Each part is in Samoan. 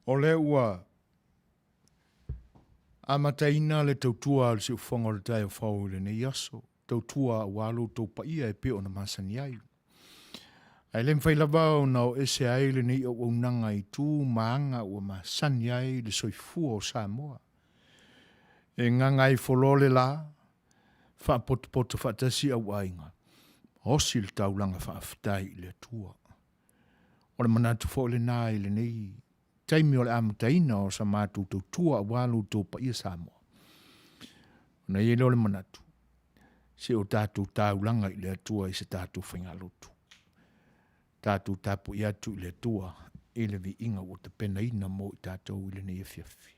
O lea ua amataina le tautua a le siufofoga o le taeao fou i lenei aso, tautua aua lo outou paia e pei ona masani ai. Ae le mafai lava ona o ese ai lenei auaunaga i tu ma aga ua masani ai le soifua o Samoa. E gagaifoloa le la, faapotopoto faatasi auaiga, osi le taulaga faafetai i le Atua. O le manatu foi lena i lenei taimi o le amataina o sa matou tautua aua lo outou paia Samoa, ona i ai lea o le manatu, se o tatou taulaga i le Atua i se tatou faigalotu, tatou tapuai atu i le Atua i le viiga ua tapenaina mo i tatou i lenei afiafi.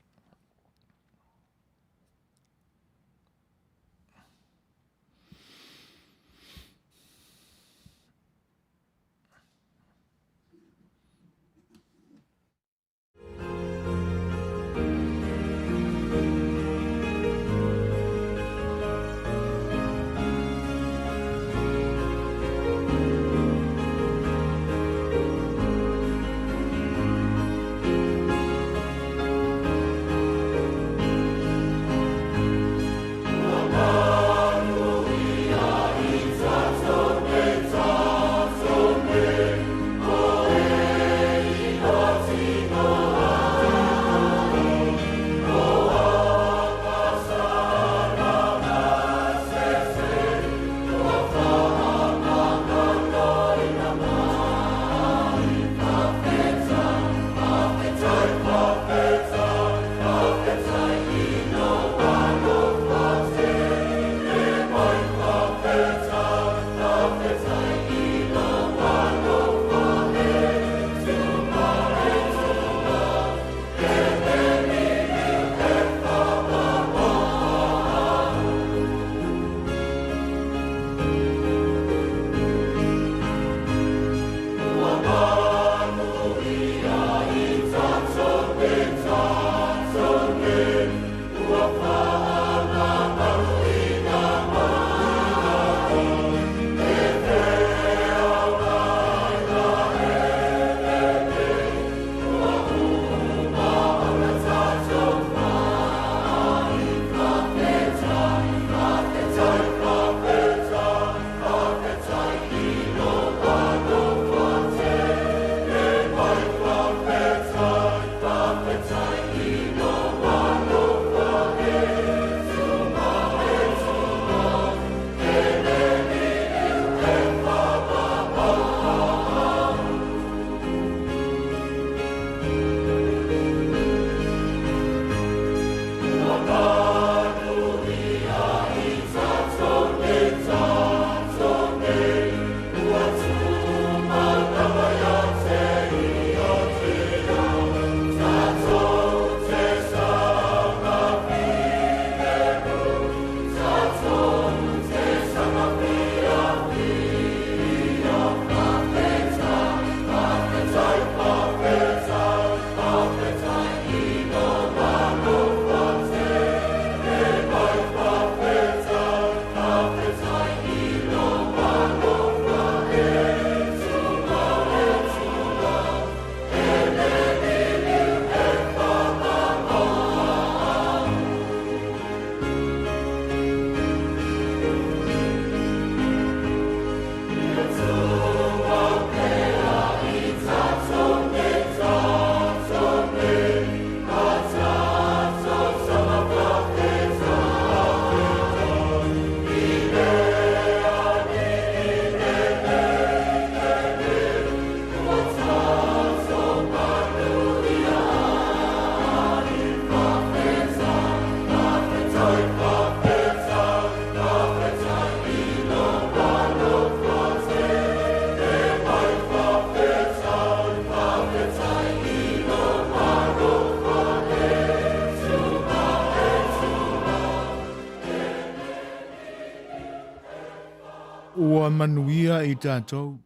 Ua manuia i tatou.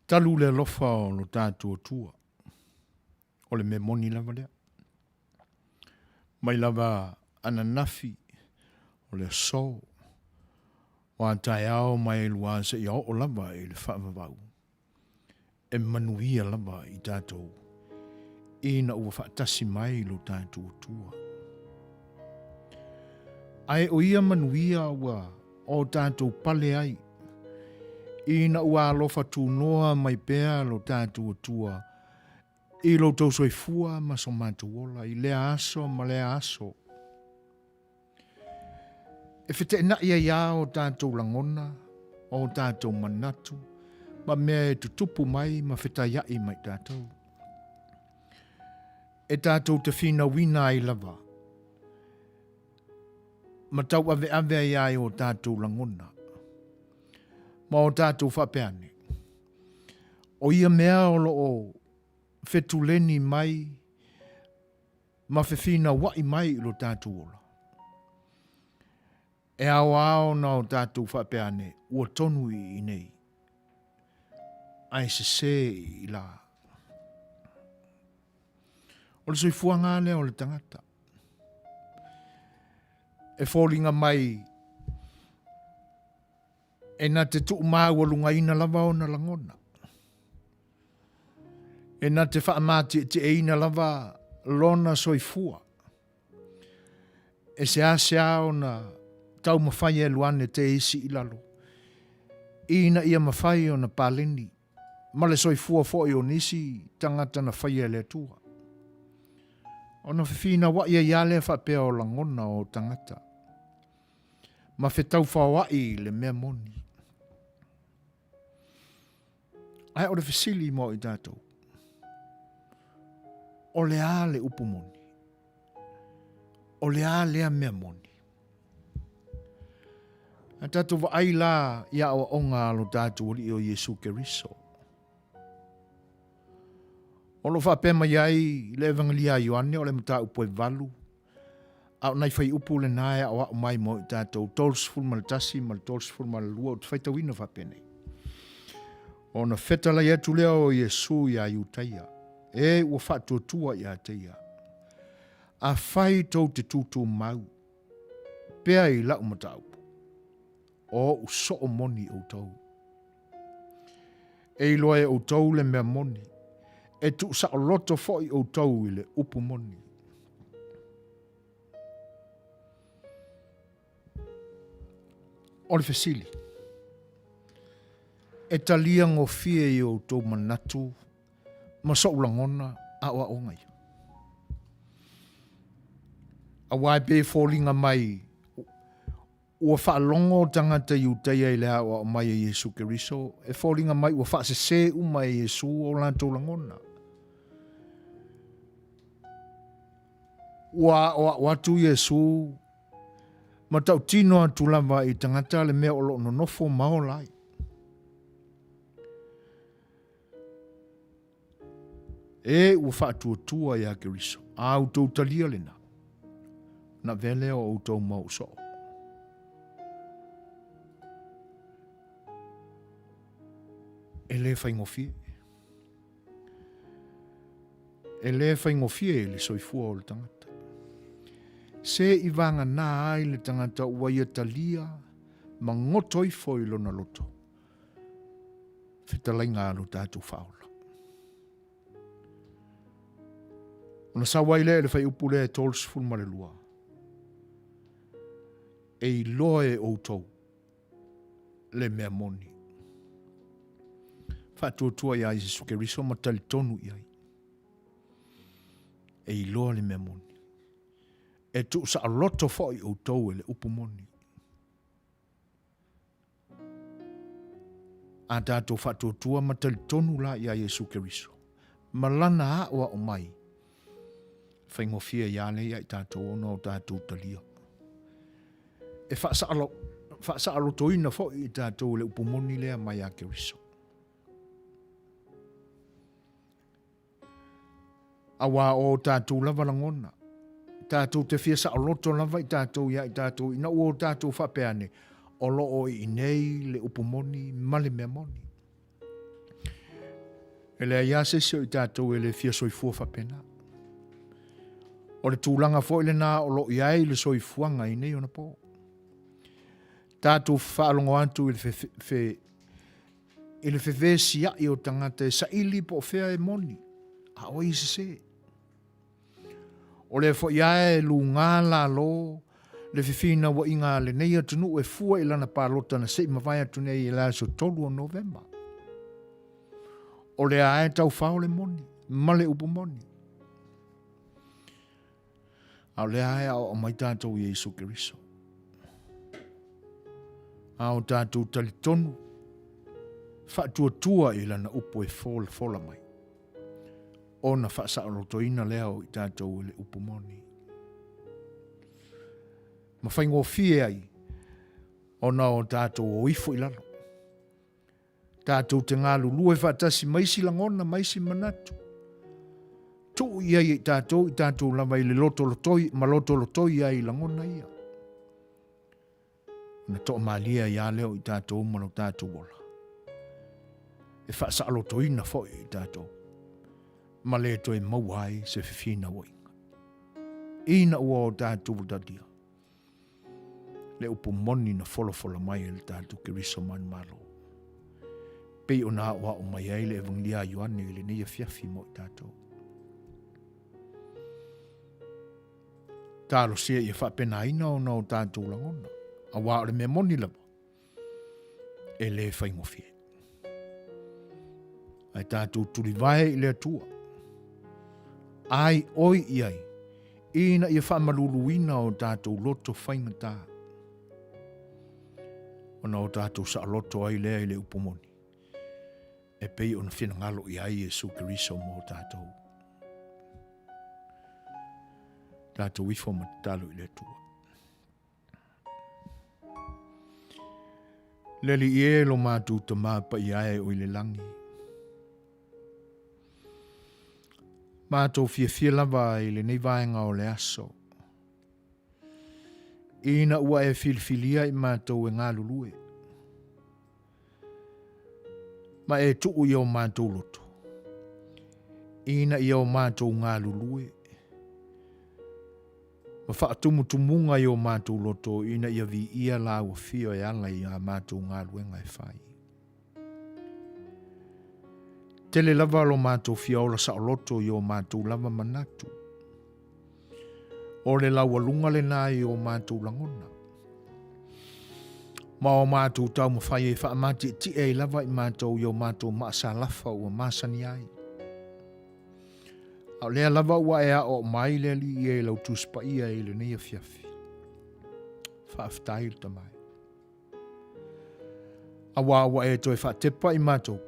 Talu le alofa o lo tatou Atua. O le mea moni lava lea. Mai lava ananafi o le aso, o a taeao mai lua seia oo lava i le faavavau, e manuia lava i tatou ina ua faatasi mai lo tatou Atua. Ae o ia manuia ua o tatou pale ai, ina ua alofa tunoa mai pea lo tatou Atua i lo outou soifua ma so matou ola i lea aso ma lea aso. E feteenai ai lava o tatou lagona, o tatou manatu, ma mea e tutupu mai ma fetaiai ma i tatou. E tatou te finauina ai lava, ma tauaveave ai lava i o tatou lagona, ma o tatou faapea ane, o ia mea o lo o fetuleni mai ma fefinauai mai i lo tatou ola. E ao lava ona o tatou faapea ane, ua tonu i inei, ae sese i la. O le soifuaga lea o le tagata. E foliga mai e na te tuumaualugaina lava ona lagona. E na te faamatieetieina lava lona soifua. E seasea ona taumafai e alu ane te isi i lalo, ina ia mafai ona paleni ma le soifua foi o nisi tagata na faia e le Atua. Ona fefinauai ai lava lea faapea o lagona o tagata ma fetaufaoai i le mea moni. Ae o le fesili mo i tatou, o le a le upu moni? O le a lea mea moni? A tatou vaai la i aoaoga a lo tatou Alii o Iesu Keriso. O lo o faapea mai ai le Evangelia a Ioane o le mataupu e 8, a o nai fuaiupu lena e aoao mai mo i tatou 31 ma le 32, ou te faitauina faapenei. Ona fetalai atu lea o Iesu iā Iutaia, e ua faatuatua ia te ia, Afai tou te tutumau pea i lau mataupu, o ou soo moni outou. E iloa e outou le mea moni, e tuusaoloto foi outou i le upu moni. O le fesili, e talia gofie i outou manatu ma so'u lagona aoaoga ia? Aua e pei e foliga mai ua faalogo tagata Iutaia i le aoao mai e Iesu Keriso, e foliga mai ua faasese uma e Iesu o latou lagona. Ua aoao atu Iesu ma tautino atu lava i tagata le mea o lo o nonofo ma ola ai. E ua faatuatua iā Keriso, a outou talia lena, ona avea lea o outou ma ou soo. E le faigofie. E le faigofie i le soifua o le tagata. Se i vagana ai le tagata ua ia talia ma goto ifo i lona loto fetalaiga a lo tatou Faaola. Ona sau ai lea i le fuaiupu lea e 32, e iloa e outou le mea moni. Faatuatua iā Iesu Keriso ma talitonu i ai. E iloa le mea moni. E tuusaoloto foi outou e le upu moni. A tatou faatuatua ma talitonu la iā Iesu Keriso, ma lana aoao mai, faigofie ai lava lea ia i tatou ona o tatou talia. E faasaalotoina foi i tatou e le upu moni lea mai ia Keriso. Aua o tatou lava lagona. Tatou te fia saoloto lava i tatou iā i tatou ina ua o tatou faapea ane, o lo o i inei le upu moni ma le mea moni. E leai lava se isi o i tatou e le fia soifua faapena. O le tulaga foi lena o lo o i ai le soifuaga i nei ona po. Tatou faalogo atu i le, fe, fe, i le fevesiai o tagata e saili po o fea e moni, a o ai e sese. O lea foi lava e luga lalo le fefinauaiga a lenei atunuu e fua i lana palota na se i mavae atu nei i le aso 3 o Novema. O lea lava e taufao le moni ma le upu moni. A o lea lava e aoao mai tatou i Iesu Keriso. A o tatou talitonu faatuatua i lana upu e folafola mai. Ona faasaolotoina lea o i tatou i le upu moni. Ma faigofie ai ona o tatou o ifo i lalo. Tatou te galulue faatasi ma isi lagona ma isi manatu. Tuu i ai e i tatou i tatou lava i le lotolotoi ma lotolotoi ai i lagona ia. Ona toamalie ai lava lea o i tatou ma lo tatou ola. E faasaolotoina foi i tatou ma le toe maua ai se fefinauaiga. Ina ua o tatou talia le upu moni na folafola mai e le tatou Keriso manumalo, pei ona aoao mai ai le Evagelia a Ioane i lenei afiafi mo i tatou. Talosia ia faapenaina ona o tatou lagona, auā o le mea moni lava, e le faigofie. Ae tatou tulivae i le Atua, ai oi i ai, ina ia faamaluluina o tatou loto faigata, ona o tatou saoloto ai lea i le upu moni, e pei ona finagalo i ai Iesu Keriso mo tatou. Tatou ifo ma tatalo i le Atua. Le Alii e lo matou Tama paia e o i le lagi. Matou fiafia lava i lenei vaega o le aso. Ina ua e filifilia i matou e galulue. Ma e tuu i o matou loto. Ina ia o matou galulue. Ma faatumutumuga i o matou loto ina ia viia Lāu Afio e ala i a matou galuega e fai. Tele lava lo matou fia ola saoloto i o matou lava manatu. O le laualuga lena i o matou lagona. Ma o matou taumafai e faamatietie ai lava i matou i o matou maasalafa ua masani ai. A o lea lava ua e aoao mai le Alii e i lau Tusi Paia i lenei afiafi. Faafetai le Tama e. Auā ua e toe faatepa i matou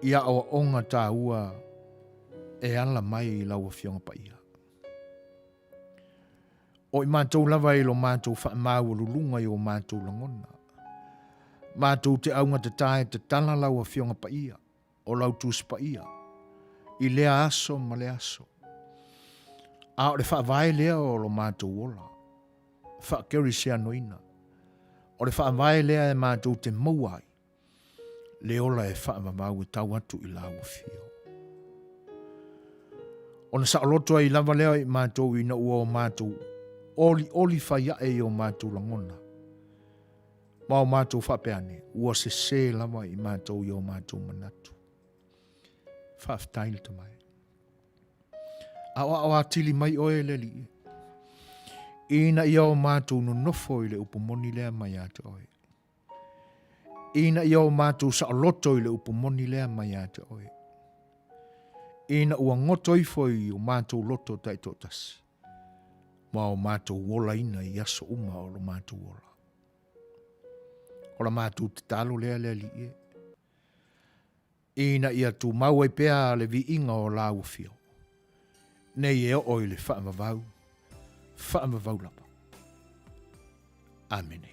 i aoaoga taua e ala mai i lau Afioga Paia. O i matou lava i lo matou faamaualuluga i o matou lagona. Matou te augatata e tatala lau Afioga Paia. o lau Tusi Paia i lea aso ma lea aso. A o le faavae lea o lo matou ola faakerisianoina, o le faavae lea e matou te maua ai le ola e faavavau e tau atu i lau afio. Ona saoloto ai lava lea i matou ina ua o matou olioli fai ae i o matou lagona, Ma o matou faapea ane, ua sese lava i matou i o matou manatu. Faafetai le Tama e. Aoao atili mai oe le Alii, ina ia o matou nonofo i le upu moni lea mai ia te oe. Ina ia o matou saoloto i le upu moni lea mai ia te oe. Ina ua goto ifo i o matou loto taitoatasi, ma o matou olaina i aso uma o lo matou ola. O la matou tatalo lea le Alii e, ina ia tumau ai pea le viiga o Lau Afio, nei e oo i le faavavau, faavavau lava. Amene.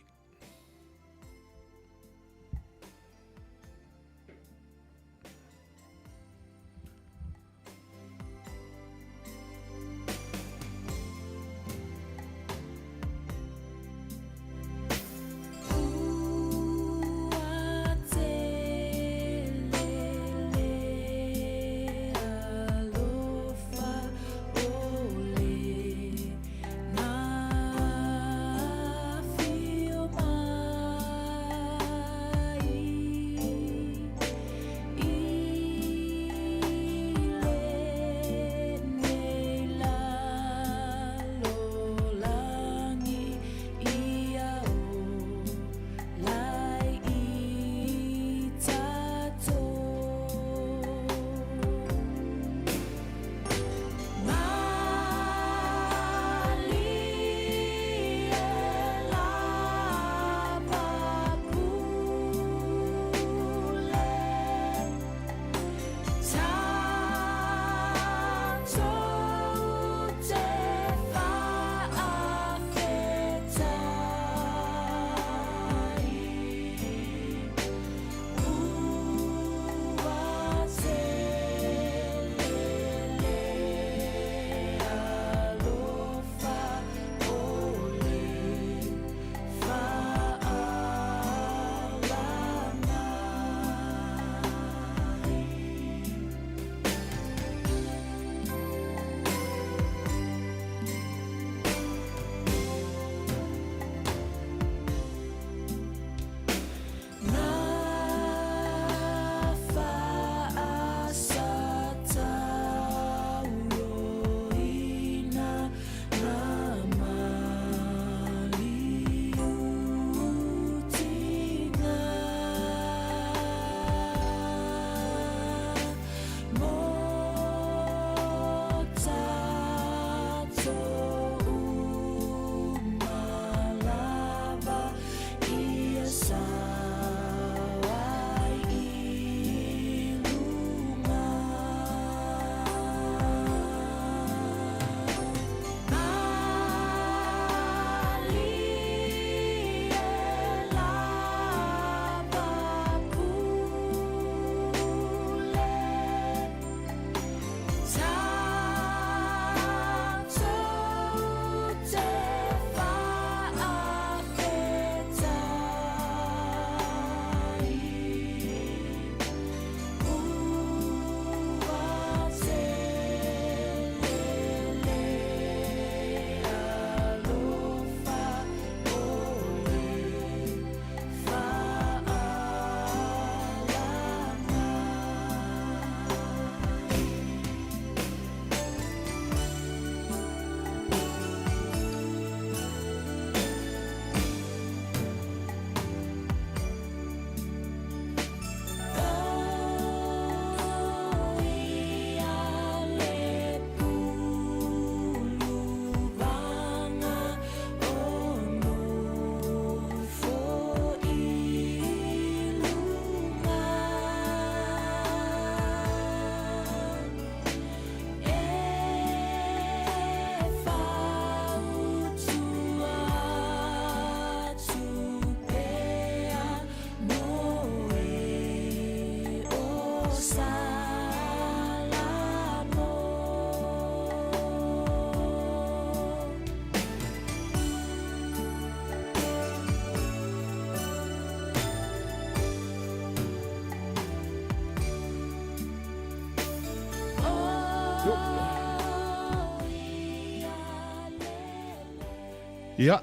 Ia,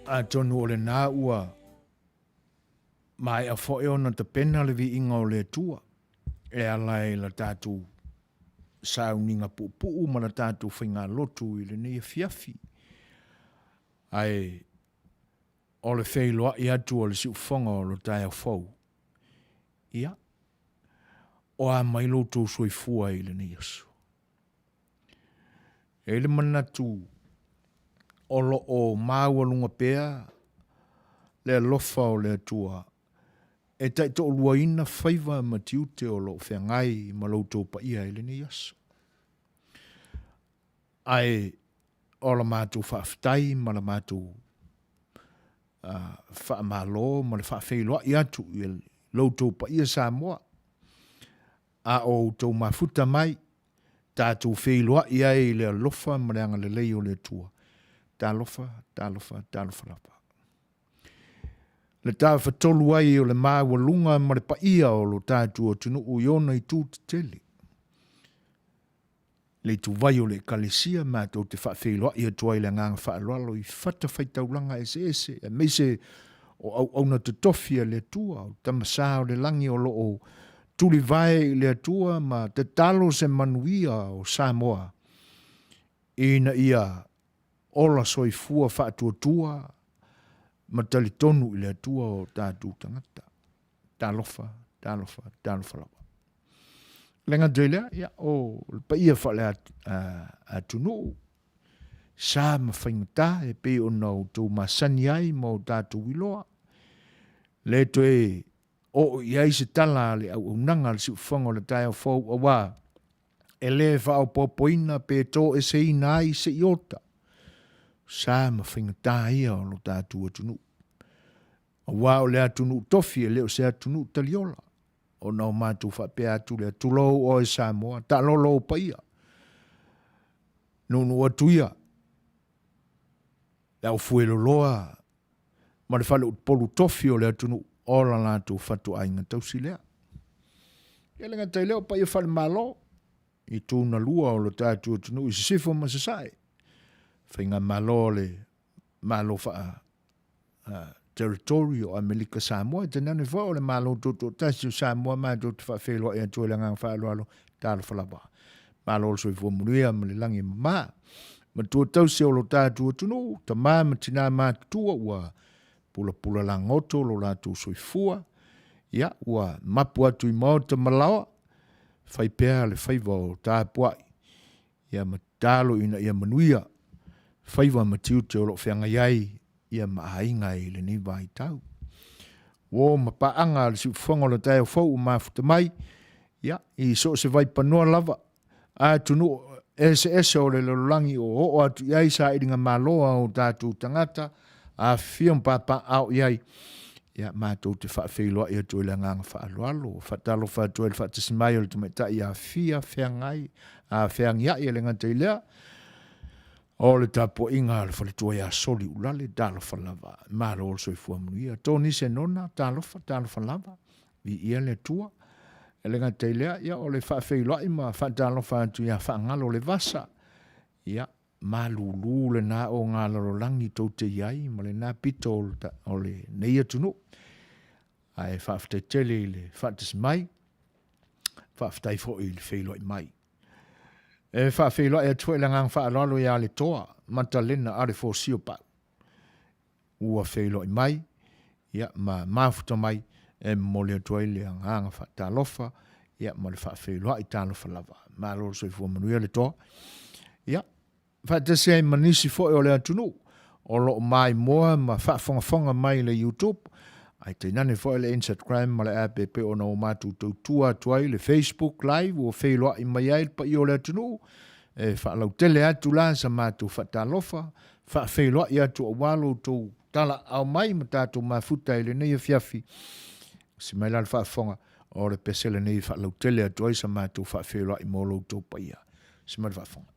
atonu o lena ua maea foi ona tapena le viiga o le Atua e ala i la tatou sauniga puupuu ma la tatou faigalotu i lenei afiafi. Ae o le feiloai atu o le siufofoga o lo taeao fou, ia, o a mai lo outou soifua i lenei aso? E i ai le manatu o lo o maualuga pea le alofa o le Atua e taitoaluaina faiva ma tiute o lo o feagai ma lo outou paia i lenei aso. Ae o la matou faafetai ma la matou faamalo ma le faafeiloai atu i lo outou paia Samoa, a o outou mafuta mai, tatou feiloai ai i le alofa ma le agalelei o le Atua. Talofa, talofa, talofa lava. Le tafatolu ai o le maualuga ma le paia o lo tatou atunuu i ona itu tetele. Le ituvai o le Ekalesia matou te faafeiloai atu ai i le agaga faaaloalo i fatafaitaulaga eseese aemaise o auauna totofi a le Atua, o Tama Sa o le Lagi o lo o tulivae i le Atua ma tatalo se manuia o Samoa ina ia ola soifua faatuatua ma talitonu i le Atua o tatou tagata. Talofa, talofa, talofa lava. Le gata i lea, ia, o le paia faale-atunuu, sa ma faigata e pei ona outou masani ai ma o tatou iloa. Le toe oo i ai se tala a le auaunaga a le siufofoga o le taeao fou auā e le faaopoopoina pe toeseina ai se iota, sa ma faigata ia o lo tatou atunuu. Aua o le atunuu tofi e le o se atunuu taliola, ona o matou faapea atu lea, tulou oe Samoa, taalolo ou paia, nuunuu atu ia le aufueloloa ma le faleupolu tofi o le atunuu, o la latou fatuaiga tausi lea. Ia le gata i lea o paia faale-Malo, i itu na lua o lo tatou atunuu i Sisifo ma Sasae, Faigamalo a le Malo faa Territory o Amerika Samoa, tainane foi o le Malo Tutoatasi o Samoa, matou te faafeiloai atu ai le agaga faaaloalo, talofa lava. Malo le soifua manuia ma le lagi e mama. Matua tausi o lo tatou atunuu, tama ma tina matutua ua pulapula lagoto lo latou soifua, ia, ua mapu atu i maota ma laoa, fai pea le faiva o tapuai, ia ma tatalo ina ia manuia faiva ma tiute o lo o feagai ai ia ma aiga i lenei vaitau. Uo ma paaga a le siufofoga o le taeao fou ua mafuta mai, ia, i so o se vaipanoa lava, atunuu eseese o le lalolagi o oo atu i ai sailiga malo a o tatou tagata, afifio ma papaaao i ai, ia, matou te faafeiloai atu i le agaga faaaloalo, faatalofa atu ai i le faatasi mai o le tamaitai ia Fia Feagai, a feagiai e le gata i lea, o le tapuaiga a le faletua ia Soli Ulale, talofa lava, malo le soifua manuia. Tony Senona, talofa, talofa lava, viia le Atua. E le gata i lea, ia, o le faafeiloai ma faatalofa atu ia Faagalo Levasa, ia, malulu lena o ngā lalolagi tou te i ai ma lena pito o lenei atunuu. Ae faafetai tele i le faatasi mai, faafetai foi i le feiloai mai. E faafeiloai atu foi le agaga faaaloalo ia Letoa Matalena Alefosio Pau ua feiloai mai ia, ma mafuta mai e momoli atu ai le agaga faatalofa ia, ma le faafeiloai talofa lava. Malo le soifua manuia Letoa. Ia, faatasi ai ma nisi foi o le atunuu o lo o maimoa ma faafogafoga mai i le YouTube, ae tainane foi le Instagram ma le app e pei ona o matou tautua atu ai le Facebook Live ua feiloai mai ai le paia o le atunuu e faalautele atu la sa matou faatalofa, faafeiloai atu aua lo outou talaaao mai ma tatou mafuta i lenei afiafi. Si mai la le faafofoga o le pese lenei e faalautele atu ai sa matou faafeiloai mo lo outou paia. Si mai le faafofoga.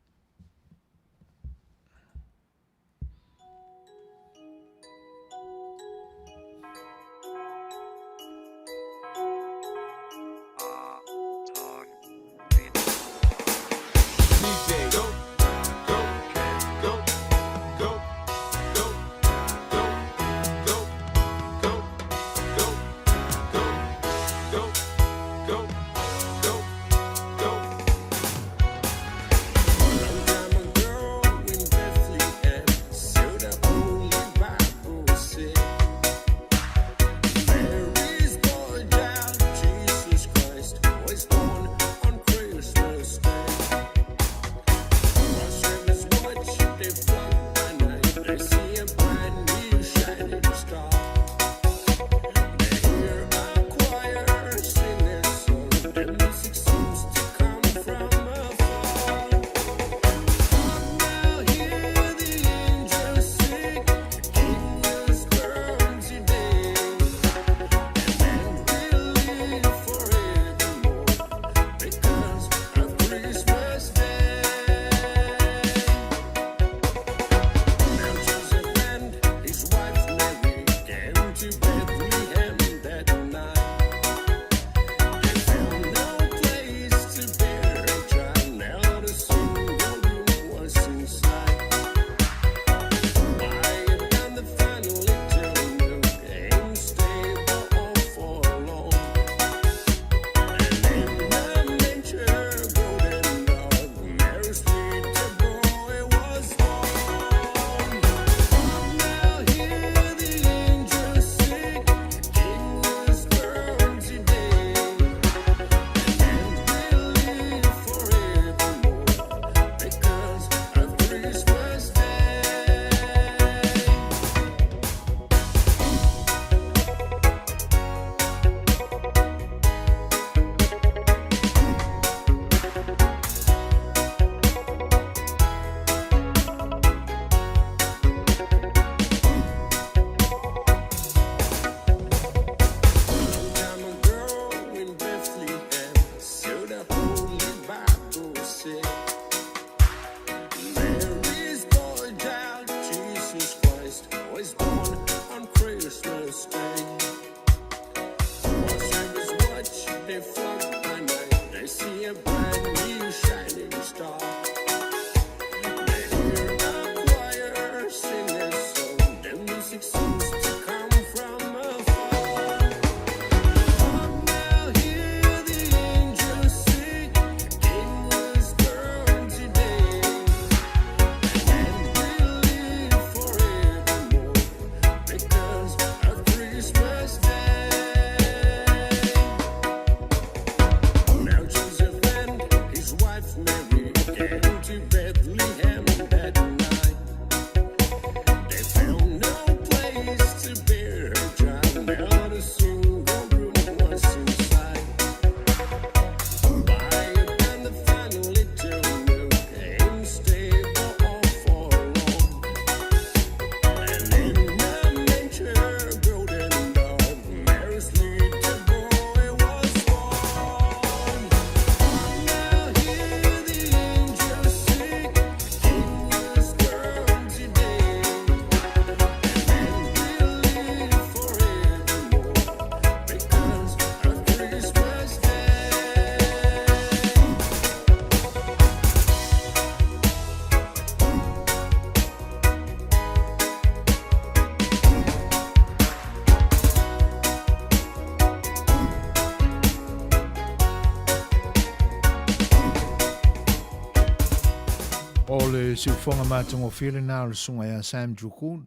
siufoga matagofie lena o le susuga ia Sam Jukun,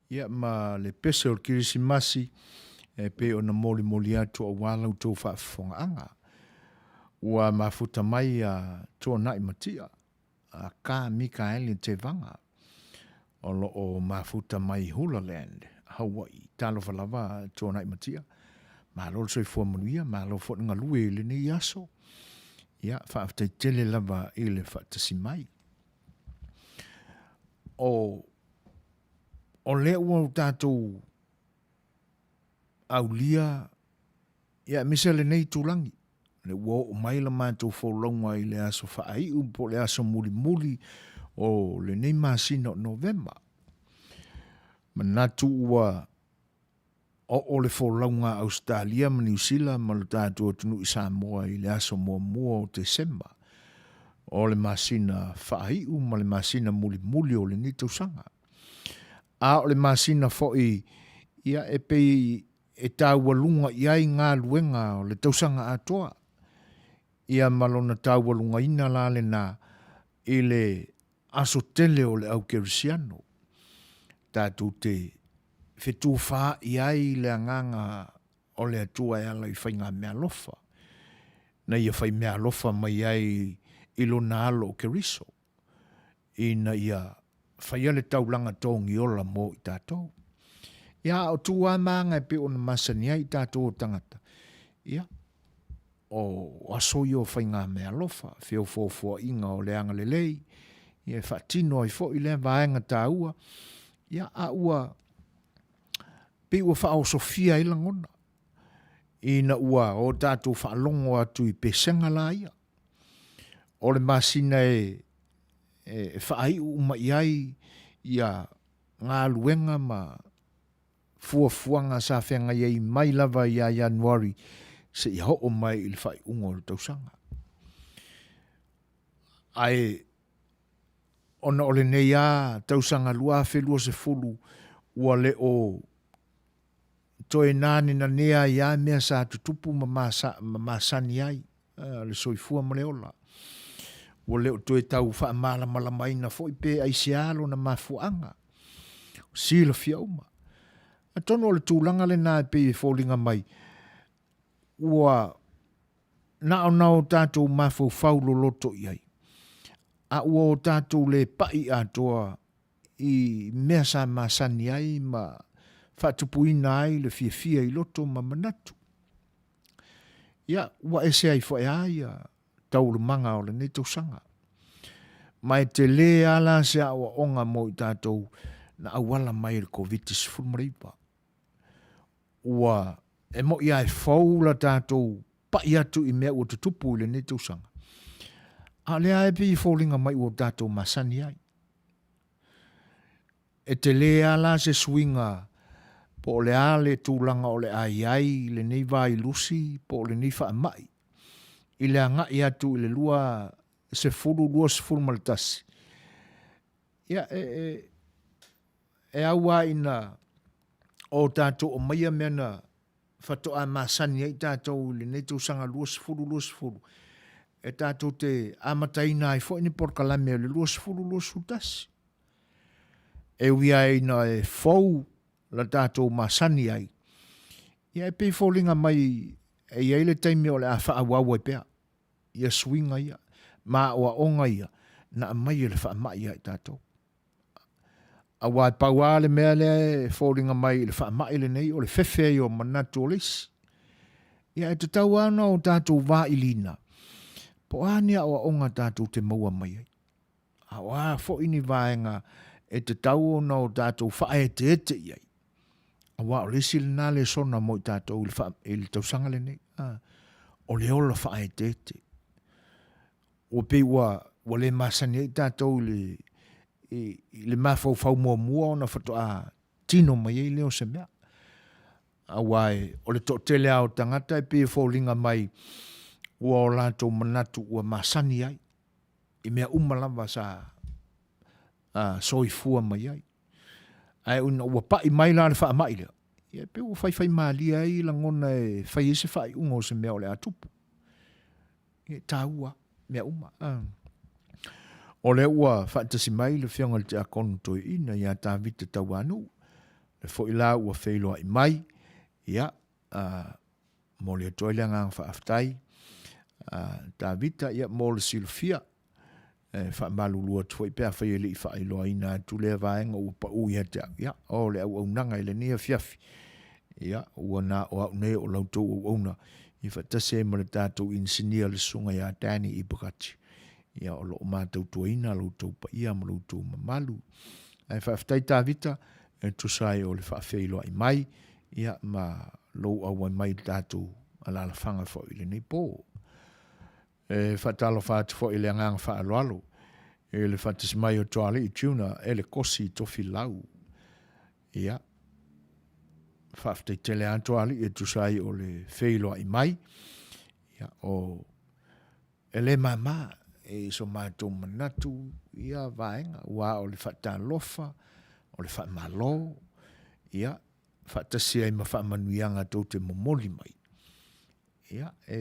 ia ma le pese o le Kerisimasi e pei ona molimoli atu aua la outou faafofogaaga. Ua mafuta mai ia Tuanai Matia, a Ka Mikaele Tevaga, o lo o mafuta mai Hulaland, Hawaii. Talofa lava Tuanai Matia, malo le soifua manuia, malo foi le galue i lenei aso. Ia, faafetai tele lava i le faatasi mai. O, o lea ua tatou aulia, ia aemaise lenei itulagi, le ua oo mai la matou folauga i le aso faaiu po o le aso mulimuli o lenei masina o Novema. Manatu ua oo le folauga a Ausetalia ma Niu Sila ma lo tatou atunuu i Samoa i le aso muamua o Tesema, o le masina faaiu ma le masina mulimuli o lenei tausaga. A o le masina foi ia e pei e taualuga i ai galuega o le tausaga atoa, ia ma lona taualugaina la lena i le aso tele o le au kerisiano, tatou te fetufaai ai le agaga o le Atua e ala i faigameaalofa, na ia faimeaalofa mai ai i Lona Alo o Keriso, ina ia faia le taulaga togiola mo i tatou. Ia, a o tu lava ma aga e pei ona masani ai i tatou o tagata, ia, o aso ia o faigameaalofa, feofoofoaiga o le agalelei, ia e faatino ai foi lea vaega taua, ia, a ua pei ua faaosofia ai lagona, ina ua o tatou faalogo atu i pesega la ia. O le masina e, e faaiu uma i ai ia galuega ma fuafuaga sa feagai ai mai lava ia Ianuari seia oo mai i le faaiuga o le tausaga. Ae ona o lenei a tausaga 2020 ua le o toe nanenanea ai a mea sa tutupu ma, masa, ma masani ai le soifua ma le ola. Ua le o toe tau faamalamalamaina foi pe aisea lona mafuaaga. Silafia uma. Atonu o le tulaga lena e pei e foliga mai, ua na ona o tatou mafaufau loloto i ai, a ua o tatou le pai atoa i mea sa masani ai ma faatupuina ai le fiafia i loto ma manatu. Ia, ua ese ai foi lava ia taualumaga o lenei tausaga. Ma e tele lava la se aoaoga mo i tatou na auala mai i le Koviti-19. Ua e mo'i lava e fou la tatou pai atu i mea ua tutupu i lenei tausaga, a o lea lava e pei e foliga mai ua tatou masani ai. E tele lava la se suiga po o le a le tulaga o le a i ai lenei vailusi po o lenei faamai i le agai atu i le 2021. Ia, e, e, e au lava ina o tatou aumaia mea na faatoa masani ai tatou i lenei tausaga 2020, e tatou te amataina ai foi ni polokalame o le 2021. E ui lava ina e fou la tatou masani ai, ia e pei e foliga mai e i ai le taimi o le a faaauau ai pea ia suiga ia ma aoaoga ia na aumai e le faamai ia i tatou. Aua e pau lava le mea lea e foliga mai i le faamai lenei o le fefe ai o manatu o le isi. Ia e tatau lava ona o tatou vailiina po o a ni aoaoga tatou te maua mai ai. A o a foi ni vaega e tatau ona o tatou faaeteete i ai. Aua o le isi lena lesona mo i tatou i le, fa, i le tausaga lenei. A, o le ola faaeteete. Ua pei ua, ua le masani ai tatou i le, i, i le mafaufau muamua ona faatoa tino mai ai lea o se mea. Aua o le toatele lava o tagata e pei e foliga mai ua o latou manatu ua masani ai i mea uma lava sa soifua mai ai. Ae ina ua pai mai la le faamai lea, ia e pei ua faifaimalie ai lagona e fai ai se faaiuga o se mea o le a tupu. Ia e taua mea uma. O lea ua faatasi mai le Afioga i le Tiakono Toeaina ia Tavita Tauanuu, le foi la ua feiloai mai, ia, a, momoli atu ai le agaga faafetai. A, Tavita, ia, mo le silafia, e faamalulu atu foi pe afai e le i faailoaina atu lea vaega ua pau ia te au, ia, o le auaunaga i lenei afiafi, ia, ua na o au nei o la outou auauna, i faatasi ai ma le tatou inisinia le Susuga ia Danny Ibakati, ia, o lo o ma tautuaina lo outou paia ma lo outou mamalu. Ae faafetai Tavita, e tusa ai o le faafeiloai mai, ia, ma lou auai mai i le tatou alaalafaga foi i lenei po. E faatalofa atu foi i le agaga faaaloalo i le faatasi mai o Toalii Tuna e le Kosi Tofilau. Ia, faafetai tele lava Toalii e tusa ai o le feiloai mai. Ia, o e le mama i so matou manatu ia vaega, aua o le faatalofa, o le faamalo, ia, faatasi ai ma faamanuiaga tou te momoli mai. Ia, e,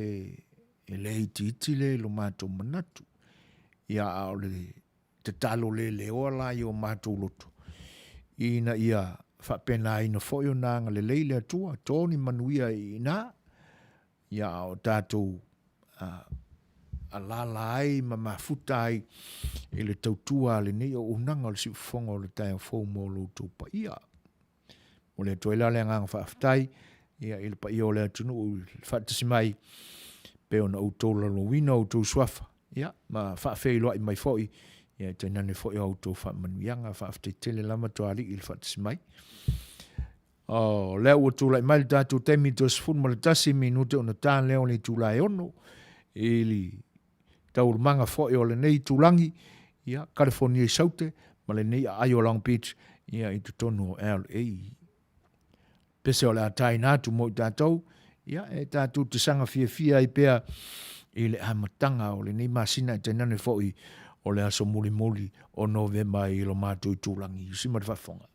e le itiiti lea i lo matou manatu. Ia, a o le tatalo leleoa la i o matou loto, ina ia faapenaina foi ona agalelei le Atua, to ni manuia i ina, ia, a o tatou a, alaala ai ma mafuta ai i le tautua a lenei auaunaga o le siufofoga o le taeao fou mo lo outou paia. Momoli atu ai la le agaga faafetai ia, i le paia o le atunuu i le faatasi mai pei ona outou lalauina outou suafa ia, ma faafeiloai mai foi ia, tainane foi o outou faamanuiaga. Faafetai tele lava Toalii i le faatasi mai. O lea ua tulai mai le tatou taimi toe 11 minute ona ta lea o le itula e 6 i le taualumaga foi o lenei itulagi, ia, Kalifonia i Saute ma lenei aai o Long Beach, ia, i totonu o LA. Pese o le a taina atu mo i tatou, ia, e tatou te saga fiafia ai pea i le amataga o lenei masina e tainane foi o le aso mulimuli o Novema i lo matou itulagi. Usi ma le faafofoga.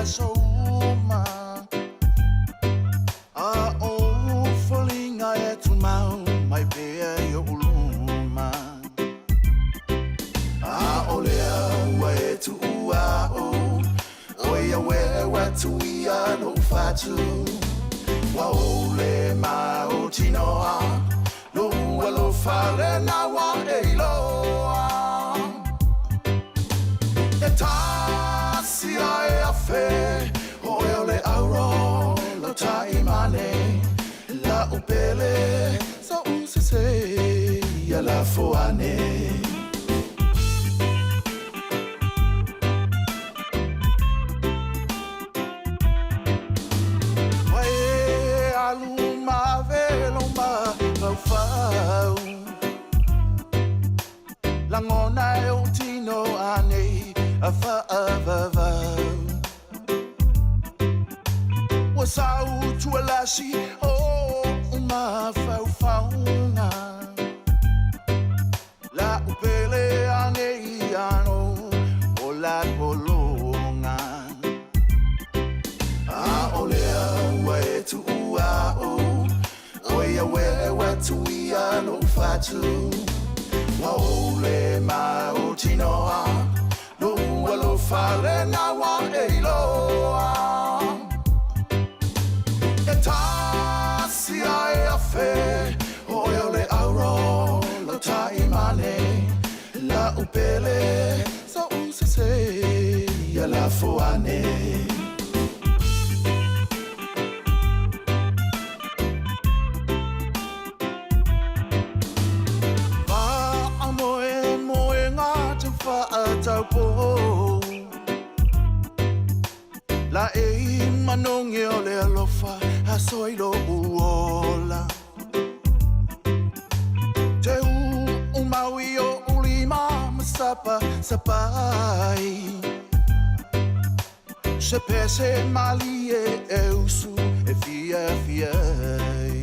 aso uma A o foliga e tumau mai pea i oʻu luma ʻAʻole au ua e tuʻu aʻu ʻO ia ueu atu ia loʻu fatu Ua ou le mautinoa Lou alofa lena ua e iloa E tasi a e afe ʻOe o le auro lau taimane La'u pele soʻu sese ia lafo ane. Ua e alu ma ave lou mafaufau Lagona e ou tino anei a faavavau Ua sau tualasi o ou mafaufauga La'u pele anei ano o la pologa ʻAʻole au ua e tuʻu aʻu ʻO ia ueu atu ia loʻu fatu Ua ou le mautinoa Lou alofa lena ua e iloa E tasi a e afe ʻOe o le auro lau taimane La'u pele soʻu sese ia lafo ane. Faamoemoega tau faataupou Laʻei manogi o le alofa aso i loʻu ola Te uʻumau i oʻu lima ma sapa sapai Se pese malie e usu e fiafia ai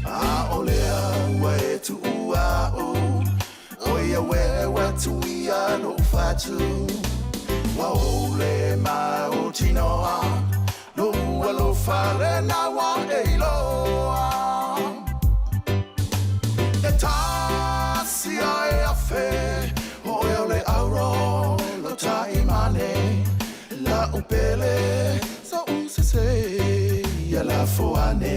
ʻAʻole au ua e tuʻu aʻu ʻO ia ueu atu ia loʻu fatu Ua ou le mautinoa Lou alofa lena ua e iloa E tasi a e afe ʻOe o le auro lau taimane La'u pele soʻu sese ia lafo ane.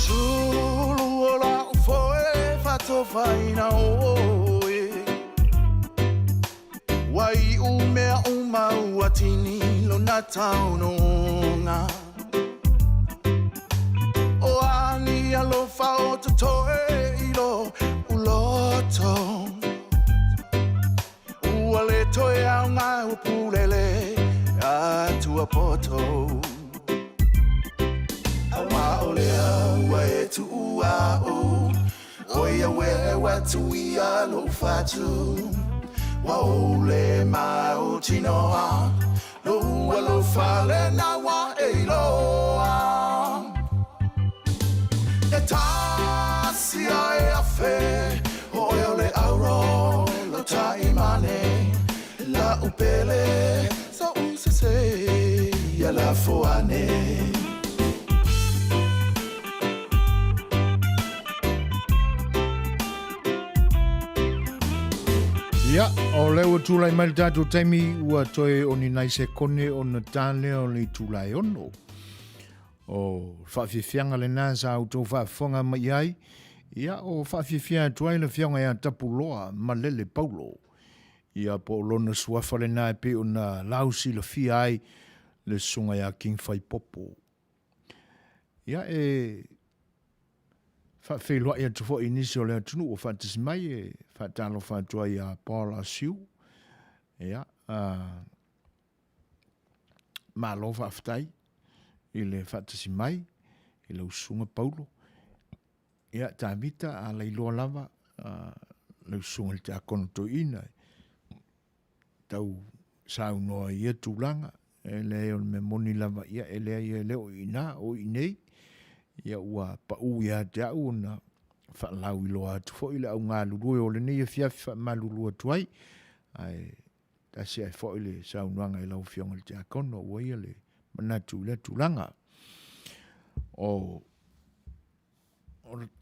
Sulu o la'u foe faatofaina oe Ua iʻu mea uma ua tini lona taunoga O ani alofa o totoe i loʻu loto Ua le toe aoga ua pulele atuapoto ʻAʻole au ua e tuʻu aʻu ʻO ia ueu atu ia loʻu fatu Ua ou le mautinoa Lou alofa lena ua e iloa E tasi a e afe ʻOe o le auro lau taimane La'u pele soʻu sese ia lafo ane. Ia, o lea ua tulai mai le tatou taimi ua toe o ni nai sekone ona ta lea o le itula e ono. O faafiafiaga lena sa outou faafofoga mai ai, ia o faafiafia atu ai le Afioga ia Tapuloa Malele Paulo. Ia po o lona suafa lena e pei ona lausilafia ai le susuga ia King Faipopo. Ia e faafeiloai atu foi i nisi o le atunuu ua faatasi mai e faatalofa atu ai ia Paul Asiu. Ia, malo faafetai i le faatasi mai i lau susuga Paulo. Ia, Tavita, a lailoa lava lau susuga i le tiakono toeaina tau saunoa i ia tulaga, e leai o le mea moni lava ia, e leai e le o i inā, o i inei, ia ua paʻu ia te au ona. Faalauiloa atu foi le au galulue o lenei afiafi faamalulu atu ai, ae tasi ae foi le saunoaga i lau Afioga i le Tiakono ua ia le manatu i lea tulaga. O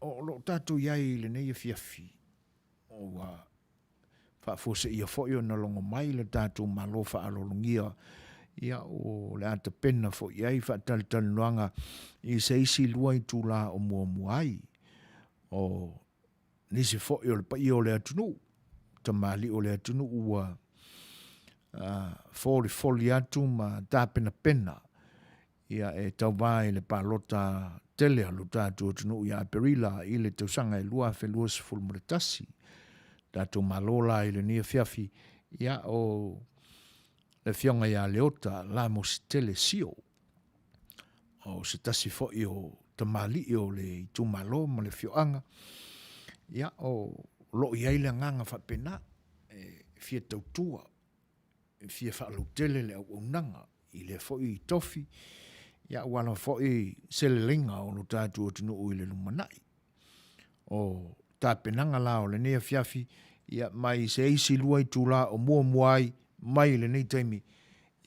o lo o tatou i ai i lenei afiafi, ua faafuaseia foi ona logo mai le tatou Malo faaaloalogia, ia o le a tapena foi i ai faatalatalanoaga i se isi 2 itula o muamua ai. O nisi foi o le paia o le atunuu, tamalii o le atunuu ua folifoli atu ma tapenapena ia e tauva i le palota tele a lo tatou atunuu ia Aperila i le tausaga e 2021. Tatou malo la i lenei afiafi, ia o le afioga ia Leota Lamositele Sio, o se tasi foi o tamalii o le itumalo ma le afioaga, ia o lo o i ai le agaga faapena e fia tautua, e fia faalautele le auaunaga i lea foi tofi, ia aua lava foi se leleiga o lo tatou atunuu i le lumanai. O tapenaga la o lenei afiafi, ia mai se isi 2 itula o muamua ai mai lenei taimi,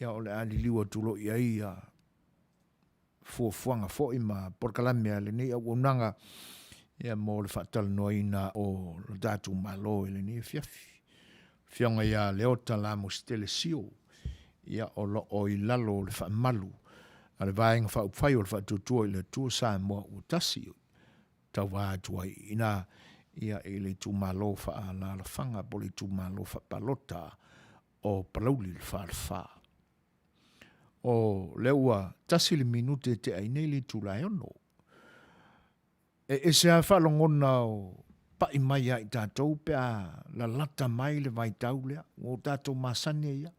ia o le a liliu atu loa i ai ia fuafuaga foi ma polokalame a lenei auaunaga ia mo le faatalanoaina o lo tatou Malo i lenei afiafi. Afioga ia Leota Lamositele Sio, ia o lo o i lalo o le faamalu a le Vaega Faaupufai o le Faatuatua i le Atua Samoa ua Tasi, tauva atu ai i ina ia i le itumalo faaalaalafaga po o le itumalo faapalota o Palauli le Falefa. O lea ua 1 le minute e tea ai nei le itula e 6. E ese lava faalogona o pai mai ia i tatou pe a lalata mai le vaitau lea, ua o tatou masani ai ia.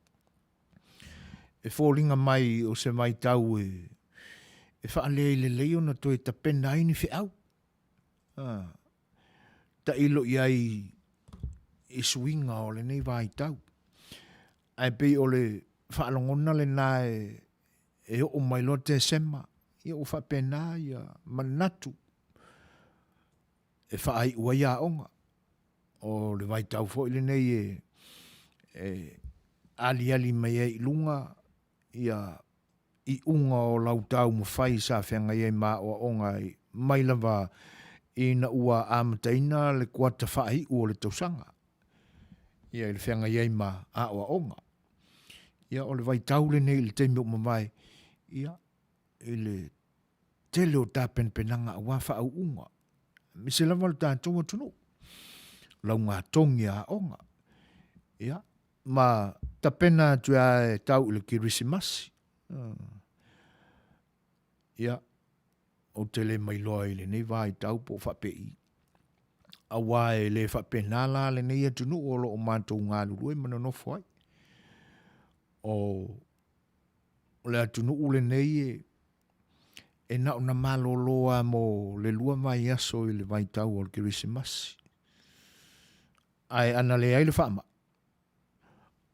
E foliga mai o se vaitau e faalei lelei ona toe tapena ai ni feau. Tailo i ai i suiga o lenei vaitau. Ae pei o le faalogona lena e oo mai loa Tesema, ia ua faapena ia manatu e faaiu ai aoga. O le vaitau foi lenei e aliali mai ai i luga ia iuga o lau taumafai sa feagai ai ma aoaoga mai lava ina ua amataina le kuata faaiu o le tausaga, ia i le feagai ai ma aoaoga. Ia o le vaitau lenei i le taimi ua mavae, ia i le tele o tapenapenaga aua faauuga, aemaise lava lo tatou atunuu, laugatogi a aoga, ia ma tapena atu lava e tau i le Kerisimasi. Ia, ou te le mailoa i lenei vaitau po o faapei, aua e le faapena la lenei atunuu o lo o matou galulue ma nonofo ai. O le atunuu lenei e na ona malolo lava mo le 2 vaiaso i le vaitau o le Kerisimasi. Ae ana leai le faamai,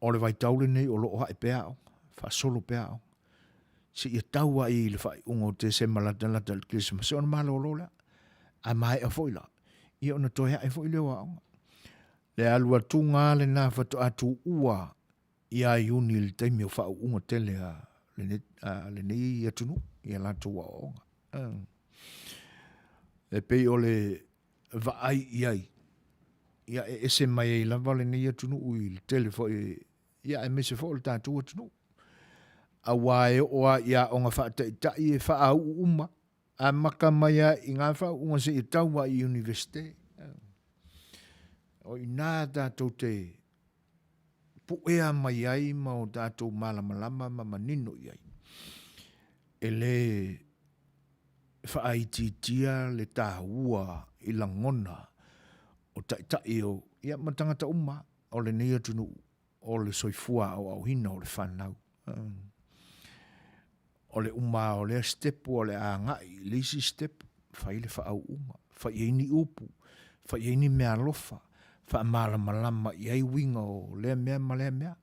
o le vaitau lenei o lo o ae pea aoga, faasolo pea aoga, seia tau ai i le faaiuga o Tesema latalata i le Kerisimasi ona malolo lea. A maea foi la, ia ona toe ae foi lea o aoga. Le alu atuga lava lena faatoa tuua ia Iuni i le taimi o faauuga tele a lenei atunuu i a latou aoaoga. E pei o le vaai i ai, ia e ese mai ai lava lenei atunuu i le tele foi, ia aemaise foi o le tatou atunuu. Aua e oo lava i aoga faataitai e faauu uma, amata mai lava i na faauuga seia tau lava i Iunivesite. O i ina tatou te puea mai ai ma o tatou malamalama ma manino i ai. E le faaitiitia le taua i lagona o taitai o, ia ma tagata uma o lenei atunuu o le soifua aoaoina o le fanau. O le uma lava o lea sitepu o le a agai i le isi sitepu, fai le faauuga, fai i ai ni upu, fai i ai ni meaalofa, faamalamalama i ai uiga o lea mea ma lea mea.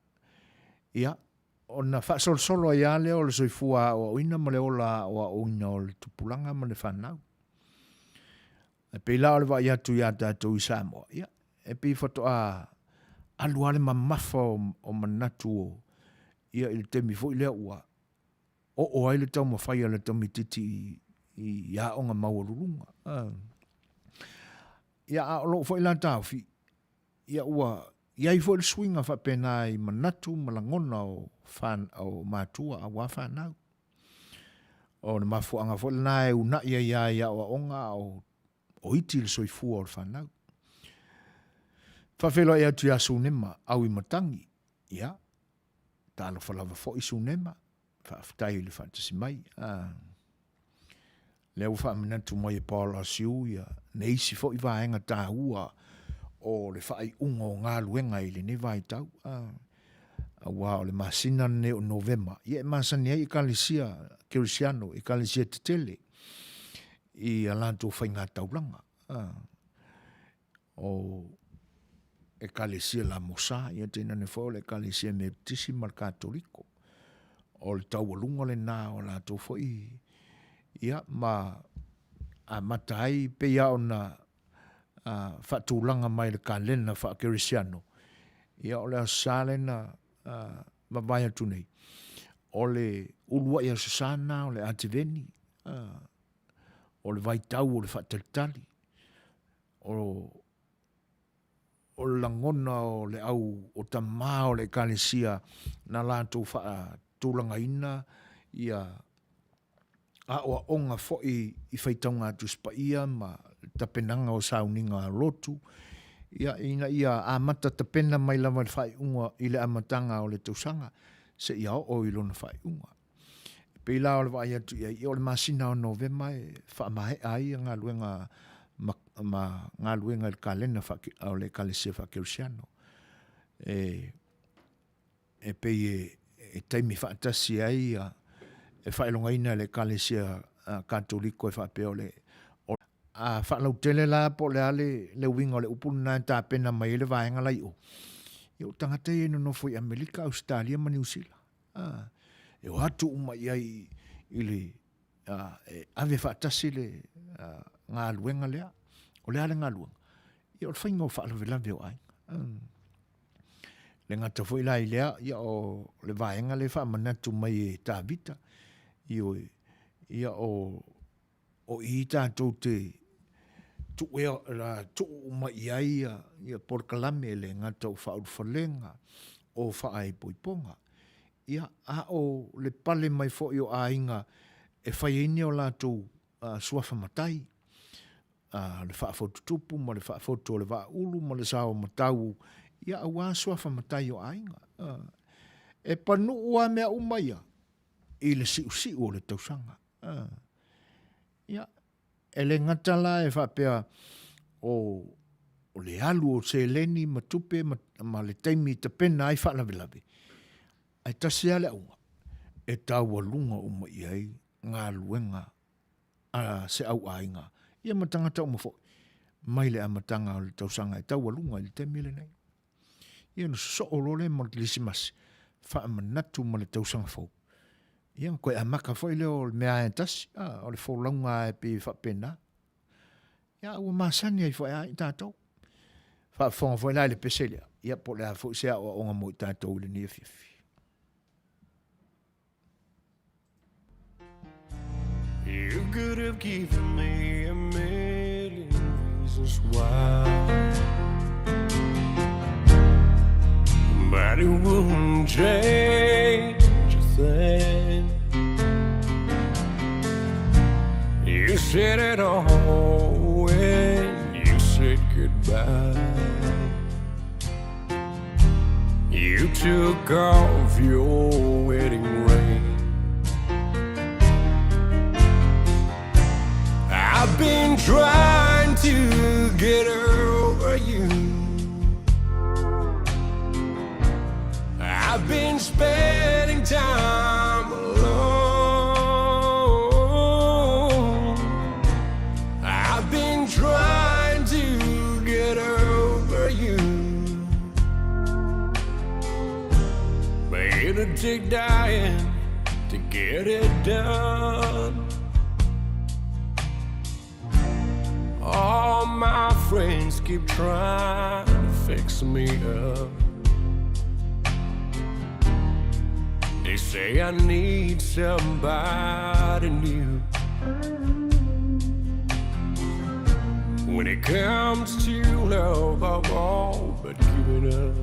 Ia, ona faasolosolo ai lava lea o le soifua aoaoina ma le ola aoaoina o le tupulaga ma le fanau. E pei la o le vaai atu iā tatou i Samoa, ia, e pei faatoa alu lava le mamafa o manatu o, ia, i le taimi foi lea ua oo ai le taumafai a le tamaitiiti i aoga maualuluga. Ia, a o lou foi la taofi, ia ua i ai foi le suiga faapena i manatu ma lagona o, o matua aua fanau. O le mafuaaga foi lena e uunai ai lava i aoaoga a o iti le soifua o le fanau. Faafeiloai atu ia Sunema Auimatagi, ia, talofa lava foi Sunema, faafetai i le faatasi mai. Lea ua faamanatu mai e Paul Asiu ia le isi foi vaega taua o le faaiuga o galuega i lenei vaitau. Aua o le masina lenei o Novema, ia e masani ai Ekalesia Kerisiano, Ekalesia tetele i a latou faigataulaga. O Ekalesia Lamosa, ia tainane foi o le Ekalesia Metotisi ma le Katoliko. O le taualuga lena o latou foi, ia, ma amata ai pei lava ona faatulaga mai le kalena faakerisiano, ia o le Aso Sa lea na mavae atu nei, o le uluai Aso Sa lena o le Ateveni, o le vaitau o le faatalitali, o le lagona o le au o tama o le Ekalesia na latou faatulagaina ia aoaoga foi i faitauga Tusi Paia ma le tapenaga o sauniga a lotu, ia, ina ia amata tapena mai lava i le faaiuga i le amataga o le tausaga seia oo i lona faaiuga. E pei la o le vaai atu i ai, ia o le masina o Novema e faamaea ai ia galuega ma, ma galuega i le kalena o le Ekalesia Faakerisiano. E, e pei e, e taimi faatasi ai ia, e faailogaina e le Ekalesia Katoliko e faapea o le o, a faalautele la po o le a le, le uiga o le upu lena e tapena mai ai le vaega la i o, ia o tagata ia e nonofo i Amerika, Ausetalia ma Niu Sila. A, e o atu uma i ai i le, a, e ave faatasi le a, galuega lea. O le a le galuega? Ia o le faiga o faalavelave o aiga. Mm. Le gata foi la i lea, ia o le vaega lea e faamanatu mai e Tavita, ioe, ia o, o i tatou te tuuea, la, tuu uma i ai ia, ia polokalame e le gata o faaulufalega, o faaipoipoga. Ia, a o le pale mai foi o aiga e fai ai ni o latou uh, suafa matai, uh, le faafotutupu ma le faafotu o le vaaulu ma le sao matau, ia aua suafa matai o aiga. Uh, e panuu lava mea uma ia i le siusiu o le tausaga. Ia, e le gata la e faapea o, o le alu o seleni ma tupe ma, ma le taimi e tapena ai faalavelave, ae tasi lava le auga, e taualuga uma i ai galuega a se auaiga, ia ma tagata uma foi, mai le amataga o le tausaga e taualuga i le taimi lenei. Ia ona sosoo loa lea ma le Kerisimasi, faamanatu ma le tausaga fou. Ia ona toe amata foi lea o le mea lava e tasi, a, o le folauga lava e pei e faapena. Ia ua masani ai foi lava i tatou. Faafofoga foi la i le pese lea, ia po o le a foi se aoaoga mo i tatou i lenei afiafi. You could have given me a million reasons why But it wouldn't change a thing You said it all when you said goodbye You took off your wedding ring I've been trying to get over you I've been spending time alone I've been trying to get over you But it'll take dying to get it done. friends keep trying to fix me up. They say I need somebody new. When it comes to love, I've all but given up.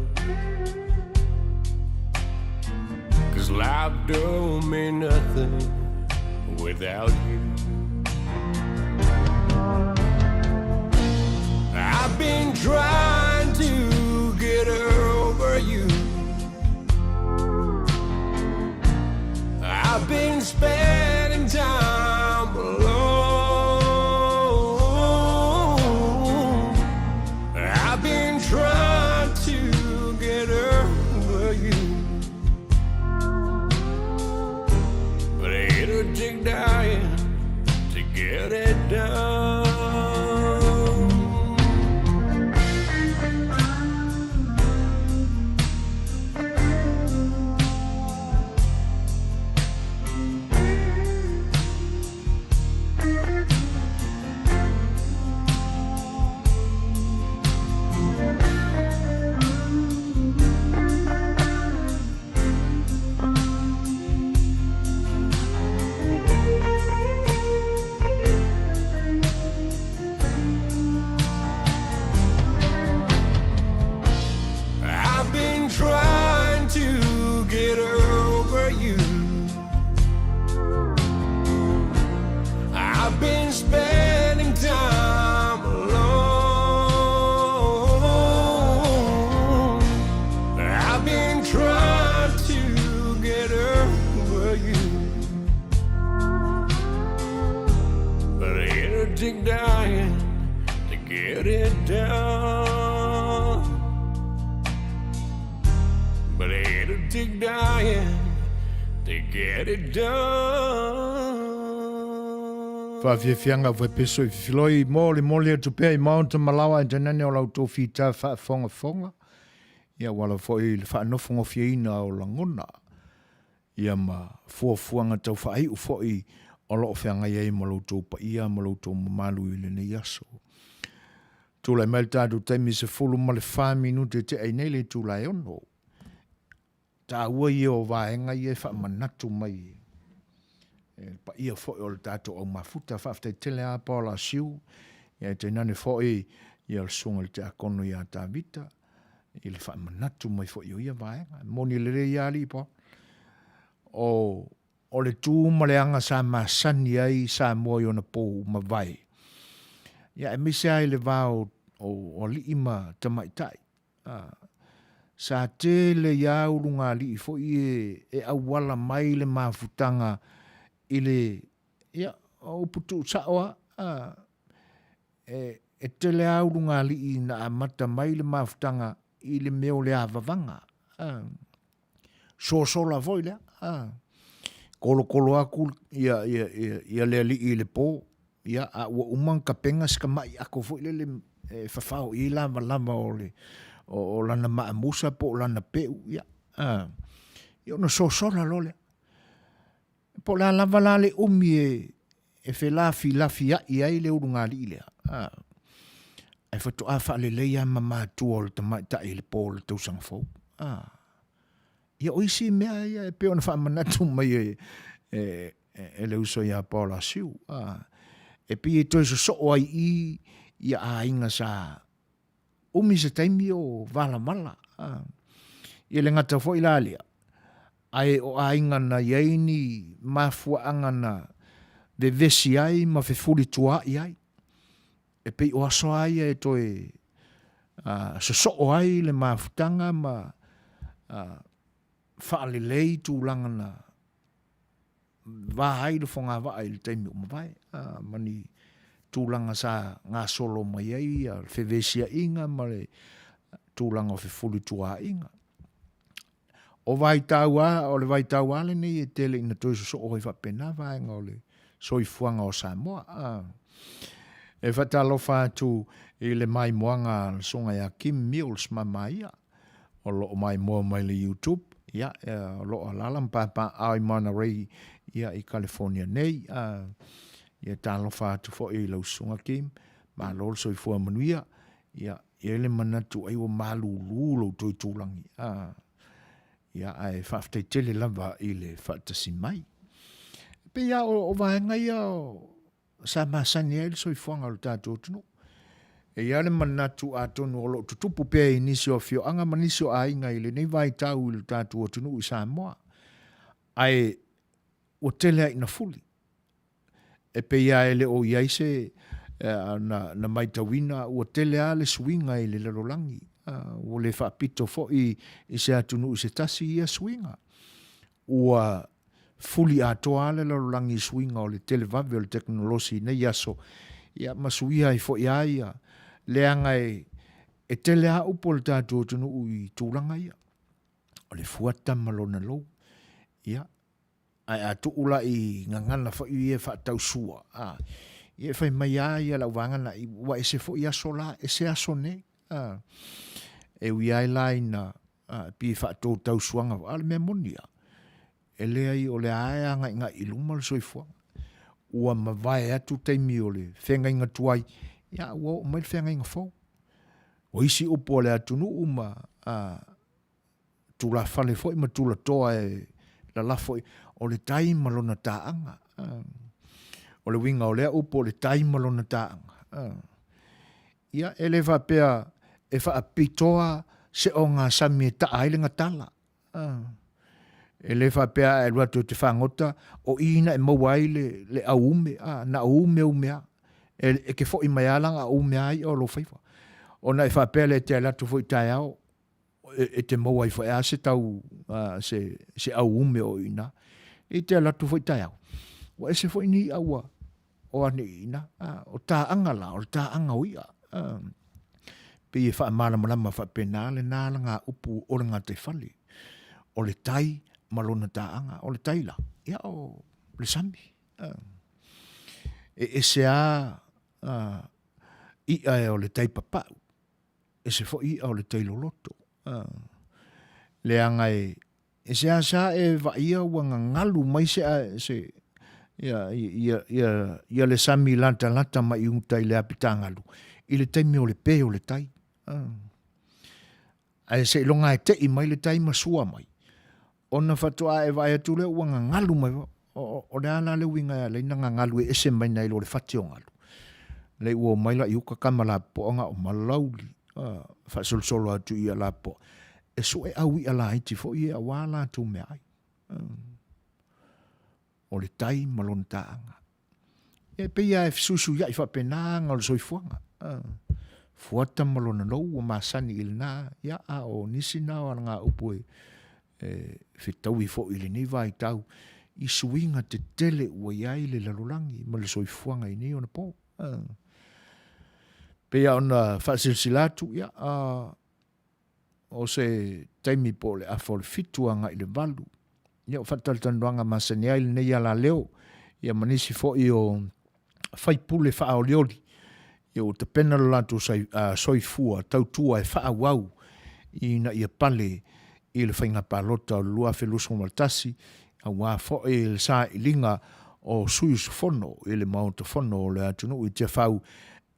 Cause life don't mean nothing without you. I've been trying to get over you. I've been spending time alone. I've been trying to get over you. But it'll take dying to get it done. I've been trying to get over you. I've been spending time alone. I've been trying to get over you. But it'll take dying to get it done. But it'll take dying to get it done. Faafiafiaga ua peso i fifiloi mo le moli atu pea i Maota Malawa e tainane o la outou fita faafogafoga, ia ua ala foi i le faanofogofieina o lagona, ia ma fuafuaga tau faaiu foi o lo o feagai ai ma lo outou paia ma lo outou mamalu i lenei aso. Tulai mai le tatou taimi 14 minute e tea ai nei le itula e 6. Taua ia o vaega ia e faamanatu mai e le paia foi o le tatou au mafuta. Faafetai tele lava Paul Asiu, ia e tainane foi ia le susuga i le Tiakono ia Tavita i le faamanatu mai foi o ia vaega. E moni lelei lava alii Paul. O o le tu ma le aga sa masani ai Samoa i ona pou mavae. Ia aemaise lava i le va o, o, o alii ma tamaitai. Sa tele i a ulugalii foi e, e auala mai le mafutaga i le, ia, o upu tuusao lava, a, e, e tele lava ulugalii na amata mai le mafutaga i le mea o le avavaga, a, sosola foi lea, a, kolokolo atu ia, ia, ia, ia le alii i le po, Ia, a ua uma ona tapena si tamai ato foi lele e fafao i ai lavalava o le o, o lana maamusa po o lana peu, ia, a, ia ona sosola loa lea. Po o le a lava la le umi e, e felafilafiai ai le ulugalii lea, a, ae faatoa faalelei lava ma matua o le tamaitai i le po o le tausaga fou. A, ia o isi mea ia e pei ona faamanatu mai e, e, e le uso ia Paul Asiu, a, e pei e toe sosoo ai i ia aiga sa umi se taimi o valavala. A, ia le gata foi la lea, ae o aiga na i ai ni mafuaaga na vevesi ai ma fefulituaai ai. E pei o aso lava ia e toe a, sosoo ai le mafutaga ma a, faalelei tulaga na va ai le fogavaa i le taimi ua mavae, a, ma ni tulaga sa gasolo mai ai le fevesiaiga ma le tulaga o fefulituaaiga. O vaitau a, o le vaitau lava lenei e tele ina toe sosoo ai faapena vaega o le soifuaga o Samoa. A, e faatalofa atu i le maimoaga a le Susuga ia Kim Mills Mamaia, o lo o maimoa mai le YouTube, ia, o lo o alaala ma papaaao i Monterey, ia, i California nei. A, ia talofa atu foi i lau Susuga Kim. Malo le soifua manuia. Ia, e i ai le manatu ai ua malulu lo outou itulagi. A, ia, ae faafetai tele lava i le faatasi mai. E pei lava o, o vaega ia o, sa masani ai le soifuaga o le tatou atunuu. E i ai le manatu atonu o lo o tutupu pea i nisi o afioaga ma nisi o aiga i lenei vaitau i le tatou atunuu i Samoa. Ae ua tele lava ina fuli. E pei lava e le o i ai se na, na matauina ua tele lava le suiga i le lalolagi. Ua le faapito foi i se atunuu se tasi ia suiga. Ua fuli atoa lava le lalolagi i suiga o le televave o le tekonolosi i nei aso, ia ma suia ai foi lava ia, leaga e, e tele lava upu a le tatou atunuu i tulaga ia. O le fuata ma lona lou. Ia, ae a tuu la i gagana foi ia e faatausua, a, ia e fai mai lava ia le auvaega na, ua ese foi aso la, ese aso nei. A, e ui ai la ina a, pei e faatotausuaga, a o le mea moni lava, e leai o lea lava e agaigai i luma le soifuaga. Ua mavae atu taimi o le feagaiga tuai, ia ua oo mai le feagaiga fou. O isi upu a le atunuu ma a, tulafale foi ma tulatoa e lalafo i, o le tai ma lona taaga. O le uiga o lea upu o le tai ma lona taaga. Ia, e le faapea e faapitoa se ogasami e taa ai le gatala. E le faapea a e alu atu e te fagota, o i na e maua ai le, le auume, a, na o umeume lava. E, e te foi mai lava la na o ume lava i'a o lou faiva. Ona e faapea lea e te alu atu foi i taeao, e, e te maua ai foi lava se tau, se, se auume o i ina. E te alu atu foi taeao, ua ese foi ni i'a ua o ane i ina. A, o taaga la, o le taaga o i'a. A, pei e faamalamalama faapena lena alagaupu o le gataifale. O le tai ma lona taaga. O le tai la, ia o le sami. A, e ese lava i'a o le tai papau. Ese foi i'a o le tai loloto. A, leaga e, e seasea e vaaia ua gagalu mai se, se ia, ia, ia, ia le sami latalata mai i uta i le apitagalu i le taimi o le pē o le tai. A, ae seiloga e tei mai le tai ma sua mai, ona faatoa e vaai atu lea ua gagalu mai, o, o le a la le uiga e ala ai ona gagalu e ese mai nai lo le fati o galu. Lea ua omai la i uka tama lapopoa na o malauli, a, faasolosolo atu i i'a lapopoa, e sue au i'a laiti foi ia aua latou meaai. O le tai ma lona taaga. E pei lava e fesuisuiai faapena aga o le soifuaga. Fuata ma lona lou ua masani i lena, ia, a o nisi na o alagaupu e, e fetaui foi i lenei vaitau i suiga tetele ua i ai le lalolagi ma le soifuaga i nei ona po. Pei lava ona faasilasila atu, ia, a, o se taimi po o le afa o le 7 agai i le 8. Ia, o faatalatalanoaga masani ai lenei alaleo, ia ma nisi foi o faipule faaolioli, ia ua tapena lo latou soifua tautua e faaauau ina ia pale i le faiga palota o le 2021, aua foi le sailiga o sui usufono i le Maota Fono o le atunuu i Tiafau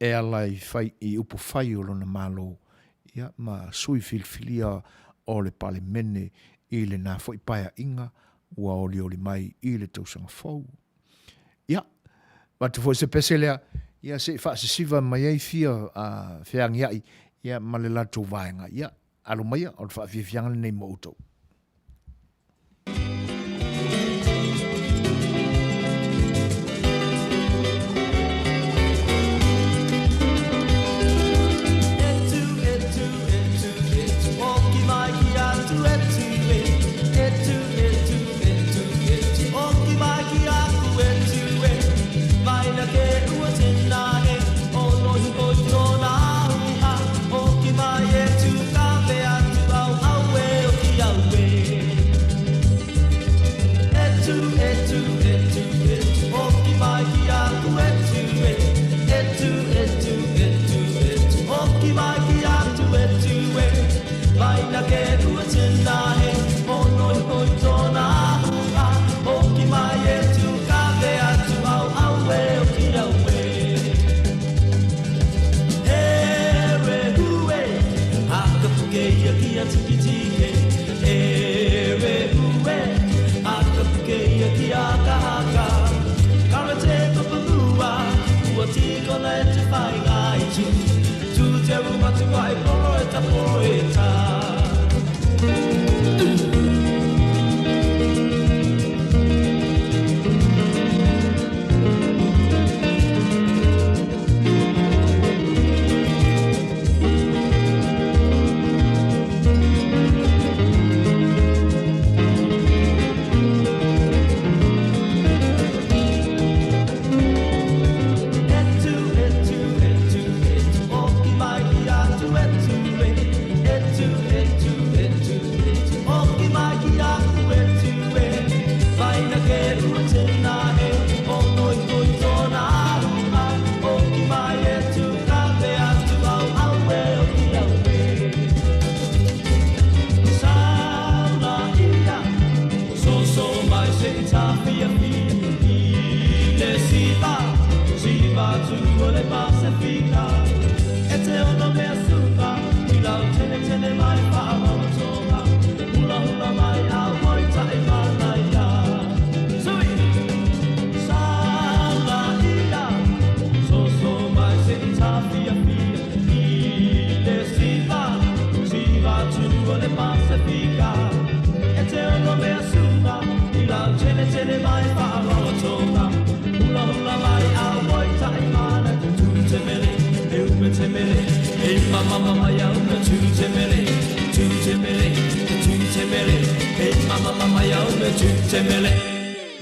e ala i fai i upufai o lona Malo, ia, ma sui filifilia o le Palemene i lena foi paeaiga ua olioli mai i le tausaga fou. Ia, avatu foi se pese lea, ia se i faasisiva mai ai fia feagiai ia, ma le latou vaega. Ia, alo maia, o le faafiafiaga lenei mo outou.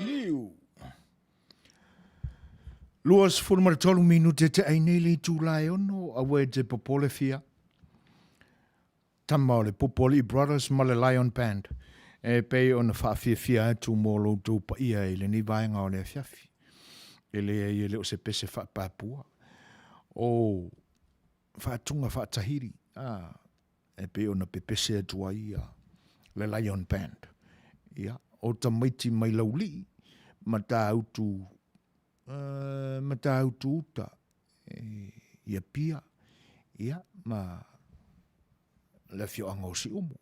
Niu. 23 minute te ai nei le itula e ono, aua e te popole fia. Tama o le Popoli'i Brothers ma le Lion Band e pei ona faafiafia atu mo lo outou paia i lenei vaega o le afiafi. E leai e le o se pese faapapua. O faatuga faatahiri, a, e pei ona pepese atu ai ia le Lion Band. Ia, o tamaiti mai Laulii, Matautu, uh, Matautu uta, e, i Apia, ia, ma le afioaga o Siumu.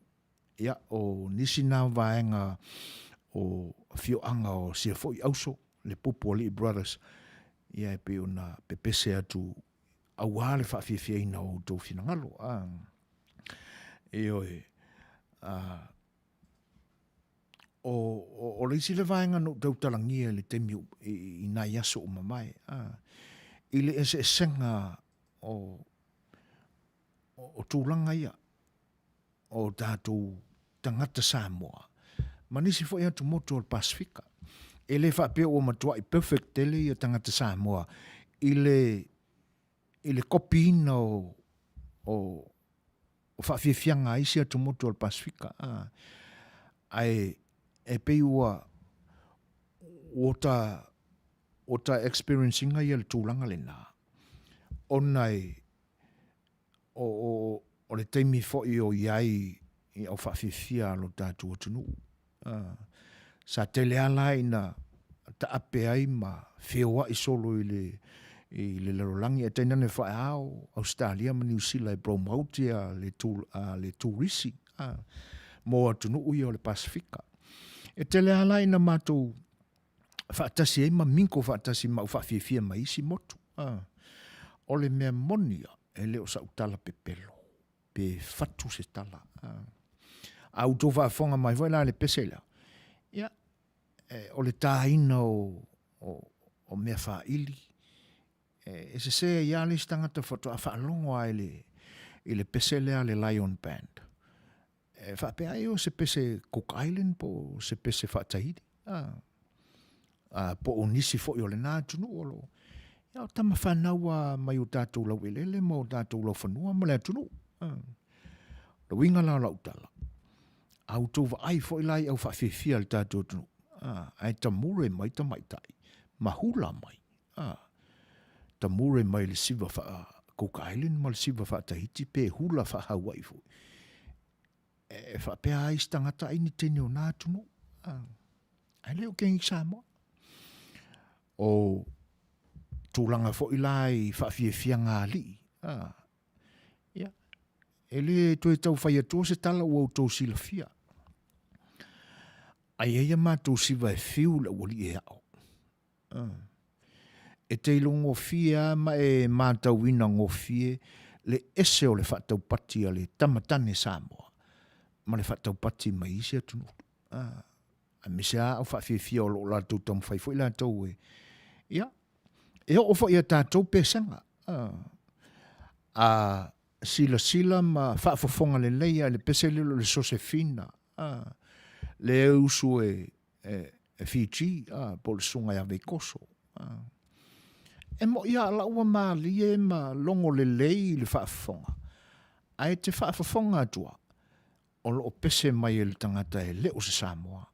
Ia, o nisi nā vaega o afioaga o sia foi auso, le Pupualii Brothers, ia e pei ona pepese atu auā le faafiafiaina o outou finagalo. A, ioe, a, o, o, o le isi le vaega na ou tautalagia i le taimi i, i nai aso ua mavae, a, i le eseesega o, o, o tulaga ia o tatou tagata Samoa ma nisi foi atumotu o le Pasefika. E le faapea ua matuai perfect tele ia tagata Samoa i le i le kopiina o o o faafiafiaga a isi atumotu o le Pasefika. A, ae e pei ua ua ta ua ta experience ina ia le tulaga lena ona e o, o, o le taimi foi o i ai i au faafiafia a lo tatou atunuu. Uh, sa tele a la ina taape ai ma feoai solo i le, i le lalolagi, ae tainane faeao Australia ma Niu Sila e promote ia le, tu, uh, le turisi uh, mo atunuu ia o le Pasifika. E tele a la ina matou faatasi ai ma minko faatasi ma au faafiafia ma isi motu. Uh, o le mea moni ia, e le o sa'u tala pepelo pe fatu se tala. A outou faafofoga mai foi la i le pese lea, ia, e, o le tāina o, o, o mea faaili, e, e sesē ai lava le isi tagata faatoa faalogo lava i le, i le pese lea a le Lion Band. E faapea ai o se pese Cook Island po o se pese faa-Tahiti. A, a, po o nisi foi o lena atunuu o lo o. Ia, o tama fanau a mai o tatou lauelele ma o tatou laufanua ma le atunuu. A. O le uiga la o lau tala, a outou vaai foi la i au faafiafia a le tatou atunuu, a, ae tamure mai tamaitai ma hula mai. A, tamure mai le siva faa Cook Island ma le siva faa Tahiti pe hula faa Hawaii foi. E faapea ai isi tagata ai ni teine o nā atunuu. A, ae le o kengi Samoa. O tulaga foi la i faafiafiaga alii. A, ia, e le toe tau fai atua se tala ua outou silafia. Ai ai a matou siva e fiu le aualii e ao. E te ilogofie lava ma e matauina gofie le ese o le faataupati a le tama tane Samoa ma le faataupati mai isi atunuu. Aemaise lava au faafiafia o lo o latou taumafai foi latou e, ia, e oo foi ia tatou pesega. A silasila ma faafofoga lelei lava i le pese lea o le Sosefina, lea e usu e e Fiji, po o le susuga ia Veikoso. E moi lava la ua malie ma logo lelei i le faafofoga, ae te faafofoga atu lava, o lo o pese mai e le tagata e le o se Samoa.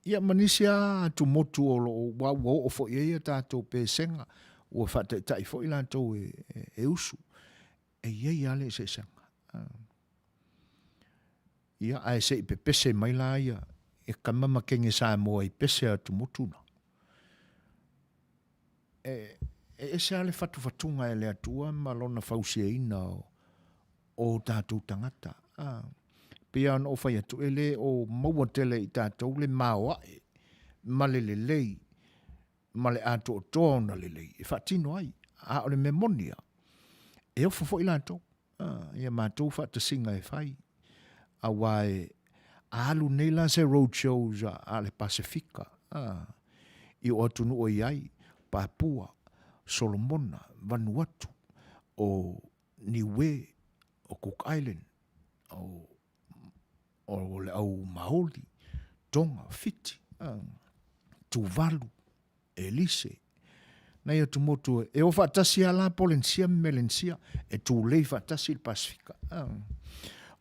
Ia ma nisi lava atumotu o lo o ua oo foi i ai a tatou pesega, ua faataitai foi latou e usu, e i ai lava le eseesega. Ia, ae se i pepese mai la ia tama ma teine Samoa i pese a atumotu na. E ese lava le fatufatuga e le Atua ma lona fausiaina o tatou tagata. Pei lava ona ou fai atu, e le o maua tele i tatou le maoae ma le lelei ma le atoatoa ona lelei e faatino ai. A o le mea moni lava, e ofo foi latou ia matou faatasiga e fai, aua e alu nei la se road shows a le Pasefika i o atunuu e i ai, Papua, Solomona, Vanuatu, o Niue, o Cook Island, o le au Maoli, Tonga, Fiti, Tuvalu, Elise, nai atumotu e o faatasi lava la Polenisia ma Melenisia, e tulei faatasi le Pasefika.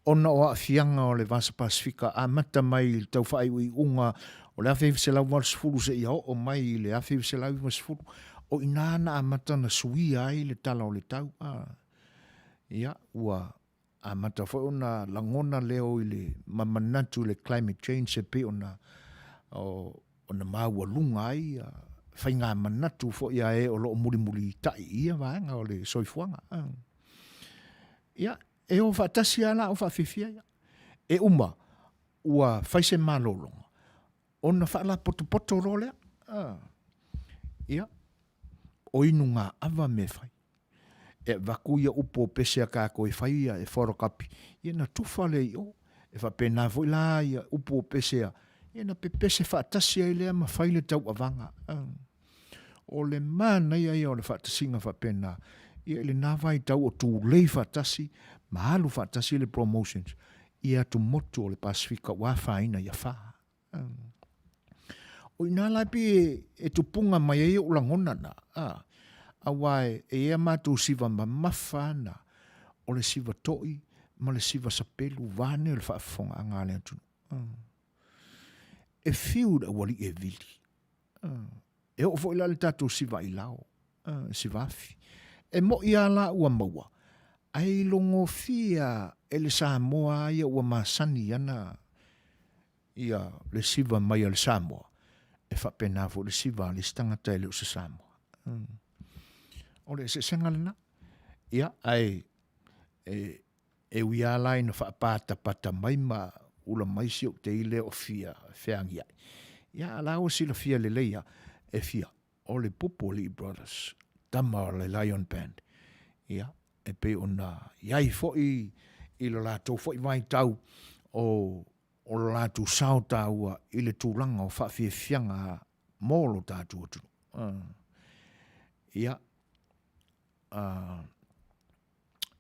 Ona o aafiaga o le Vasa Pasefika amata mai i le tau faaiuiuga o le 1980 seia oo mai i le 1990, o i ina na amata ona suia ai le tala o le tau. Ia, ua amata foi ona lagona leo i le ma manatu i le climate change e pei ona ona maualuga ai faiga manatu foi a e o lo o mulimulitai i ia vaega o le soifuaga. Ia, e o faatasi lava la au faafiafia ia. E uma, ua fai se malologa, ona faalapotopoto loa lea. Ia, o inugaava mea e fai. E avatu ia upu o pese a tatou e fai ia e photocopy, ia na tufa lea i o. E faapena foi la ia upu o pese a, ia na pepese faatasi ai lea ma fai le tauavaga. O le manaia ia o le faatasiga faapena, ia i lena vaitau o tulei faatasi ma alu faatasi le promotions i atumotu o le Pasefika ua afaina i afa. O i ina la e pei e tupuga mai ai ou lagona na, aua e i ai a matou siva mamafa na, o le siva toi ma le siva sapelu vaeane o le faafofogaaga a le atunuu. E fiu i le aualii e vili. E oo foi la i le tatou siva ailao, siva afi. E moi lava la ua maua, ae ilogofie lava e le Samoa lava ia ua masani i ana ia le siva mai a le Samoa, e faapena foi le siva a le isi tagata e le o se Samoa. O le eseesega lena. Ia, ae e, e ui lava la ina faapatapata mai ma ula mai si ou tei lea o fia feagiai. Ia, a la ua silafia lelei lava, e fia o le Pupualii Brothers, tama o le Lion Band. Ia, e pei ona i ai foi i lo latou foi vaitau o o lo latou sao taua i le tulaga o faafiafiaga mo lo tatou atunuu. Ia,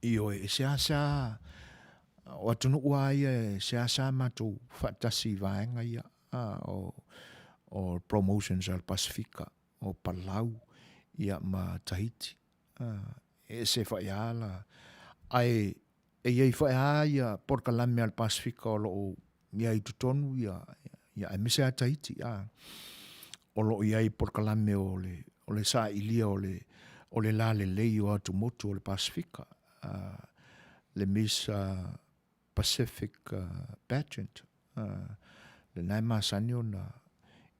ioe, e seasea, o atunuu lava ia e seasea matou faatasi i vaega ia, o promotions a le Pasefika, o Palau, ia ma Tahiti. E ese foi lava la, ae e i ai foi lava ia polokalame a le Pasefika o lo o i ai i totonu ia, ia aemaise lava Tahiti, a, o lo o i ai polokalame o le, o le sailia o le, o le lalelei o atumotu o le Pasefika, a, le Miss Pacific Pageant, lena e masani ona,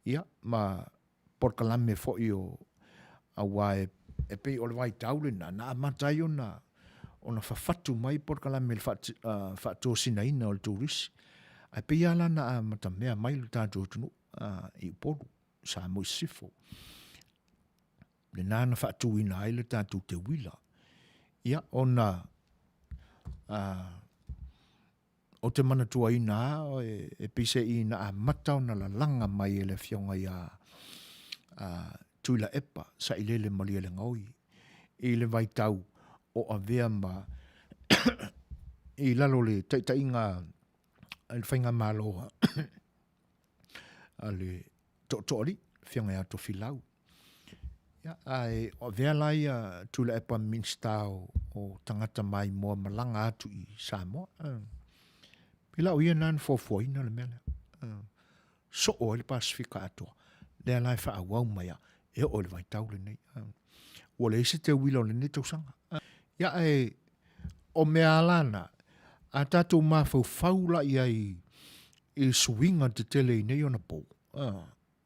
ia, ma polokalame foi o, aua e, e pei o le vaitau lena, na amata ai ona, ona fafatu mai polokalame i le faatosinaina o le turisi. Ae pei lava la na amatamea mai le tatou atunuu i Upolu. Samoa i Sisifo. Lena na faatuina ai le tatou teuila. Ia, ona ou te manatuaina lava e peiseai na amata ona lalaga mai e le Afioga ia Tuilaepa Sailele Malielegaoi i le vaitau o avea ma i lalo o le taitaiga a le Faigamalo a le Tootooalii, le Afioga ia Tofilau. Ia, ae o avea la ia Tuilaepa Minisita o tagata maimoa malaga atu i Samoa. I lau ia na na fuafuaina le mea lea. Soo ai le Pasefika atoa. Lea la e faaauau mai a e oo i le vaitau lenei. Ua leai se teuila o lenei tausaga. Ia ae o mea lava na, a tatou mafaufau la i ai i suiga tetele i nei ona po,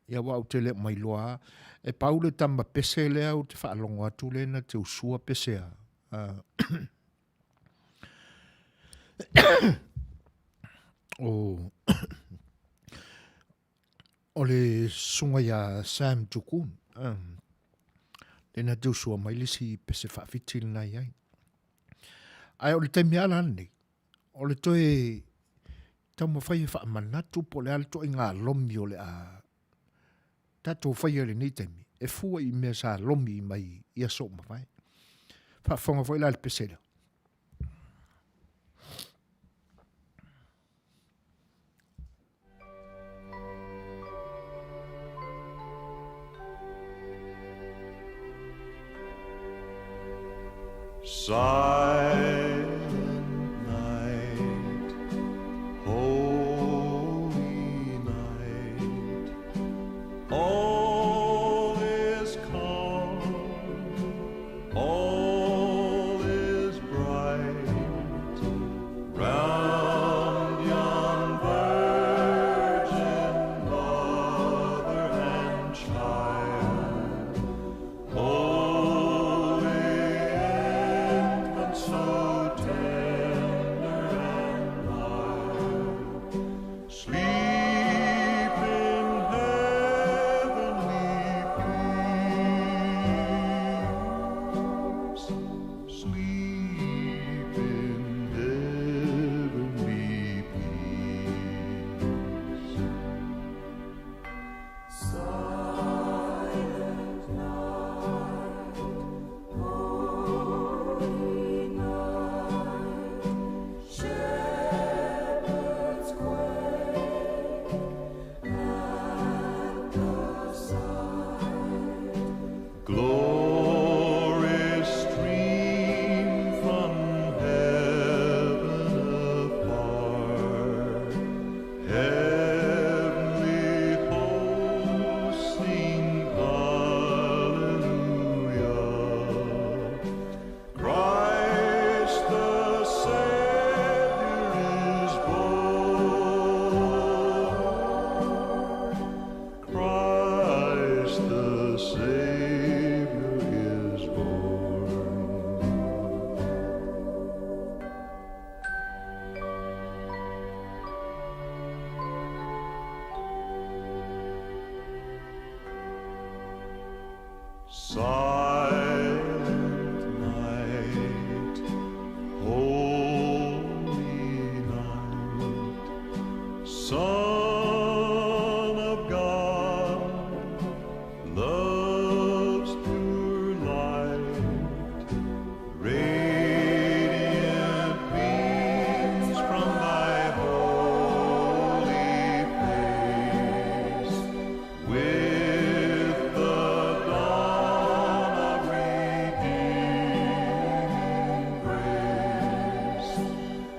Ia aua ou te le o mailoa lava. E pau le tama pese lea ou te faalogo atu lea na te usua pese a o le susuga ia Sam Tukun. Lea na te usua mai le isi pese faafiti lena i ai. Ae o le taimi lava la lenei, o le toe taumafai e faamanatu po o le a le ituaiga lomi o le a tatou faia i lenei taimi e fua i mea sa lomi mai i aso ua mavae. Faafofoga foi la i le pese lea. Silent night, holy night, all is calm, all is bright. Round yon virgin mother and child, holy infant, so tender and mild, sleep in heavenly peace. Sleep in heavenly peace. Silent night, holy night, shepherds quake at the sight. Glory stream from heaven afar, Heavenly hosts sing hallelujah. Christ the Savior is born. Christ the Savior is born. Silent night, holy night, Son of God, love's pure light, radiant beams from thy holy face, with the dawn of redeeming grace.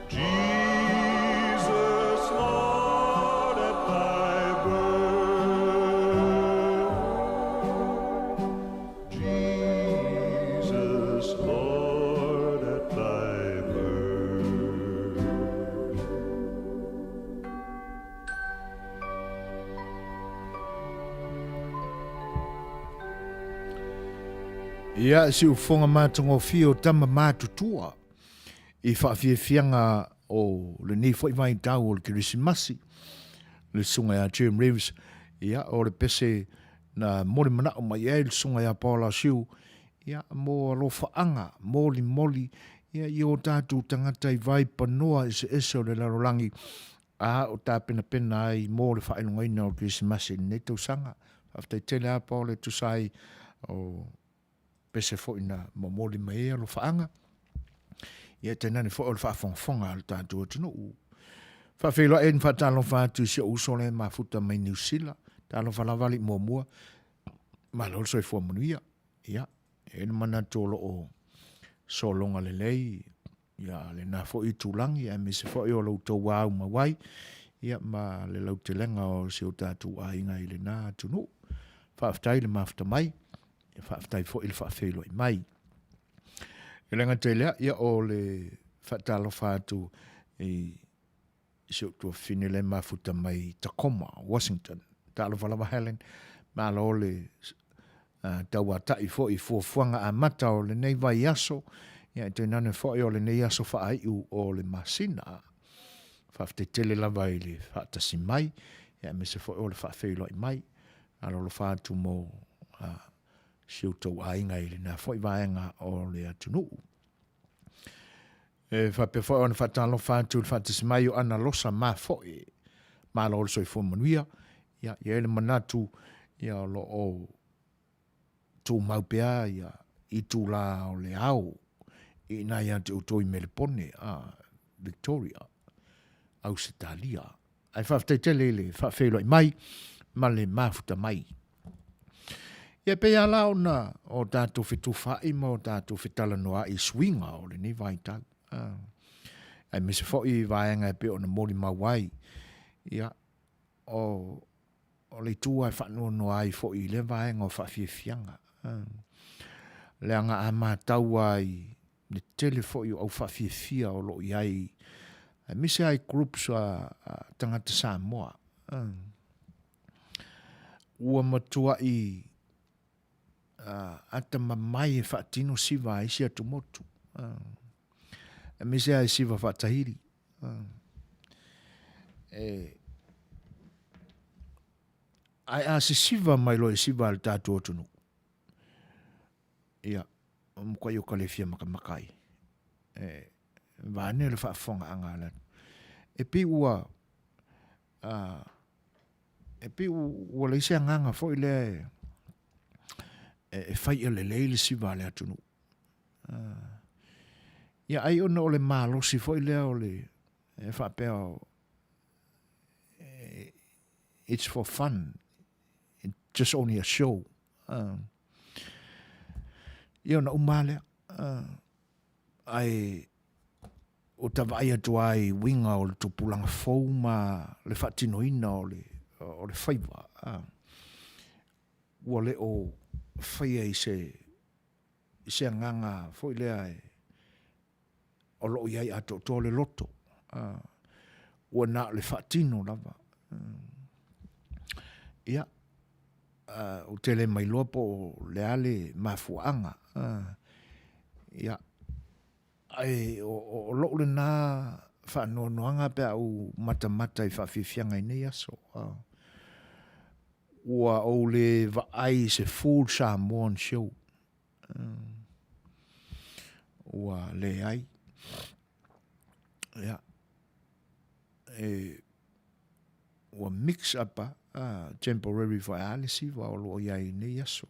Jesus, Lord, at thy birth. Jesus, Lord, at thy birth. Ia, siufofoga matagofie o tama matutua. I faafiafiaga o lenei foi vaitau o le Kerisimasi, le susuga ia Jim Reeves, ia, o le pese Na molimanaʻo mai ai le Susuga ia Paola Siu, ia, mo alofaaga molimoli, ia, i o tatou tagata i vaipanoa eseese o le lalolagi, a o tapenapena ai mo le faailogaina o le Kerisimasi i lenei tausaga. Faafetai tele lava Paola e tusa ai o pese foi na momoli mai ai alofaaga, ia tainane foi o le faafogafoga a le tatou atunuu. Faafeiloai ai ma faatalofa atu i si ou uso lea e mafuta mai Niu Sila. Talofa lava alii muamua, malo le soifua manuia. Ia, e i ai le manatu o lo o sologa lelei ia lena foi itulagi aemaise foi o lo outou aumau ai ia ma le lautelega o si o tatou aiga i lena atunuu. Faafetai le mafuta mai, ia faafetai foi le faafeiloai mai. E le gata i lea, ia o le faatalofa atu i si ou tuafafine lea e mafuta mai i Tacoma, Washington. Talofa lava Helen, malo le tauata'i foi i fuafuaga amata o lenei vaiaso, ia e tainane foi o lenei aso faaiu o le masina. Faafetai tele lava i le faatasi mai, ia aemaise foi o le faafeiloai mai. Alolofa atu mo si outou aiga i lena foi vaega o le atunuu. E faapea foi ona faatalofa atu i le faatasi mai o Ana Losa Mafoe. Malo le soifua manuia. Ia, i ai le manatu, ia, o lo o tumau pea ia itulā o le ao i ina ia te outou i Melepone, a, Victoria, Ausetalia. Ae faafetai tele i le faafeiloai mai ma le mafuta mai. Ia pei lava la ona o tatou fetufaai ma o tatou fetalanoa'i i suiga o lenei vaitau, aemaise foi i vaega e pei ona molimau ai, ia, o, o le itu lava e faanoanoa ai foi i lea vaega o faafiafiaga. Leaga a matau lava i le tele foi o au faafiafia o lo o i ai, aemaise lava i groups a tagata Samoa, ua matuai atamamai e faatino siva a isi atumotu, aemaise lava i siva faatahili. Ae a sisiva mai loa i siva a le tatou atunuu, ia, o matuai o ka le fia makamaka ai. E, vaeane le faafofogaaga a le E pei ua, a, e pei ua leai se agaga foi lea e, e, e fai ia lelei le siva a le atunuu. Ia ai ona o le malosi foi lea o le, e faapea, it's for fun, it's just only a show. Ia ona uma lava lea. Ae ua ta vaai atu lava i uiga o le tupulaga fou ma le faatinoina o le, o le faiva, ua le o faia i se, i se agaga foi lea e, o lo o i ai atoatoa le loto, ua na o le faatino lava. Ia, ou te le mailoa po o le a le mafuaaga. Ia, ae o lou lena faanoanoaga pe a ou matamata i faafiafiaga i nei aso. Ua ou le vaai i se full Samoan show. Ua leai. Ia, e, ua mix up a, temporary foi a le siva o lo o i ai i nei aso.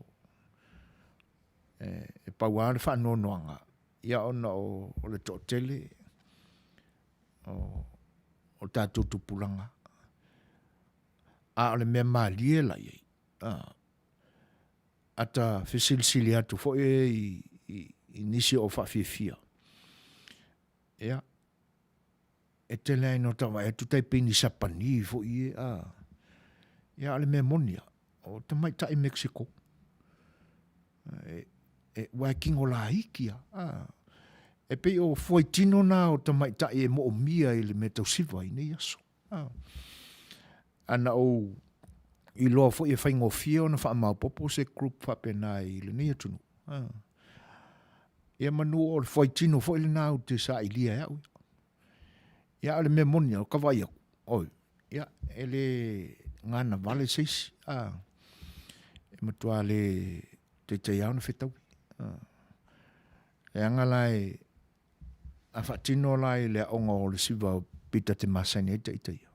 E, e pau lava le faanoanoaga, ia ona o, o le toatele o, o tatou tupulaga. A o le mea malie la i ai, ata fesilisili atu foi e i, i, i nisi o faafiafia. Ia, e tele ai no ta vaai atu tai pei ni Sapani foi e, a. Ia, o le mea moni a, o tamaitai Mexico. E, e, ua e kino laiti a, a. E pei o fuaitino na o tamaitai e moomia i le mea tausiva i nei aso. A na ou iloa foi e faigofie ona faamaopoopo se group faapena i lenei atunuu. Ia manu o le fuaitino foi lena ou te sailia e au ia. Ia a o le mea moni o ka vaai atu, oi, ia e le gana vale se isi. E matua le taitai lava ona fetaui. Leaga la e, a faatino la i le aoga o le siva pei ta te masani ai ita ia.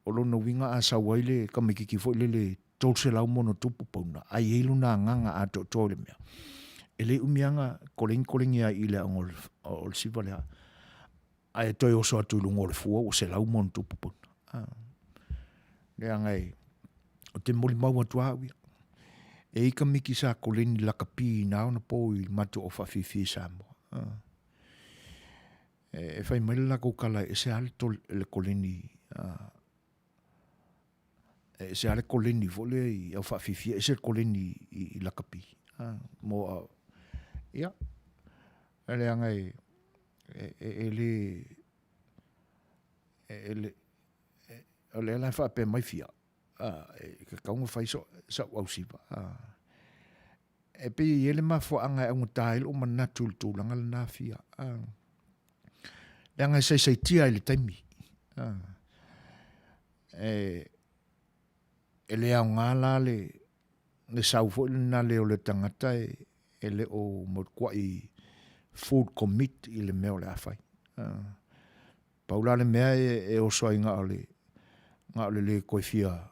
O lona uiga a sau ai le tamaititi foi lele 300 ma ono tupu pauna, a i ai lona agaga atoatoa i le mea, e le umi lava na koleni koleni ai i le aoga o le siva lea, ae toe oso atu i luga o le fua ua 100+ pauna. Leaga e, ou te molimau atu lava au ia, e i ai tamaiti sa koleni lakapi i na ona po i le matou aufaafifia i Samoa. E fai mai le latou tala e ese lava le koleni e ese lava le koleni foi lea i aufaafifia ese le koleni i lakapi. Mo ia, leaga e e le e le o lea la e faapea mai Fia, e tatau ona fai sau ausiva. E pei e i ai le mafuaaga e augata ai lou manatu i le tulaga lena Fia, leaga e saisaitia i le taimi. E le aoga la le sau foi lena o le tagata e le o matuai full commit i le mea o le a fai. Pau la le mea e oso ai na o le le toe fia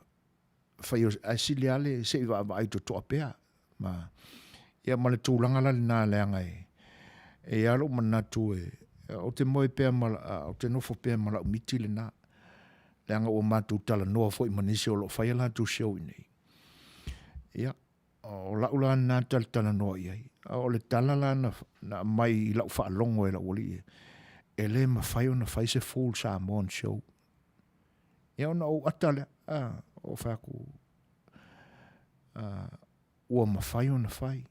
fai ae sili lava le se i vaavaai totoa pea. Ma, ia ma le tulaga la lena leaga e i ai lava lou manatu e, ou te moe pea ma, ou te nofo pea ma lau miti lena, leaga ua matou talanoa foi ma nisi o lo o fai a latou show i inei. Ia, o lau la lena talatalanoa i ai. O le tala la na aumai i lau faalogo e lau alii, e le mafai ona fai se full Samoan show. Ia ona ou ata lea, ou fai atu, ua mafai ona fai,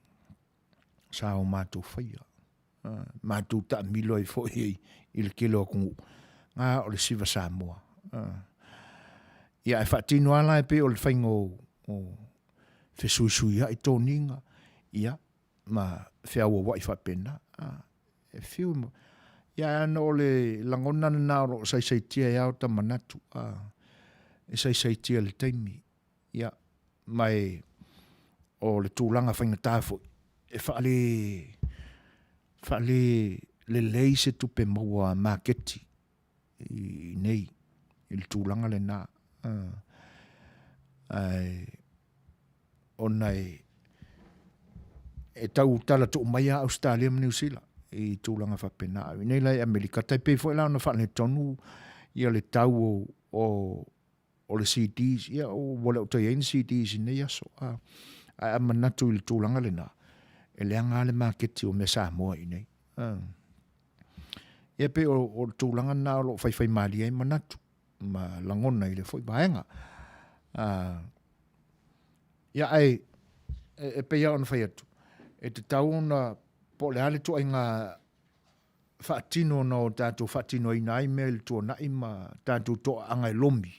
sa o matou faia, matou taamilo ai foi i le tele o atunuu, na o le siva Samoa. Ia ae faatino lava la e pei o le faiga o fesuisuiai toniga, ia, ma feauauai faapena. E fiu, ia ae ona o le lagona lena o lo o saisaitia ai lava ota manatu, e saisaitia i le taimi. Ia, ma e o le tulaga faigata foi, e faale faale lelei se tupe maua a maketi i inei i le tulaga lena. Ae ona e e tau tala tuu mai lava Ausetalia ma Niu Sila i tulaga faapena. A o inei la i Amerika, tai pei foi la ona faaletonu ia le tau o, o, o le CDs, ia ua le o toe i ai ni CDs i nei aso. A, ae a manatu i le tulaga lena, e leaga lava le maketi o mea Samoa i inei. A. Ia pei o, o le tulaga lena o lo o faifaimalie ai manatu ma lagona i lea foi vaega. Ia ae e pei lava ona fai atu, e tatau ona po o le a le ituaiga faatino na o tatou faatinoina ai mea i le tuanai ma tatou toaaga e lomi,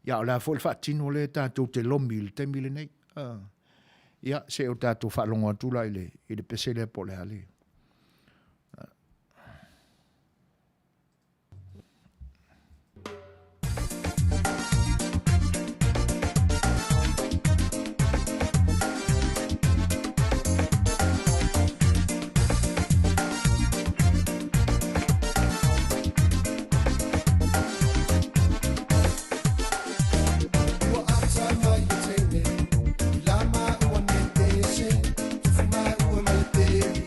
ia a o le a foi le faatino lea tatou te lomi i le taimi lenei. Ia, se i o tatou faalogo atu la i le pese lea po o le a le... Ua ata mai le teine i la maua netese, tufu maua ma le peli.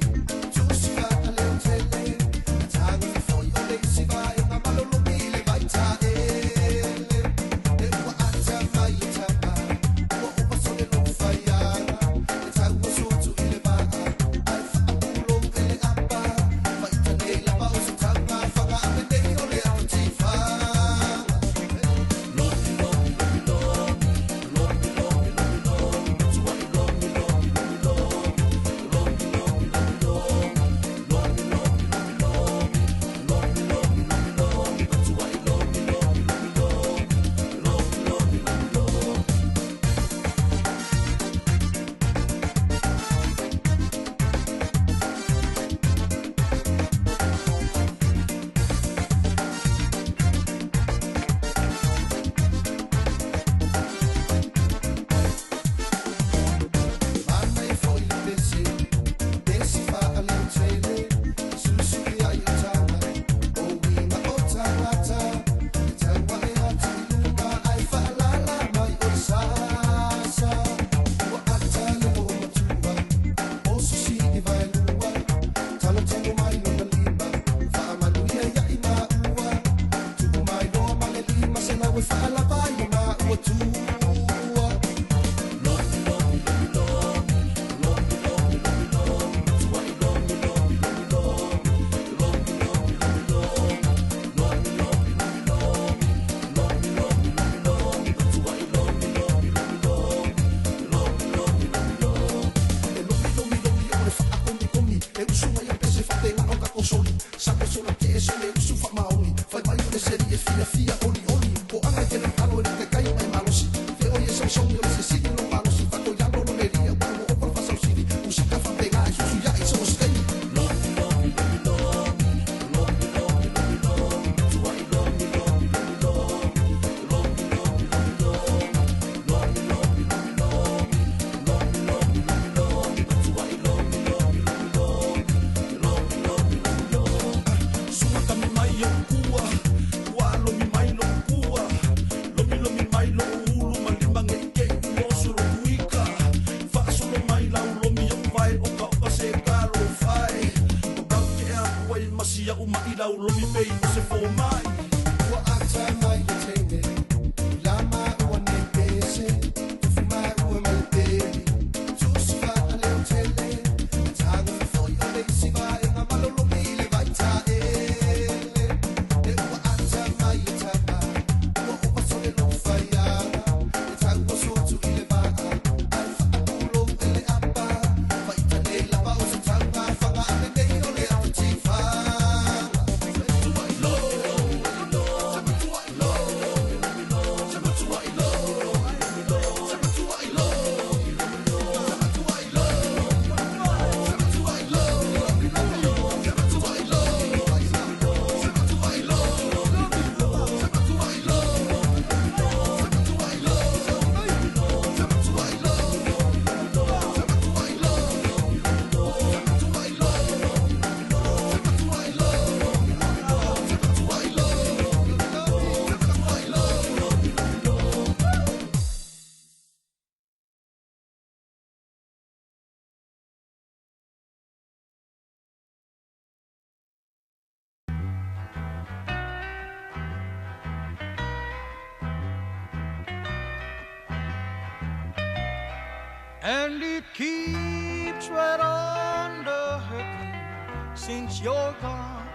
And it keeps right on the hurting since you're gone.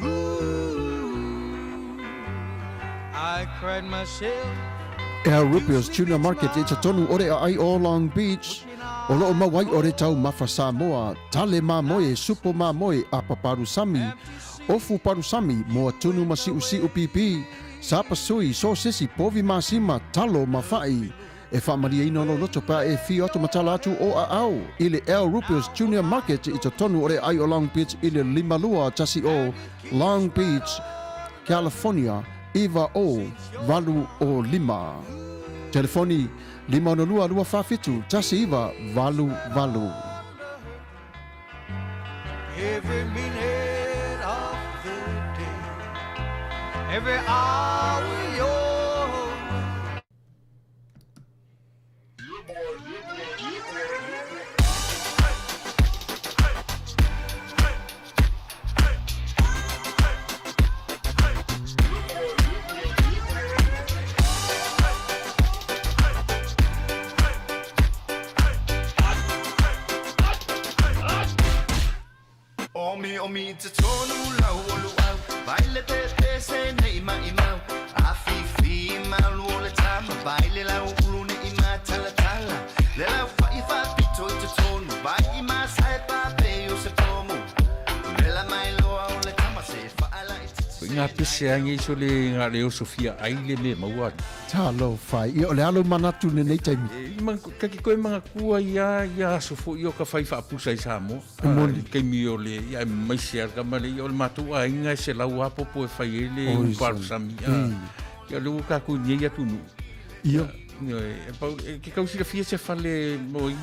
Ooh, I cried myself. Al Rupio's Tuna Market i totonu o le aai o Long Beach, o loo mau ai o le taumafa Samoa, tale mamoe, supo mamoe, apa palusami, ofu palusami, moa tunu ma siusiu pipi, sapasui, sosesi, povi masima, talo ma fa'i. E faamalieina lou loto pe a e afio atu ma tala atu o aao i le Al Rupio's Junior Market i totonu o le aai o Long Beach i le 5210 Long Beach, California 90805. Telefoni, 562 247 1988. Every minute of the day, every hour you're Omi omi i totonu lau o luau Vai le pese se nei mai mau A fifi malu o le tama Vai le lau ulu ne i matala tala Le lau fai fa pito i totonu Vai i masai pa pe o se pomu Vela mai loa o le tama se faala i Ko i ngā pese ange iso le ngā leo Sofia ai le me maua atu. Talofa, ia o le alo manatu lenei taimi. E, man, ka ki koe mangakua ia, ia aso fo i o ka whai whaapusa i Samoa. E moni. Kaimi o le, ia e maisi a ka male, ia o le mātou a inga e se lau apopo e whai e le Oi, uparu sami. Ia le ua kākou nei atu nu. Ia. E, pau, e, ke kausila fia se fale mo i.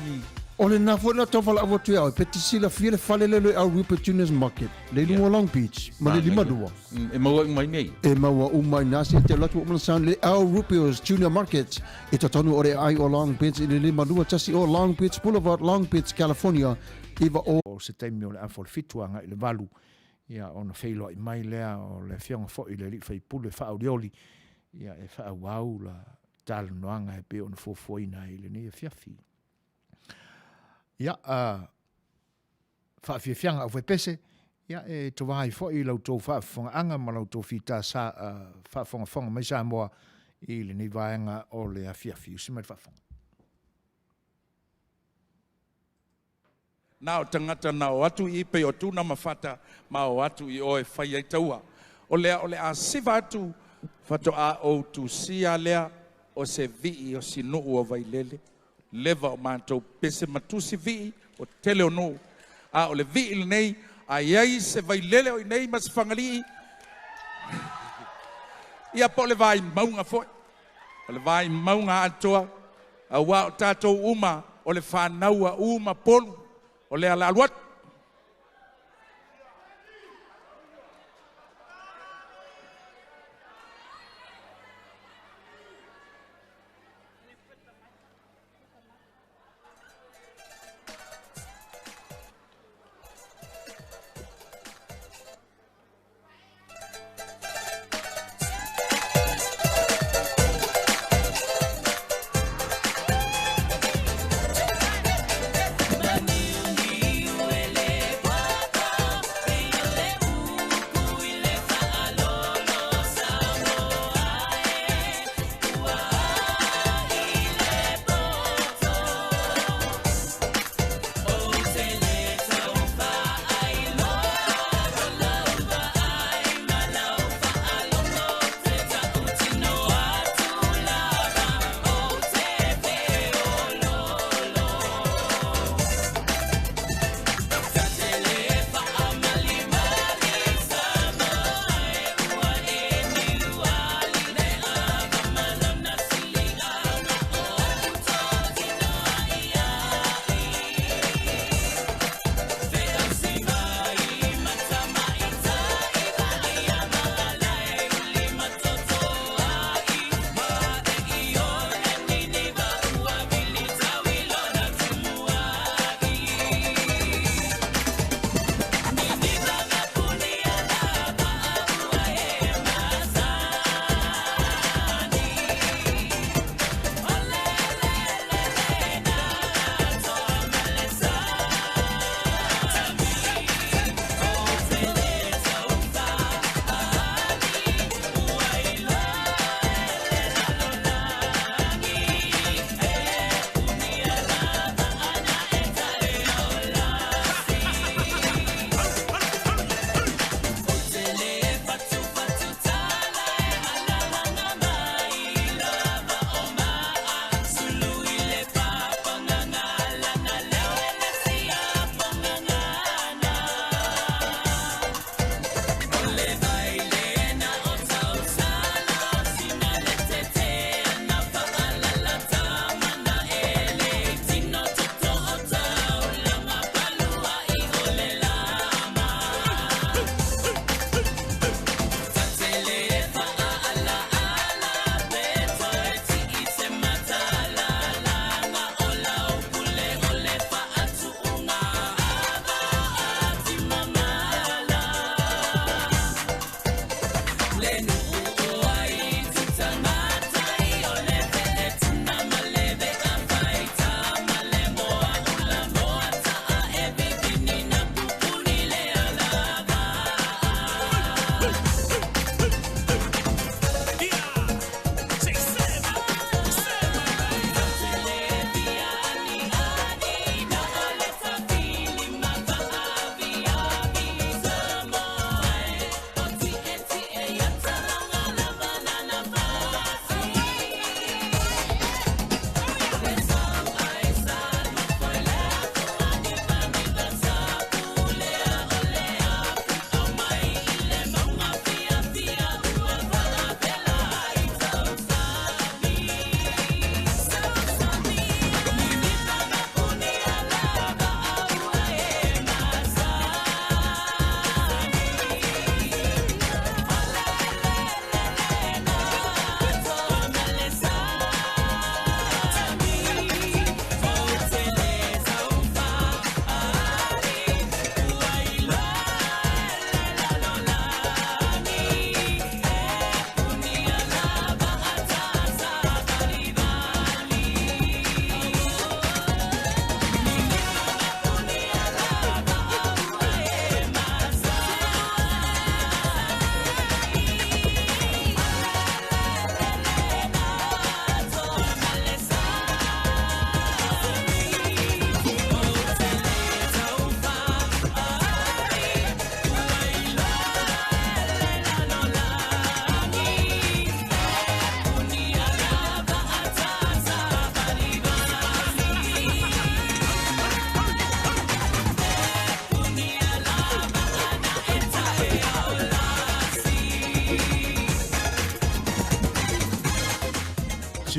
O le na foi na tau whalaau atu ia oe, pe te silafia le fale lea le Al Rupert Juniors Market, le i luga o Long Beach, ma le 52. E maua uma i nei. E maua uma i nā se te alu atu o mana sound le Al Rupio's Junior Market i totonu o le aai o Long Beach i le 52 o Long Beach Boulevard, Long Beach, California, 9 o. O se taimi o le afa o le 7 agai i le 8, ia, ona feiloai mai lea o le afioga foi i le alii faipule faaolioli, ia, e faaauau la talanoaga e pei ona fuafuaina ai i lenei afiafi. Ia, faafiafiaga aufaipese, ia, e tova ai foi la outou faafofogaaga ma la outou fita sa, faafogafoga mai Samoa i lenei vaega o le afiafi. Usi mai le faafofoga. Na o tagata na o atu i pei o Tuna ma Fata ma o atu i o e fai ai taua. O lea o le a siva atu Faatoa ou tusia lea o se vii o si nuu o Vailele. Leva o matou pese ma tusi vii o tele o nuu. A o le vii lenei, a i ai se Vailele o i inei ma se Fagalii, ia po o le Vaimauga foi. O le Vaimauga atoa, aua o tatou uma o le fanau a Ū ma Polu, o le ala alu atu.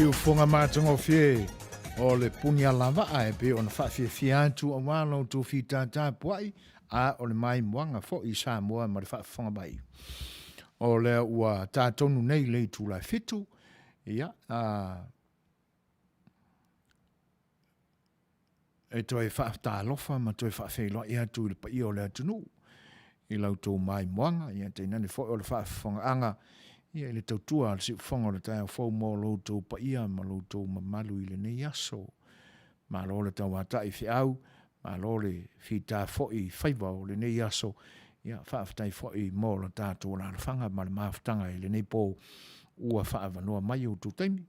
Siufofoga matagofie o le puni alavaa e pei ona faafiafia atu aua lo outou fitātā pua'i a o le maimoaga foi i Samoa ma le faafofoga mai. O lea ua tā tonu nei le itula e fitu, ia, a, e toe faatalofa ma toe faafeiloai atu i le paia o le atunuu i la outou maimoaga, ia tainane foi o le faafofogaaga ia i le tautua a le siufofoga o le taeao fou mo lo outou paia ma lo outou mamalu i lenei aso. Malo le tauatai feau, malo le fita foi i faiva o lenei aso, ia faafetai foi mo lo tatou alaalafaga ma le mafutaga i lenei po ua faaavanoa mai outou taimi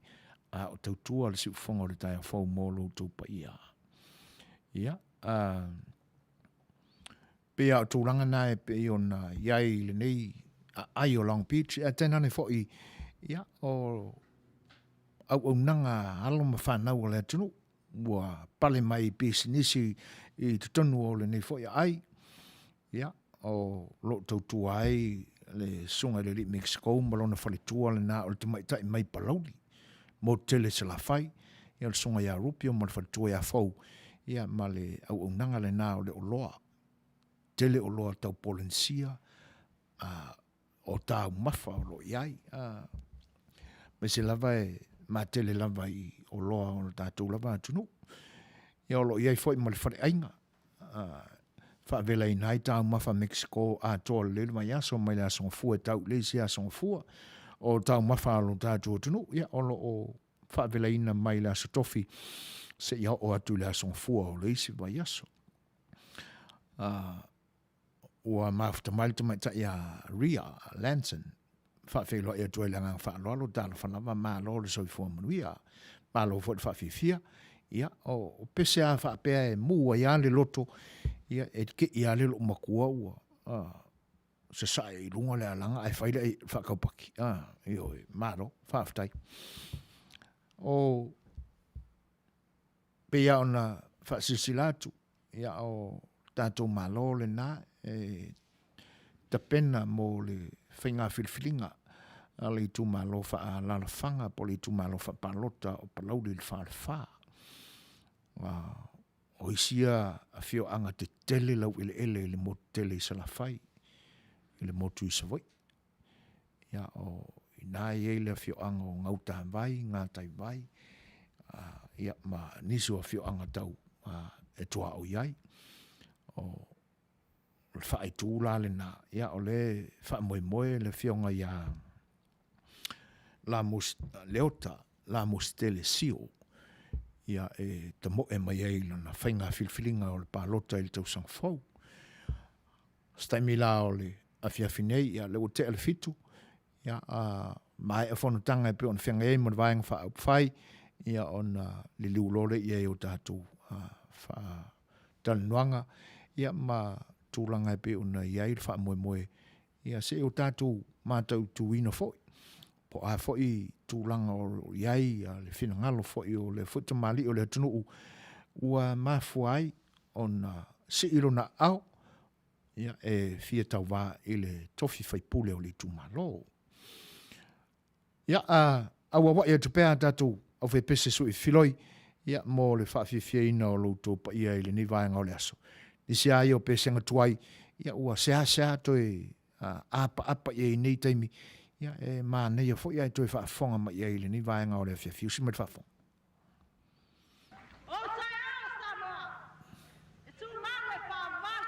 a o tautua le siufofoga o le taeao fou mo lo outou paia. Ia, a, pei a o tulaga na e pei ona i ai i lenei aai o Long Beach, ae tainane foi, ia, o auaunaga a alo ma fanau a le atunuu ua pale mai i pisinisi i totonu o lenei foi aai, ia, o lo o tautua ai le susuga i le alii Mexico ma lona faletua lena o le tamaitai mai Palauli, motu tele i Salafai, ia o le susuga ia Rupio ma le faletua ia Fou, ia ma le auaunaga lena o le oloa, tele oloa tau Polenisia, a o taumafa o lo o i ai, a, aemaise lava e matele lava i oloa o le tatou lava atunuu. Ia o lo o i ai foi ma le faleaiga, a, faavelaina ai taumafa Mexico atoa lelei le vaiaso mai le Aso Gafua e tau i le isi Aso Gafua. O taumafa a lo tatou atunuu, ia o lo o faavelaina mai le Aso Tofi seia oo atu i le Aso Gafua o le isi vaiaso. A, ua mafuta mai le tamaitai ia Ria Lanson, faafeiloai atu ai le agaga faaaloalo, talofa lava, malo le soifua manuia, malo foi le faafiafia. Ia, o pese a faapea e mu ai lava le loto, ia, e kei lava le lou matua ua sasae i luga le alaga ae fai le faataupaki. Ioe, malo, faafetai. O pei lava ona faasilasila atu, Ia, o tatou Malo lena e tapena mo le faiga filifiliga a le itumalo faaalaalafaga po o le itumalo faapalota o Palauli le Falefa. O isi ia afioaga tetele laueleele i le motu tele i Salafai, i le motu i Savaii. Ia, o ina e i ai le afioaga o Gautavai, Gataivai, ia, ma nisi o afioaga tau e tuaoi ai. O le faaitu la lena, ia, o lea e faamoemoe le afioga ia Lamos, Leota Lamositele Sio, ia, e tamoe mai ai i lana faiga filifiliga o le palota i le tausaga fou. Se taimi la o le afiafi nei, ia, lea ua tea le fitu, ia, a maea fonotaga e pei ona feagai ai ma le Vaega Faaupufai, ia, ona liliu loa lea i ai o tatou faatalanoaga, ia, ma tulaga e pei ona i ai le faamoemoe, ia, se i o tatou mataituina foi, po o a foi tulaga o lo o i ai le finagalo foi o lea foi tamalii o le atunuu ua mafua ai ona sii lona aao ia, e fia tauvā i le tofi faipule o le itumalo. Ia, a auauai atu pea a tatou aufaipese sui filoi, ia, mo le faafiafiaina o lo outou paia i lenei vaega o le aso. Nisi lava ia o pesega tuai, ia, ua seasea toe apaapa i ai i nei taimi, ia, e manaia foi ae toe faafofoga mai i ai i lenei vaega o le afiafi. Usi mai le faafofoga. Ou taeao Samoa, e tumau e faavavau.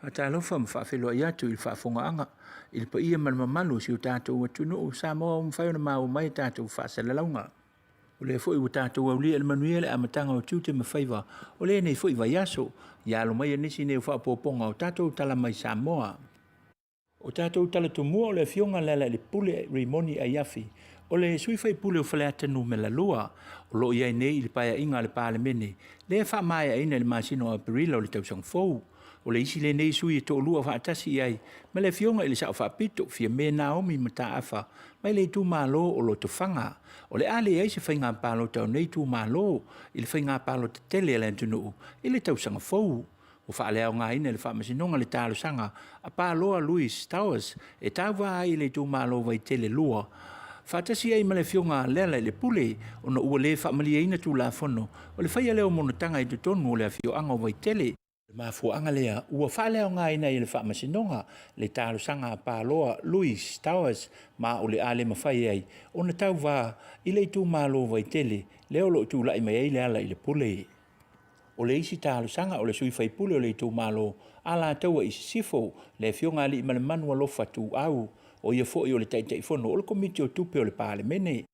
Faatalofa ma faafeiloai atu i le faafogaaga i le paia ma le mamalu o si o tatou atunuu o Samoa ua mafai ona maua mai a tatou faasalalauga. O lea foi ua tatou aulia i le manuia le amataga o tiute ma faiva o lenei foi vaiaso, ia alo maia nisi nei o faaopoopoga o tatou tala mai Samoa. O tatou tala tomua o le Afioga Lealailepule Rimoni Aiafi, o le sui faipule o Faleata Numera 2, o lo o i ai nei i le Paeaiga a le Palemene, lea e faamaeaina i le masina o Aperila o le tausaga fou. O le isi lenei sui e toalua faatasi i ai ma le Afioga i le Sao Faapito, Fiame Naomi Mataafa, mai le itumalo o Lotofaga. O le a leai se faiga palota o nei itumalo i le faiga palota tele a le atunuu i le tausaga fou. Ua faaleaogaina e le Faamasinoga le talosaga a Paloa Louis Towers e tauva ai i le itumalo Vaitele 2 faatasi ai ma le Afioga Lealailepule ona ua le faamalieina Tulafono o le faia lea o monotaga i totonu o le afioaga o Vaitele. O le mafuaaga lea ua faaleaogaina ai e le Faamasinoga le talosaga a Paloa Louis Towers ma o le a le mafai ai ona tauva i le itumalo Vaitele lea o lo o tulai mai ai Lealailepule. O le isi talosaga o le sui faipule o le itumalo Alataua i Sisifo, le Afioga Aliimalemanu Alofa Tuuau, o ia foi o le Taitaifono o le Komiti o Tupe o le Palemene.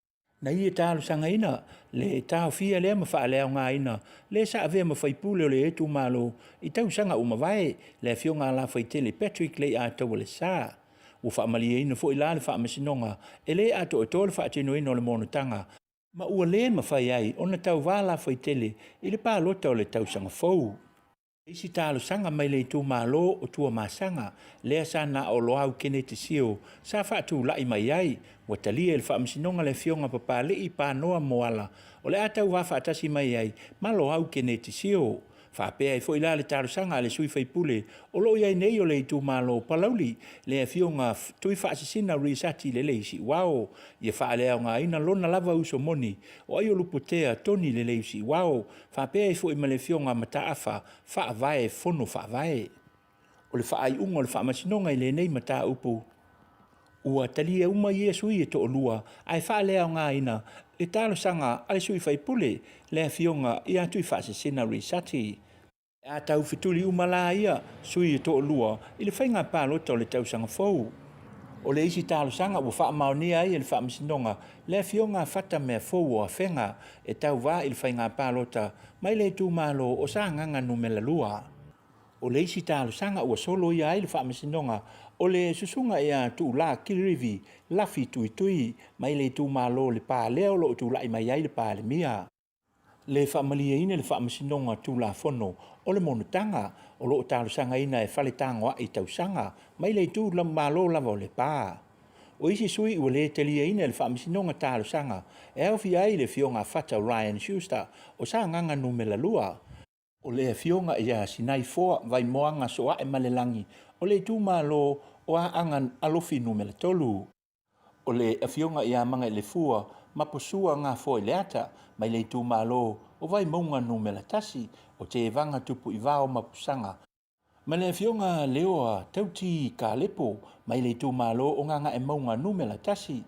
Na ia talosagaina le taofia lea ma faaleaogaina le sa avea ma faipule o le itumalo i tausaga ua mavae, le Afioga Lafaitele Patrick Leiataualesa. Ua faamalieina foi la le Faamasinoga e le atoatoa le faatinoina o le monotaga ma ua le mafai ai ona tauva Lafaitele i le palota o le tausaga fou. Isi talosaga mai le itumalo o Tuamasaga, lea sa na o Loau Keneti Sio sa faatulai mai ai, ua talia e le Faamasinoga le Afioga Papalii Panoa Moala o le a tauva faatasi mai ai ma Loau Keneti Sio. Faapea ai foi la le talosaga a le sui faipule o lo o i ai nei o le itumalo o Palauli, le Afioga Tuifaasisina Risati Lelei Siuao, ia faaleaogaina lona lava uso moni o Aiolupotea Toni Lelei Siuao, faapea ai foi ma le Afioga Mataafa Faavae Fono Faavae. O le faaiuga o le Faamasinoga i lenei mataupu, ua talia uma ia sui e toalua ae faaleaogaina le talosaga a le sui faipule, le Afioga ia Tuifaasisina Risati. A taufetuli uma la ia sui e toalua i le faiga palota o le tausaga fou. O le isi talosaga ua faamaonia ai e le Faamasinoga le Afioga Fata Meafou o Afega e tauva i le faiga palota mai le itumalo o Sagaga Numera 2. O le isi talosaga ua soloia ai le Faamasinoga o le Susuga ia Tuulā Kirivi Lafi Tuitui mai le itumalo o Lepa lea o lo o tulai mai ai le Palemia. Le faamalieina le Faamasinoga Tulafono o le monotaga o lo o talosagaina e Faletagoai tausaga mai le itu Malo lava o Lepa. O isi sui ua le taliaina e le Faamasinoga talosaga e aofia ai le Afioga Fata Ryan Schuster o Sagaga Numera 2, o le Afioga ia Sinaifoa Vaimoaga Soaemalelagi o le itumalo o Aana Alofi Numera 3. O le Afioga ia Magailefua Maposua Gafoaileata mai le itumalo o Vaimauga Numera 1, o Tevaga Tupuivao Mapusaga, ma le Afioga Leoa Tauti Kalepo mai le itumalo o Gagaemauga Numera 1.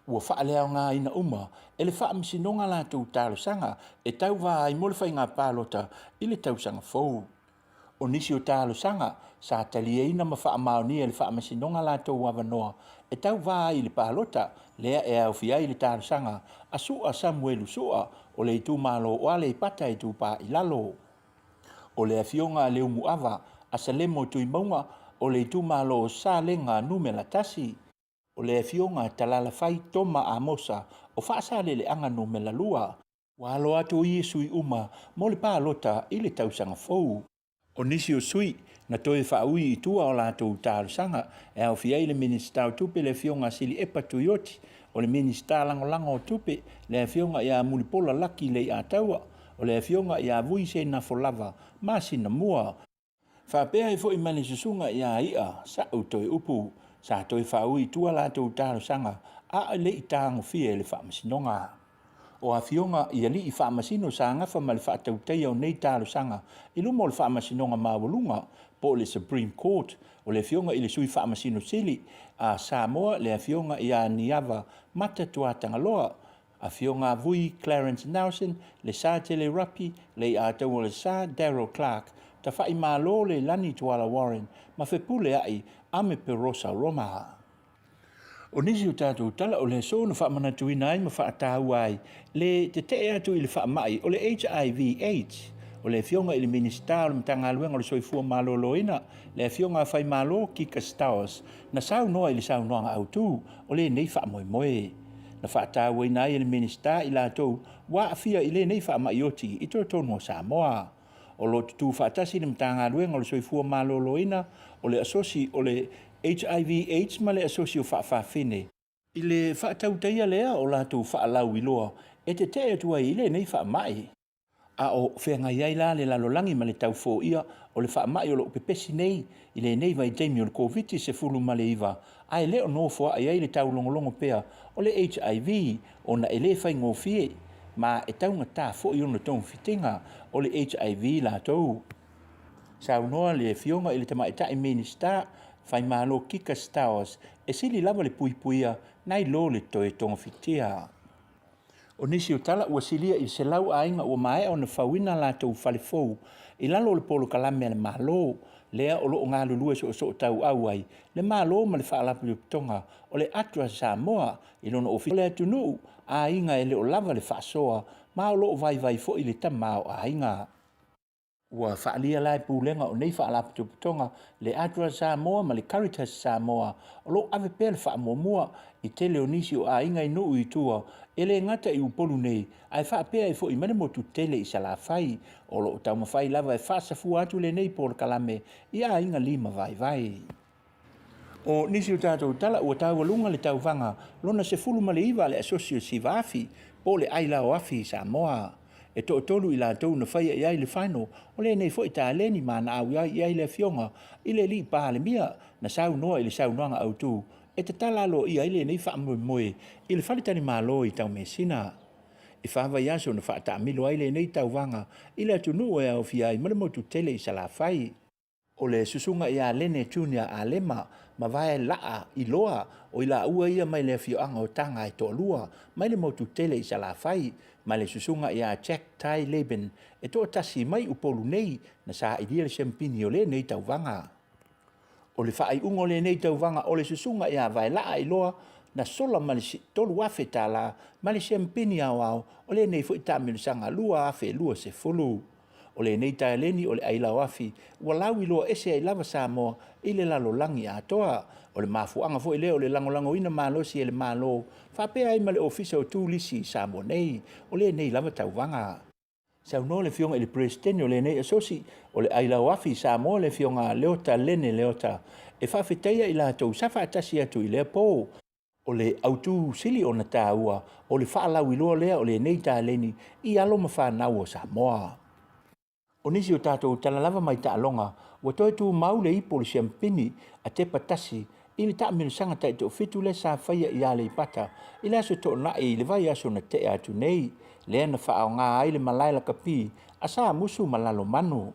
Ua faaleaogaina uma e le Faamasinoga latou talosaga e tauva ai mo le faiga palota i le tausaga fou. O nisi o talosaga sa taliaina ma faamaonia e le Faamasinoga latou avanoa e tauva ai i le palota, lea e aofia ai le talosaga a Su'a Samuelu Su'a o le itumalo o Aleipata Itupa i Lalo. O le Afioga a Leumuava a Salemo Tuimauga o le itumalo o Salega Numera 1. O le Afioga a Talalafai Toma Amosa o Faasaleleaga Numera 2. Ua alo atu ia sui uma mo le palota i le tausaga fou. O nisi o sui na toe faaui i tua o latou talosaga e aofia ai le Minisita o Tupe le Afioga Siliepa Tuioti, o le Minisita Lagolago o Tupe le Afioga ia Mulipola Laki Leiataua, o le Afioga ia Vui Seiнаfolava Masinamua. Faapea ai foi ma le susuga ia I'a Sa'u Toeupu, sa toe faaui i tua latou talosaga a o le i tagofia e le Faamasinoga. O afioga i alii faamasino sa gafa ma le faatautaia o nei talosaga i luma o le Faamasinoga Maualuga po o le Supreme Court, o le afioga i le Sui Faamasino Sili a Samoa le afioga ia Niava Mata Tuatagaloa, Afioga Vui Clarence Nelson, Lesatele Ruppy, Lei'ataua Lesa, Darryl Clarke, Tafaimalo Leilani Tuala Warren ma Fepulea'i Ame Perosa Roma. O nisi o tatou tala o le aso na faamanatuina ai ma faataua ai le tetee atu i le faamai o le HIV AIDS, o le Afioga i le Minisita o le Matagaluega o le Soifua Maloloina, le Afioga a Faimalo Kika Stowers, na saunoa i le saunoaga autu o lenei faamoemoe. Na faatauaina ai e le Minisita i latou ua aafia i lenei faamai oti i totonu o Samoa. O lo o tutū faatasi le Matagaluega o le Soifua Maloloina, o le Asosi o le HIV AIDS ma le Asosi o Faafafine, i le faatautaia lea o latou faalauiloa e tetee atu ai i lenei faamai. A o feagai ai la le lalolagi ma le tau foia o le faamai o lo o pepesi nei i lenei vaitaimi o le Koviti-19, ae le o nofoa'i ai le taulogologo pea o le HIV ona e le faigofie ma e taugata foi ona togafitiga o le HIV latou. Saunoa le Afioga i le Tamaitai Minisita Faimalo Kika Stowers e sili lava le puipuia nai lo le toe togafitia. O nisi o tala ua silia i le 100 aiga ua maea ona fauina latou fale fou i lalo o le polokalame a le Malo, lea o lo o galulue soosootauau ai le Malo ma le Faalapotopotoga o le ADRA Samoa i lona ofisa o le atunuu, aiga e le o lava le faasoa ma o lo o vaivai foi le tamaoaiga. Ua faaalia la e Pulega o nei Faalapotopotoga, le ADRA Samoa ma le Caritas Samoa, o lo o ave pea le faamuamua i tele o nisi o aiga i nuu i tua, e le gata i Upolu nei, ae faapea ai foi ma le motu tele i Salafai. O lo o taumafai lava e faasafua atu lenei polokalame i aiga lima vaivai. O nisi o tatou tala ua taualuga le tauvaga lona 19 a le Asosi o Siva Afi po o le Ailao Afi i Samoa. E toatolu i latou na faia i ai le final o lenei foi taleni ma na auai i ai le Afioga i le Alii Palemia na saunoa i le saunoaga autu e tatala aloaia ai lenei faamoemoe i le faletalimalo i Taumeasina. I fa vaiaso na faataamilo ai lenei tauvaga i le atunuu e aofia ai ma le motu tele i Salafai. O le susuga ia Lene Junior Alema ma Vae Laa Iloa, o i laua ia mai le afioaga o Taga e toalua, mai le motu tele i Salafai, ma le susuga ia Jack Tai Leben e toatasi mai Upolu nei na sailia le siampini o lenei tauvaga. O le faaiuga o lenei tauvaga o le susuga ia Vae Laa Iloa na sola ma le $3,000 ma le siampini aoao o lenei foi taamilosaga 2020. O lenei taleni o le ailaoafi ua lauiloa ese ai lava Samoa i le lalolagi atoa. O le mafuaaga foi lea o le lagolagoina malosi e le Malo faapea ai ma le Ofisa o Turisi i Samoa nei o lenei lava tauvaga. Saunoa le Afioga i le Peresetene o lenei Asosi o le Ailaoafi i Samoa le Afioga Leota Lene Leota e faafetaia i latou sa faatasi atu i lea po. O le autu sili ona taua, o le faalauiloa lea o lenei taleni i alo ma fanau o Samoa. O nisi o tatou tala lava mai taaloga, ua toe tumau le ipu o le siampini a Tepa Tasi i le taamilosaga taitoafitu lea sa faia i Aleipata i le Aso Toonai i le vaiaso na tea atu nei, lea na faaaoga ai le malae lakapi a Samusu ma Lalomanu.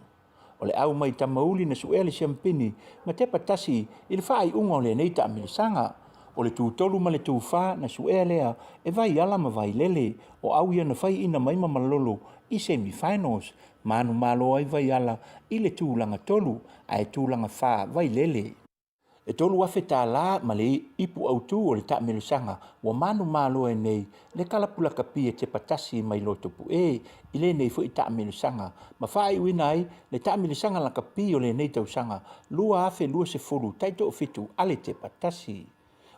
O le au mai Tamauli na suea le siampini ma Tepa Tasi i le faaiuga o lenei taamilosaga. O le tutolu ma le tufa na suea lea e Vaiala ma Vailele, o au ia na faiina mai ma Malolo i semi finals. Manumalo ai Vaiala i le tulaga tolu ae tulaga fa Vailele. E $3,000 ma le ipu autu o le taamilosaga ua manumalo ai nei le kalapu lakapi e Tepa Tasi mai Lotopue i lenei foi taamilosaga ma faaiuina ai le taamilosaga lakapi o lenei tausaga 2020 taitoafitu a le Tepa Tasi.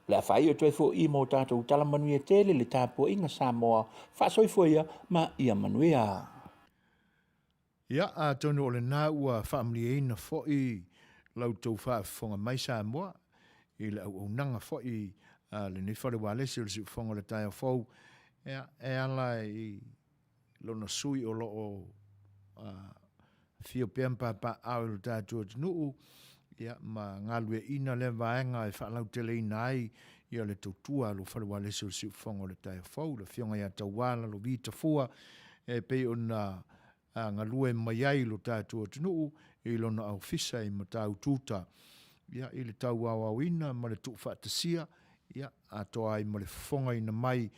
O le a faaiu atu ai foi mo tatou tala manuia tele le tapuaiga Samoa, faasoifua ia ma ia manuia. Ia, atonu o lena ua faamalieina foi la outou faafofoga mai Samoa i le auaunaga foi a lenei fale ualesi o le Siufofoga o le Taeao Fou, ia, e ala i lona sui o lo o afio pea ma papaaao i lo tatou atunuu, ia, ma galueaiina lea vaega e faalauteleina ai ia le tautua a lou fale ualesi o le Siufofoga o le Taeao Fou, le Afioga ia Tauā Lalovi Tafua, e pei ona galue mai ai lo tatou atunuu i lona ofisa i Mataututa, ia, i le tauaoaoina ma le tuufaatasia, ia, atoa ai ma le fofogaina mai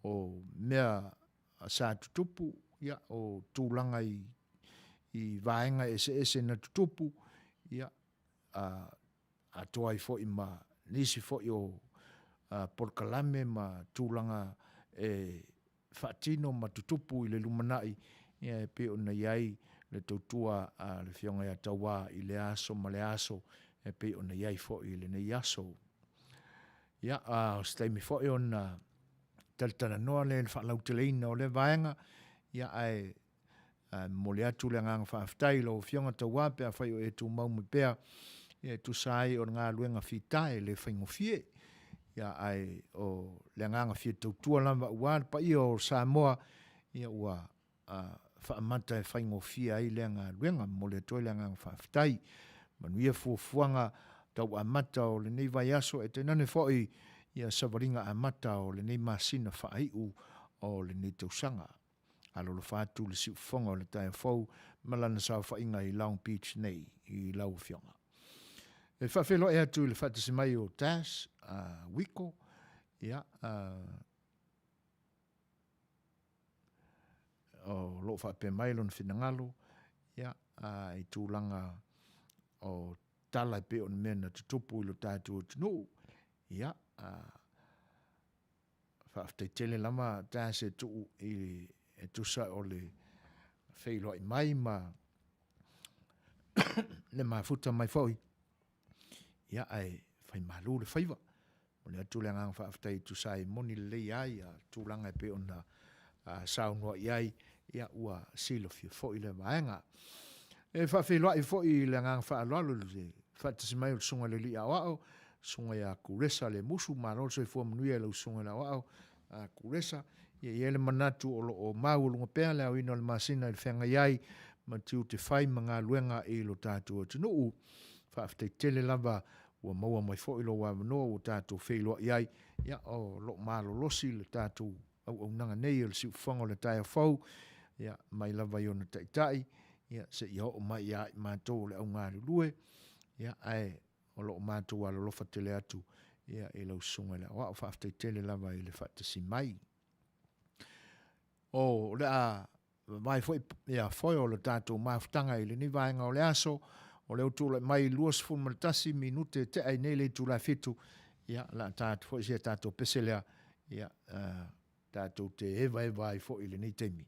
o mea sa tutupu, ia, o tulaga i. i vaega eseese na tutupu, ia, atoa ai foi ma nisi foi o polokalame ma tulaga e faatino ma tutupu i le lumanai, ia e pei ona i ai le tautua a le Afioga ia Tauā i lea aso ma lea aso e pei ona i ai foi i lenei aso. Ia, a o se taimi foi ona talatalanoa lea i le faalauteleina o lea vaega, ia ae momoli atu le agaga faafetai i lau Afioga Tauā pe afai o e tumau mai pea e tusa ai o le galuega fita e le faigofie. Ia ae o le agaga fia tautua lava aua le paia o Samoa, ia ua faamata e faigofie ai lea galuega. E momoli atu ai le agaga faafetai. Manuia fuafuaga tau amata o lenei vaiaso e tainane foi ia savaliga amata o lenei masina faaiu o lenei tausaga. Alolofa atu le siufofoga o le taeao fou ma lana saofaiga i Long Beach nei i lau Afioga. E faafeiloai atu i le faatasi mai o Tas Wiko, ia, o lo o faapea mai lona finagalo, ia, i tulaga o tala e pei o ni mea na tutupu i lo tatou atunuu, ia, faafetai tele lava Tas e tuu i e tusa o le feiloai mai ma le mafuta mai foi, ia, ae fai malu le faiva. Momoli atu le agaga faafetai e tusa ai moni lelei ai ia tulaga e pei ona saunoa i ai, ia ua silafia foi lea vaega. E faafeiloai foi i le agaga faaaloalo i le faatasi mai o le Susuga i le Alii Aoao, Susuga ia Kuresa Lemusu, malo le soifua manuia i lau Susuga i le Aoao Kuresa. Ia i ai le manatu o lo o maualuga pea le aoina o le masina i le feagai ai ma tiute fai ma galuega i lo tatou atunuu. Faafetai tele lava ua maua mai foi lou avanoa ua tatou feiloai ai, ia, o lo o malolosi le tatou auaunaga nei o le siufofoga o le taeao fou, ia, mai lava i ona taitai, ia, seia oo mai ia i matou o le au galulue, ia, ae o lo o matou alolofa tele atu, ia, i lau susuga i le aoao. Faafetai tele lava i le faatasi mai. O le a Vavae foi ia foe o le tatou mafutaga i lenei vaega o le aso, o lea ua tulai mai 21 minute tea ai nei le itula fitu, ia o le a ta atu foi si a tatou pese lea, ia tatou te evaeva ai foi i lenei taimi.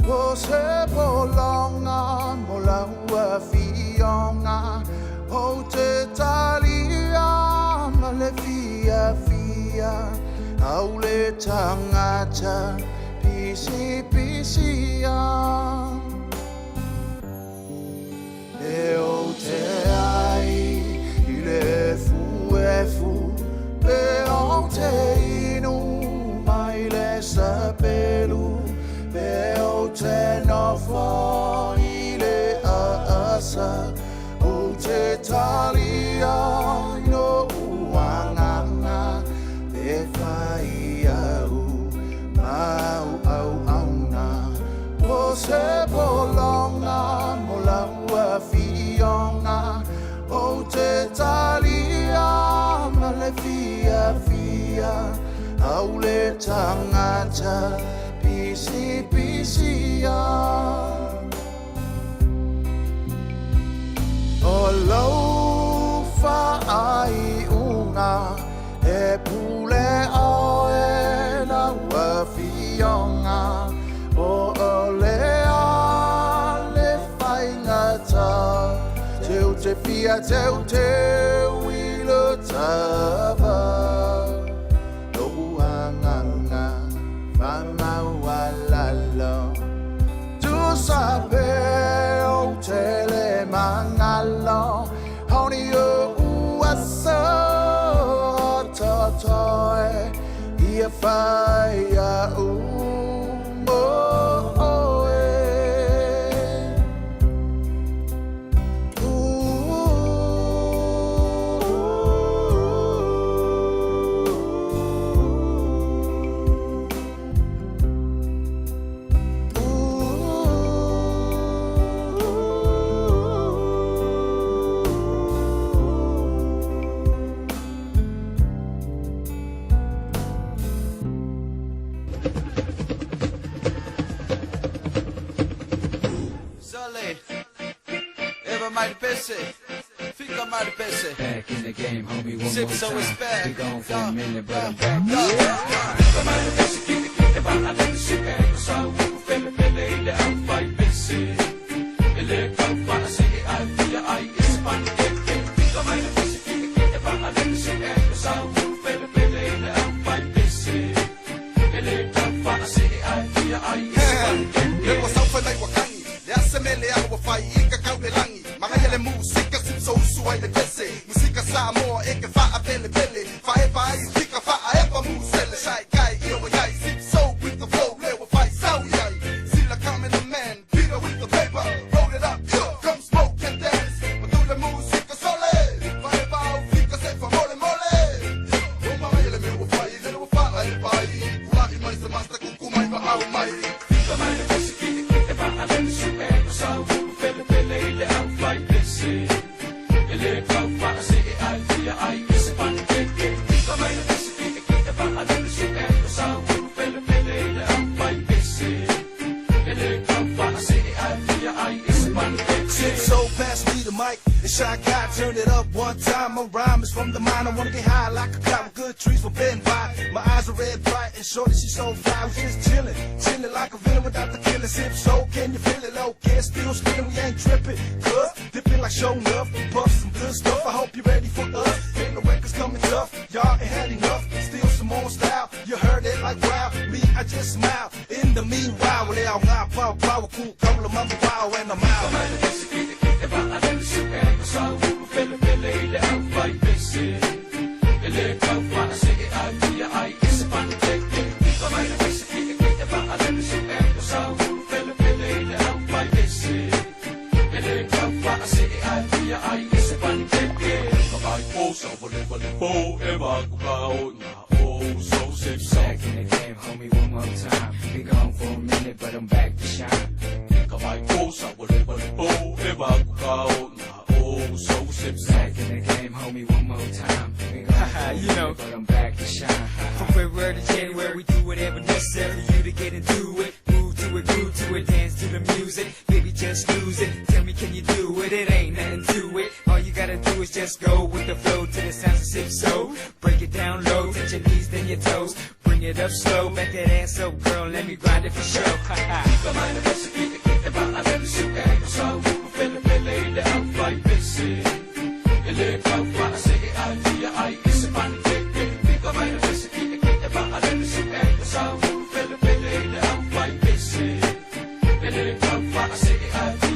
O se pologa mo lau afioga Ou te talia ma le fiafia Au le tagata pisipisia E ou te ai i le efuefu Pe ou te inu mai le sapelu Pe ou te nofo i le aasa Ou te talia i lo'u agaga Pe fai au ma au auauna O se pologa mo lau afioga Ou te talia ma le fiafia Au le tagata pisipisia O lou faaiuga e pule oe lau afioga Po o le a le faigata Teu te fia teuteu i le tava Lo'u agaga faamaualalo Tusa pe ou te le magalo Haoni o'u aso totoe Ia fai a'u mo oe. Sale, eva mai le pese, fika mai le pese. Back in the game, homie, one Sip more so it's time. back. Been gone for Yeah, a minute, but yeah, I'm back. yeah. Le ua saofai mai ua kagi le ase mele a ua fai i ka kau le lagi Magaia le musika sipsousu ai le pese Musika Samoa e ke faapelepele Faepa ai fika faaepa musele Shy guy ia ua iai Sipsou with the flow le ua fai sau iai Sila come the man Peter with the paper Roll it up yeah, come smoke and dance Matu le musika sole Faepa au fika se fa mole mole O magaia le mea ua fai Le ua faaepa ai Kula'i mai se master kuku mai ma au mai So pass me the mic and Shy Guy, turn it up one time. My rhyme is from the mind. I wanna get high like a cloud with good trees for been by. My eyes are red bright and shorty, she's so fly. We just chillin', chillin' like a villain without the killer. Sip so, can you feel it? Low, can't still spinning, we ain't trippin'. Cuz dipping like show enough, puff some good stuff. I hope you're ready for us. Ain't no records coming tough, y'all ain't had enough. Still some more style, you heard it like wow. Me, I just smile. In the meanwhile, well, they all got power, power, cool, cola, mama, wow, and I'm out. Back in the game, homie, one more time. Been gone for a minute, but I'm back to shine. Back in the game, homie, one more time. Been gone for a You minute, know. but I'm back to shine. From February to January, we do whatever necessary you to get into it. Move to it, groove to it, dance to the music. Baby, just lose it. Tell me, can you do it? It ain't nothing to it. All you gotta do is just go with the flow to the sounds of sip so. Break it down low, touch your knees, then your toes. Bring it up slow, back that ass up, girl. Let me grind it for sure. Ha ha.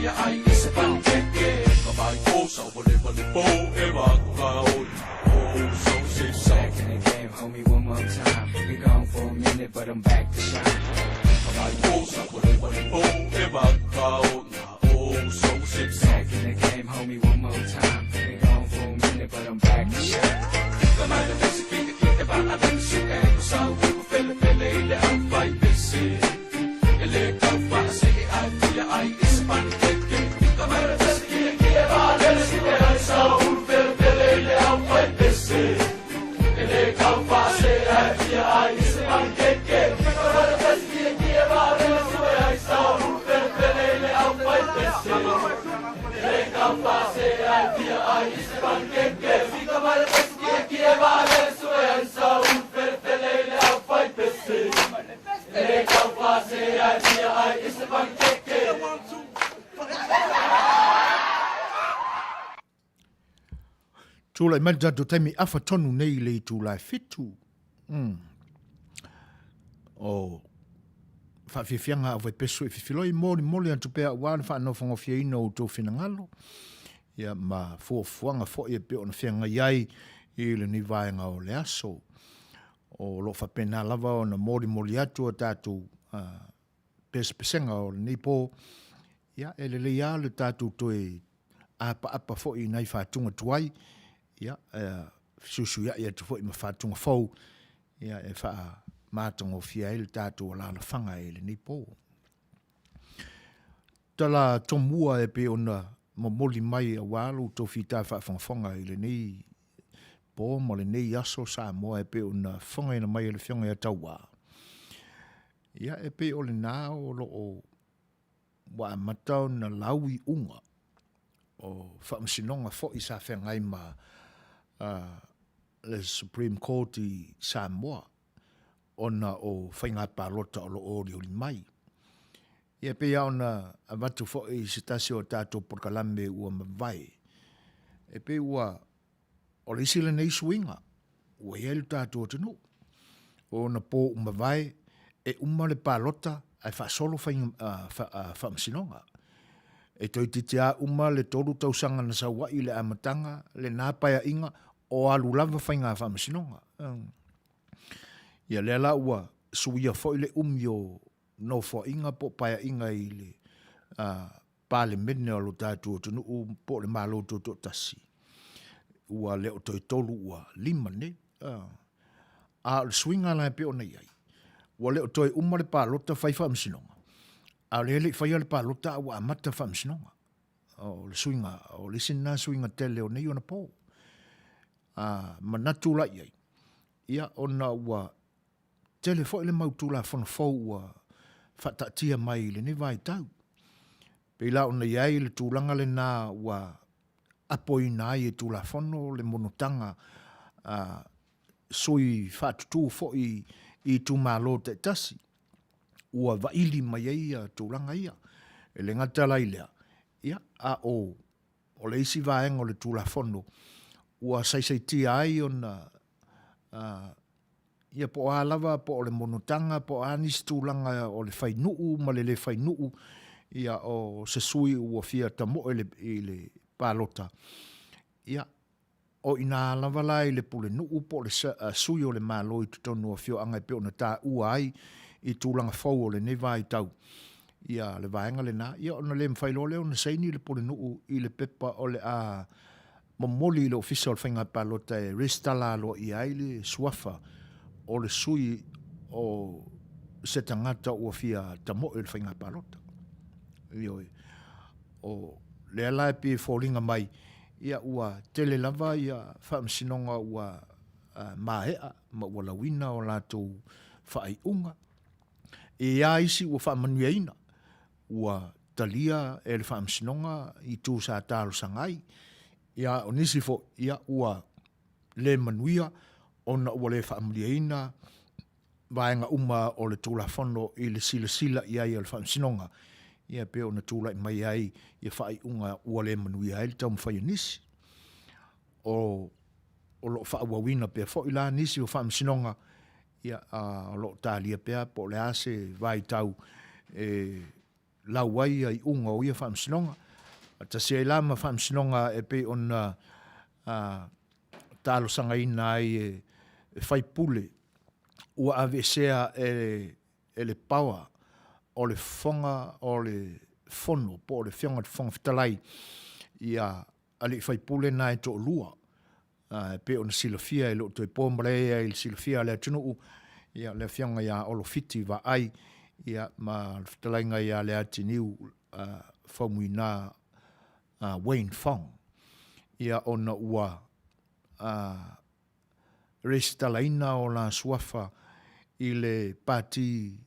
fia ai i se panikeke Ka mai o sa wale wale po e wa ka o o so se sa Back in the game, homie, one more time. Been gone for a minute, but I'm back to shine. Ka mai o sa wale wale po e wa ka o na o so se sa Back in the game, homie, one more time. Been gone for a minute, but I'm back to shine. Ka mai le pese ki ki e va a le su e ko sa u fele fele i le au fai pese E le kau fa se e ai fia ai i se panikeke Ka mai le pese ki ki e va a le su e ai sa u fele fele i le au fai pese E le kau fa se e ai fia ai i se panikeke Ka mai le pese ki ki e va a le su e ai sa u fele fele i le au fai pese E le kau fa se e ai fia ai i se panikeke Ka mai le pese ki ki e va a le su e ai sa u fele fele i le au fai pese E le kau fa se e ai fia ai i se panikeke Tulai mai le tatou taimi afa tonu nei i le itula e fitu. Mm. O faafiafiaga a Vaepeso e fifiloi molimoli atu pea aua le faanofogofieina o outou finagalo ia ma fuafuaga foi e pei ona feagai ai i lenei vaega o le aso. O lo o faapena lava ona molimoli atu a tatou uh, pesepesega o lenei po, ia, e lelei lava le tatou toe apaapa foi i nai faatuga tuai, ia, e fesuisuiai atu foi ma faatuga fou, ia, e faamatagofie ai le tatou alalafaga i lenei po. Tala tomua e pei ona momoli mai aua lo outou fita faafogafoga i lenei po ma lenei aso Samoa e pei ona fofogaina mai e le Afioga ia Tauā. Ia, e pei o lena o lo o ua amata ona lau iuga o faamasinoga foi sa feagai ma uh, le Supreme Court i Samoa ona o faiga palota o lo o olioli mai. Ia pei lava ona avatu foi i se tasi o tatou polokalame ua mavae, e pei ua o le isi lenei suiga ua i ai le tatou atunuu. O ona po ua mavae e uma le palota ae faasolo faiga, uh, fa, uh, faamasinoga. E toeitiiti lava uma le tolu tausaga na sau ai i le amataga, lena paeaiga, o alu lava faiga faamasinoga. Um. Ia lea la ua suia foi le umi o nofoaiga po o paeaiga i le uh, Palemene o lo tatou atunuu po o le Malo Tutoatasi, ua le o toe tolu ua lima nei. A o le suiga la e pei ona i ai, ua le o toe uma le palota fai faamasinoga, a o lea e le i faia le palota a ua amata faamasinoga. O le suiga, o le isi lena suiga tele o nei ona po. A manatu la i ai, ia ona ua tele foi le mau Tulafono fou ua faataatia mai i lenei vaitau. Pei la ona i ai le tulaga lena ua apoina ai e Tulafono le monotaga a sui faatutū foi i itumalo taitasi, ua vaili mai ai ia tulaga ia. E le gata la i lea, ia, a o o le isi vaega o le Tulafono ua saisaitia ai ona uh, ia po o a lava, po o le monotaga, po o a nisi tulaga o le fai nuu ma le le fai nuu, ia o se sui ua fia tamoe le, i le palota, ia o ina lava la i le pulenuu po o le sui o le Malo i totonu o afioaga e pei ona taua ai i tulaga fou o lenei vaitau, ia le vaega lena, ia ona le mafai loa lea ona saini le pulenuu i le pepa o le a momoli i le Ofisa o le Faiga Palota e resitala aloaia ai le suafa o le sui o se tagata ua fia tamoe i le faiga palota. Ioe. O lea la e pei e foliga mai, ia ua tele lava ia faamasinoga ua uh, maea ma ua lauina o latou faaiuga. E ia isi ua faamanuiaina, ua talia e le Faamasinoga itu sa talosaga ai. Ia, o nisi foi, ia, ua le manuia ona ua le faamalieina vaega uma o le Tulafono i le silasila i ai a le Faamasinoga, ia, pei ona tulai mai ai ia faaiuga ua le manuia ai le taumafai a nisi. O, o lo o faaauauina pea foi la nisi o Faamasinoga, Ia, a, o lo o talia pea po o le a se vaitau e lau ai ia iuga o ia faamasinoga. Faatasi ai la ma faamasinoga e pei ona talosagaina ai e faipule ua aveesea e le power o le fofoga o le fono po o le Afioga i le Fofoga Fetalai ia alii faipule na e toalua. E pei ona silafia e le o toe po malae ai i le silafia a le atunuu, ia le Afioga ia Olo Fiti Vaai ia ma le fetalaiga ia Leatiniu Faumuina Wayne Fong, ia ona ua resitalaina o la suafa i le Pati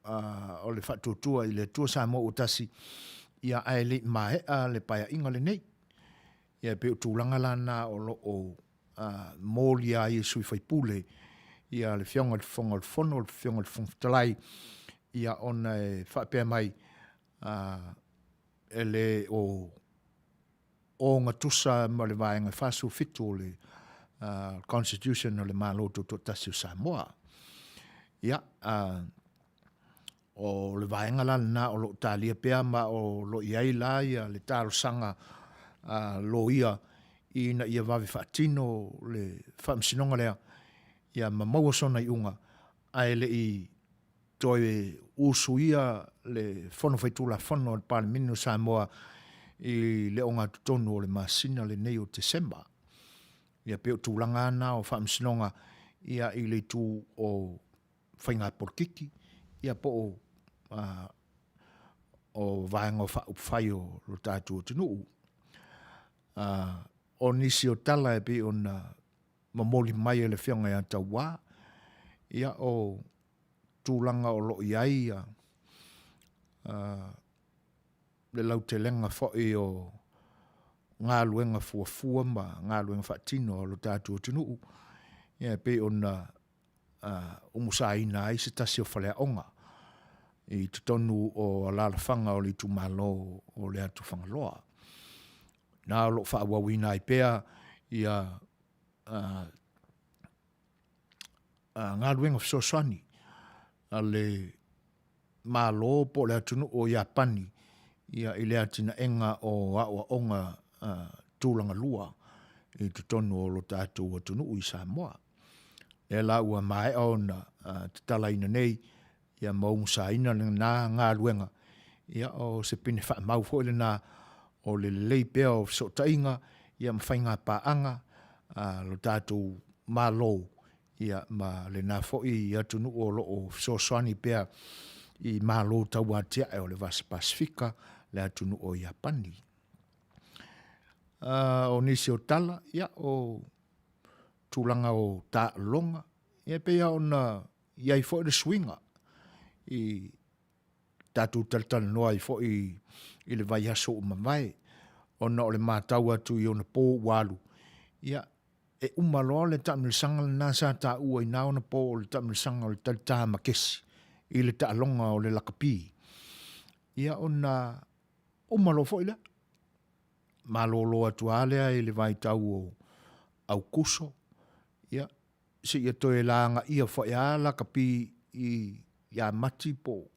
o le Faatuatua i le Atua Samoa ua Tasi, ia ae le i maea le paeaiga lenei. Ia e pei o tulaga la na o lo o molia ai e sui faipule ia le Afioga i le Fofoga o le Fono, le Afioga i le Fofoga Fetalai, ia ona e faapea mai e le o ogatusa ma le Vaega 47 o le Constitution o le Malo Tutoatasi o Samoa. Ia, o le vaega la lena o lo o talia pea ma o lo o i ai la ia le talosaga a loia ina ia vave faatino le faamasinoga lea, ia ma maua sona iuga ae le i toe usuia le Fono Faitulafono a le Palemene o Samoa i le ogatotonu o le masina lenei o Tesema. Ia pei o tulaga lava na o faamasinoga ia i le itu o faiga polokiki ia po o o vaega o faaupufai o lo tatou atunuu. O nisi o tala e pei ona momoli mai e le Afioga ia Tauā, ia o tulaga o lo o i ai ia le lautelega foi o galuega fuafua ma galuega faatino a lo tatou atunuu, ia e pei ona umusaina ai se tasi o faleaoga i totonu o alalafaga o le itumalo o le atu Fagaloa. Na o lo o faaauauina ai pea ia galuega fesoasoani a le Malo po o le atunuu o Iapani ia i le atinaega o aoaoga tulaga lua i totonu o lo tatou atunuu i Samoa. Lea la ua maea ona tatalaina nei ia ma umusaina lena galuega, ia o se pine faamau foi lena o le lelei pea o fesootaiga ia ma faiga paaga a lo tatou Malo ia ma lena foi atunuu o lo o fesoasoani pea i Malo tauatiae o le Vasa Pasefika, le atunuu o Iapani. O nisi o tala, ia o tulaga o taaloga, ia e pei lava ona i ai foi le suiga i tatou talatalanoa ai foi i le vaiaso ua mavae, ona o le matau atu i ona po ua alu, ia e uma loa le taamilosaga lena sa taua i na ona po o le taamilosaga o le Talita Makesi i le taaloga o le lakapi, ia ona uma loa foi lea. Malolo atu lava lea i le vaitau o Aukuso, ia, seia toe lagaia foi lava lakapi i ia Mati po o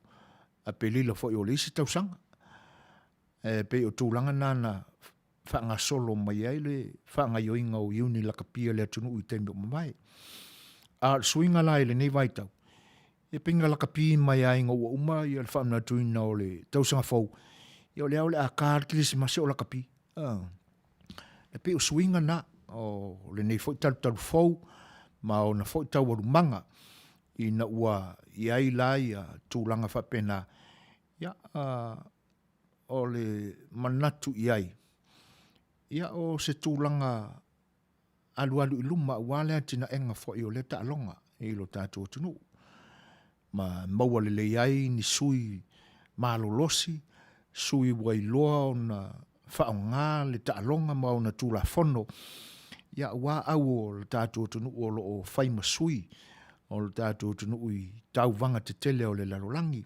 Aperila foi o le isi tausaga. E pei o tulaga na na faagasolo mai ai le faagaoioiga o iuni lakapi a le atunuu i taimi ua mavae. A o le suiga la i lenei vaitau, e pei na lakapi mai lava ina ua uma le faamanatuina o le tausaga fou, ia o lea o le a ta le Kerisimasi o lakapi. E pei o suiga na o lenei foi talutalu fou ma ona foi taualumaga ina ua i ai la ia tulaga faapena, ia, o le manatu i ai, ia o se tulaga alualu i luma aua le atinaega foi o lea taaloga i lo tatou atunuu, ma maua lelei ai ni sui malolosi, sui ua iloa ona faaaoga le taaloga ma ona Tulafono, ia aua au o le tatou atunuu o lo o fai ma sui o le tatou atunuu i tauvaga tetele o le lalolagi,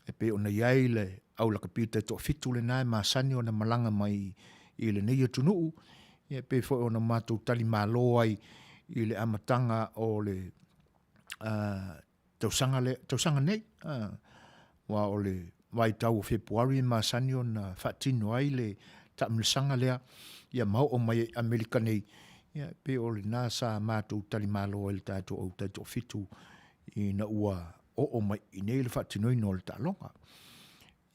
e pei ona i ai le au lakapi taitoafitu lena e masani ona malaga mai i lenei atunuu, ia e pei foi ona matou talimalo ai i le amataga o le tausaga, le, tausaga nei, aua o le vaitau o Fepuari e masani ona faatino ai le taamilosaga lea, ia ma oo mai ai i Amerika nei, ia e pei o lena sa matou talimalo ai le tatou au taitoafitu ina ua oo mai i nei le faatinoina o le taaloga.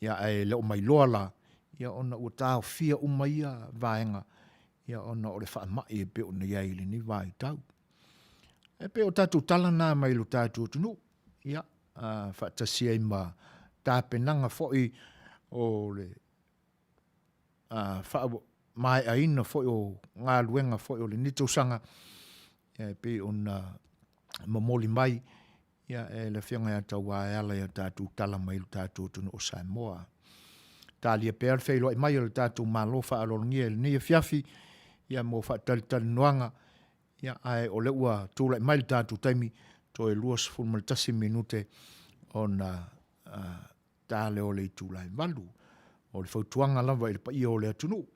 Ia ae le o mailoa la, ia ona ua taofia uma ia vaega, ia ona o le faamai e pei ona i ai i lenei vaitau. E pei o tatou tala na mai lo tatou atunuu, ia, faatasi ai ma tapenaga foi o le faamaeaina foi o galuega foi o lenei tausaga, ia e pei ona momoli mai ia e le Afioga ia Tauā e ala i a tatou tala mai lo tatou atunuu o Samoa. Talia pea le feiloai mai o le tatou Malo faaaloalogia i lenei afiafi, ia mo faatalitalinoaga, ia ae o lea ua tulai mai le tatou taimi, toe 21 minute ona ta lea o le itula e 8. O le fautuaga lava i le paia o le atunuu,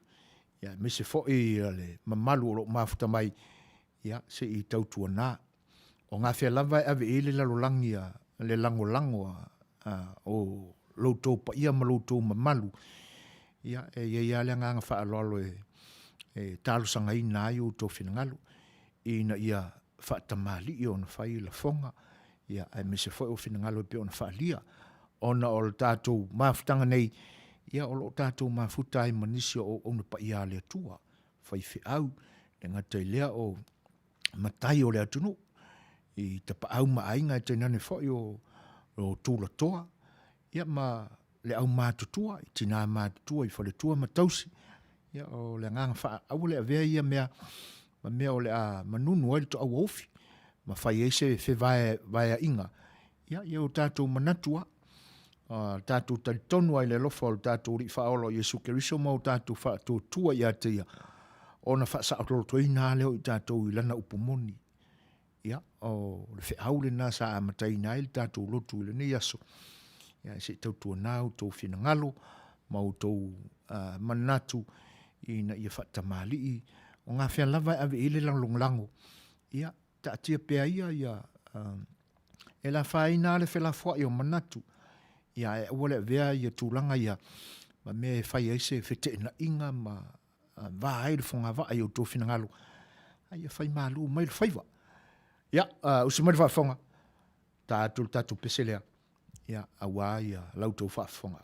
ia aemaise foi le mamalu o lo o mafuta mai, ia se i tautuana. O gafea lava e ave i ai le lalolagi a le lagolago a o lo outou paia ma lo outou mamalu, ia e i ai lava le agaga faaaloalo e talosagaina ai outou finagalo ina ia faatamalii ona fai lafoga, ia aemaise foi o finagalo e pei ona faaalia ona o le tatou mafutaga nei, ia o lo o tatou mafuta ai ma nisi o auauna paia a le Atua, faifeau, e le gata i lea o matai o le atunuu, i tapaau ma aiga e tainane foi o tulatoa, ia ma le aumatutua, i tina matutua, i faletua ma tausi. Ia, o le agaga faa, aua le avea ia mea ma mea o le a manunu ai le toauaufi, ma fai ai se fevaevaeaiga, ia, ia o tatou manatu lava, tatou talitonu lava i le alofa o le tatou Alii Faaola o Iesu Keriso ma o tatou faatuatua ia te Ia, ona faasaololotoina lava lea o i tatou i Lana upu moni. Ia, o le feau lena sa amataina ai le tatou lotu i lenei aso. Ia, se i tautuana outou finagalo ma outou manatu ina ia faatamalii. O gafea lava e ave i ai le lagolago, ia, taatia pea ia, ia e lafaina lava le felafoai o manatu, ia, ae aua le avea ia tulaga ia ma mea e fai ai se feteenaiga ma va ai le fogavaa i outou finagalo, a ia fai malu mai le faiva. Ia, usi mai le faafofoga, ta atu le tatou pese lea, ia, aua ia la outou faafofoga.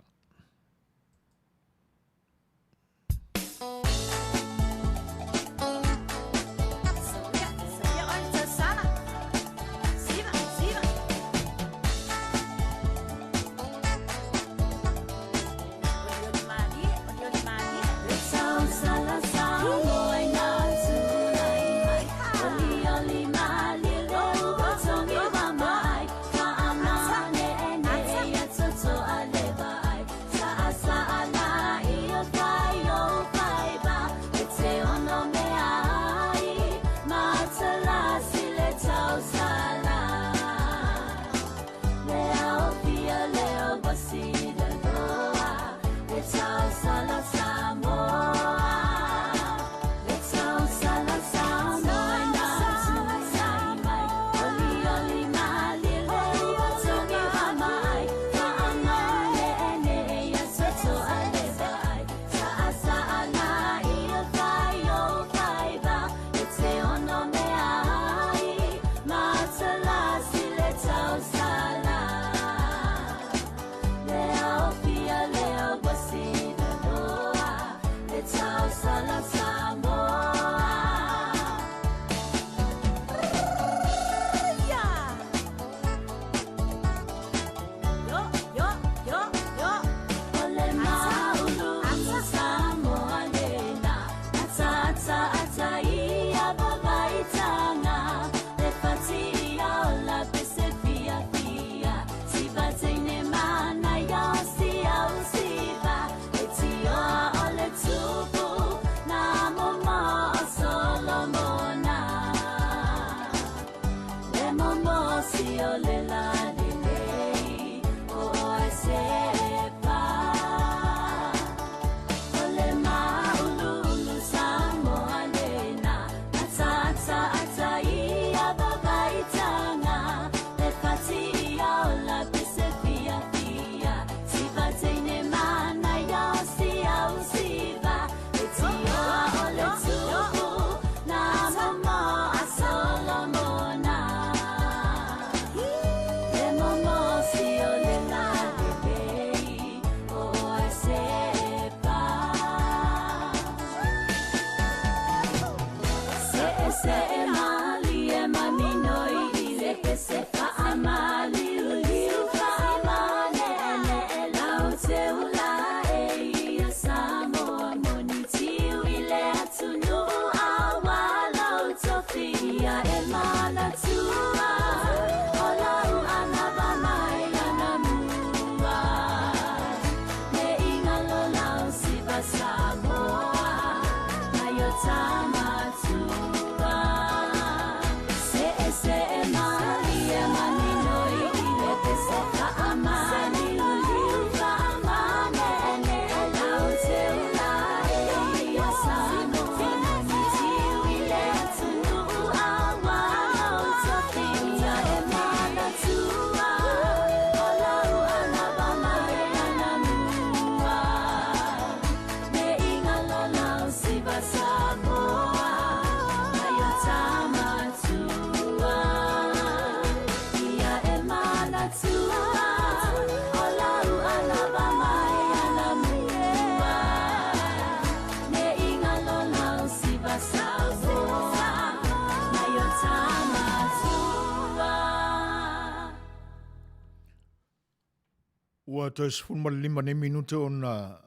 Ua toe 15 nei minute ona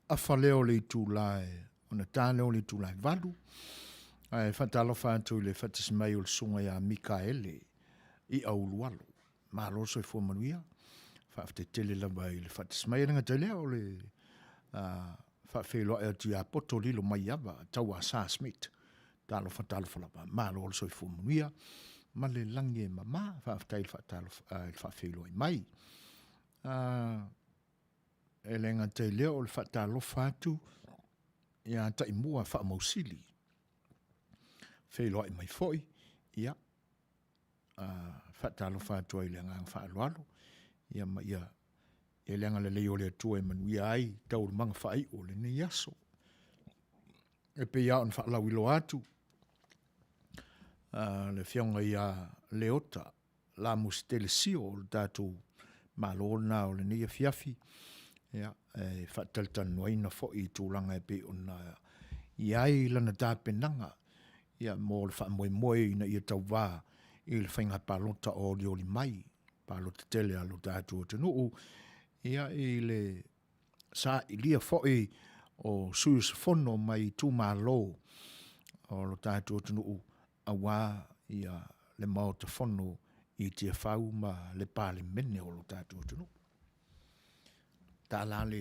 afa lea o le itula e, ona ta lea o le itula e 8. Ae faatalofa atu i le faatasi mai o le susuga ia Mikaele i Aulualo. Malo le soifua manuia. Faafetai tele lava i le faatasi mai. E le gata i lea o le faafeiloai atu ia Poto Lilo Maiava, Tauasa Smith. Talofa, talofa lava. Malo le soifua manuia ma le lagi e mama. Faafetai i le faatalofa, i le faafeiloai mai. E le gata i lea o le faatalofa atu ia Taimua Faamausili. Feiloai mai foi, ia, faatalofa atu ai i le agaga faaaloalo, ia ma ia e le agalelei o le Atua e manuia ai taualumaga faaiu o lenei aso. E pei lava ona faalauiloa atu le Afioga ia Leota Lamositele Sio o le tatou Malo lena o lenei afiafi, ia, e faatalatalanoaina foi i tulaga e pei ona i ai lana tapenaga ia, mo le faamoemoe ina ia tauvā i le faiga palota o olioli mai, palota tele a lo tatou atunuu, ia, i le sailia foi o sui usufono mai itumalo o lo tatou atunuu aua ia le Maota Fono i Tiafau ma le Palemene o lo tatou atunuu. Tala le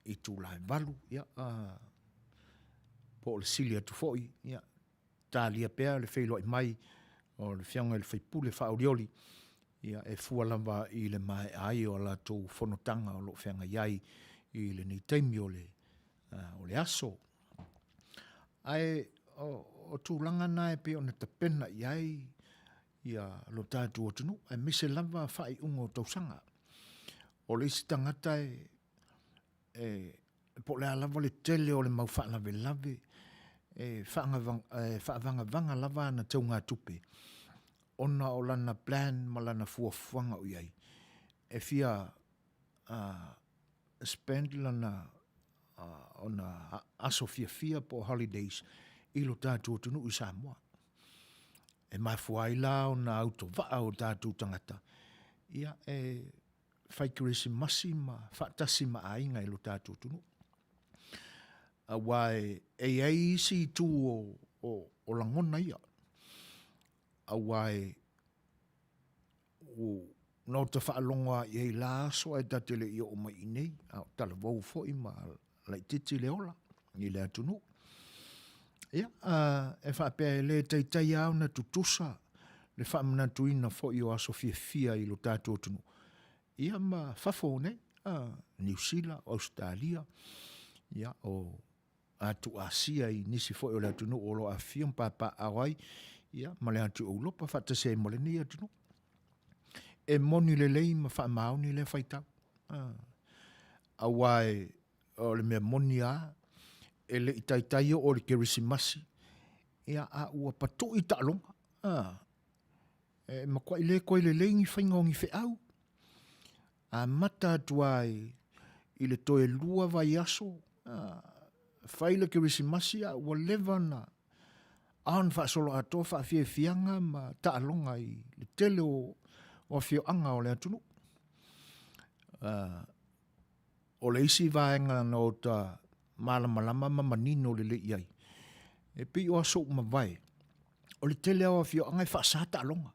itula e 8, ia, po o le sili atu foi, ia, talia pea le feiloai mai o le Afioga i le sui usufono faaolioli, ia, e fua lava i le maea ai o a latou fonotaga o lo o feagai ai i lenei taimi o le, o le aso. Ae o tulaga na e pei ona tapena i ai ia lo tatou atunuu, aemaise lava faaiuga o tausaga. O le isi tagata e, e po o le a lava le tele o le mau faalavelave, e faavagavaga lava ana teugatupe ona o lana plan ma lana fuafuaga o i ai, e fia spend lana ona aso fiafia po o holidays i lo tatou atunuu i Samoa. E mafua ai la ona autovaa o tatou tagata, ia e fai kerisimasi ma faatasi ma aiga i lo tatou atunuu. Aua e i ai isi itu o lagona ia, aua e na ota faalogo lava i ai i la aso ae ta te le i oo mai i inei, a o talavou foi ma laitiiti le ola i le atunuu. Ia, e faapea e le taitai lava ona tutusa le faamanatuina foi o aso fiafia i lo tatou atunuu, ia ma fafo nei, Niu Sila, o Ausetalia, ia, o atu Asia i nisi foi o le atunuu o lo o afifio ma papaaao ai, ia, ma le atu Europa faatasi ai ma lenei atunuu. E moni lelei ma faamaoni lea faitau. Aua e, o le mea moni lava, e le i taitai oo i le Kerisimasi, ia, a ua patui taaloga. E matuai le toe lelei ni faiga o ni feau. Amata atu lava i le toe 2 vaiaso, fai le Kerisimasi a ua leva ona on faasoloatoa faafiafiaga ma taaloga i le tele o afioaga o le atunuu. O le isi vaega na ota malamalama ma manino lelei i ai, e pei o aso ua mavae, o le tele lava o afioaga e faasa taaloga.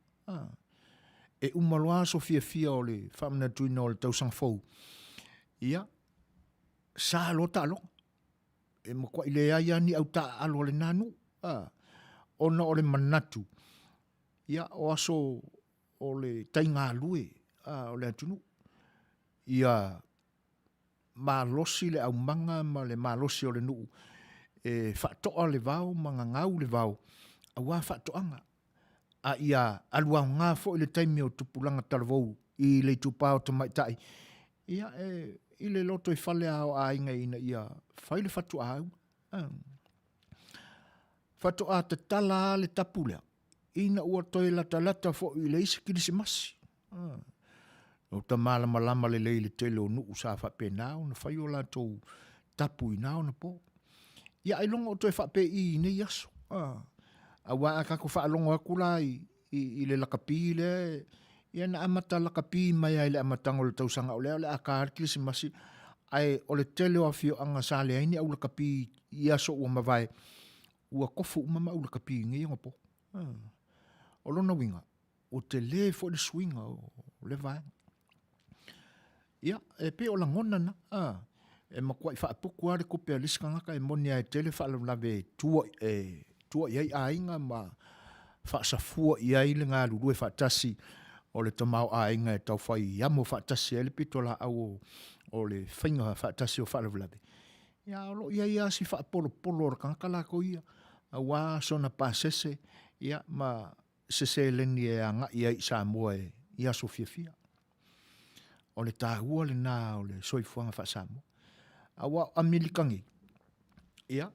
E uma loa aso fiafia o le faamanatuina o le tausaga fou, ia, sa loa taaloga. E matuai leai lava ni au taaalo a lena nuu, ona o le manatu, ia, o aso o le taigalue o le atunuu, ia malosi le aumaga ma le malosi o le nuu e faatoa le vao ma gagau le vao aua faatoaga, a ia alu aoga foi le taimi o tupulaga talavou i le itupa o tamaitai, ia, e, i le lotoifale lava o aiga ina ia fai le fatuaiga. Faatoa tatala lava le tapu lea ina ua toe latalata foi i le isi kerisimasi. Ua ta malamalama lelei i le tele o nuu sa faapena ona fai o latou tapu i na ona po. Ia ailoga o toe faapei i nei aso. Aua a tatou faalogo atu la i le lakapi lea. Ia na amata lakapi mai lava i le amataga o le tausaga o lea o le a ka le Kerisimasi, ae o le tele o afioaga sa leai ni aulakapi i aso ua mavae, ua kofu uma ma aulakapi i nei ogapo. O lona uiga, ua tele foi le suiga o le vaega. Ia, e pei o lagona na, a, e matuai faaputu lava le tupe a le isi tagata e moni lava e tele faalavelave e tua, e tua i ai aiga ma faasafua i ai le galulue faatasi o le tamaoaiga e tau fai amo faatasi ai le pitolaau o, o le faiga faatasi o faalavelave. Ia, a o lo o i ai lava si faapolopolo o le tagata latou ia, aua sona pasese, ia, ma se seleni e agai ai i Samoa i aso fiafia. O le taua lena o le soifuaga faa-Samoa. Aua o Amerika nei, ia,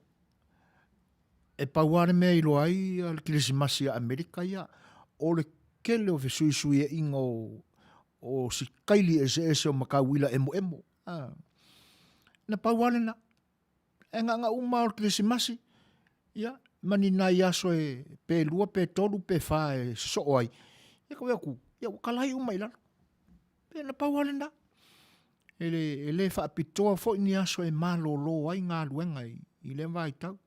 e pau lava le mea e iloa ai le Kerisimasi a Amerika ia, o le tele o fesuisuiaiga o, o sikaili eseese o matauila emoemo. A, na pau lava lena. E gaga uma o le Kerisimasi, ia, ma ni nai aso e pe lua, pe tolu, pe fa e sosoo ai, ia ka atu, ia ua talai uma i lalo. Pe na pau lava lena. E le, e le faapitoa foi ni aso e malolo ai galuega i, i lea vaitau.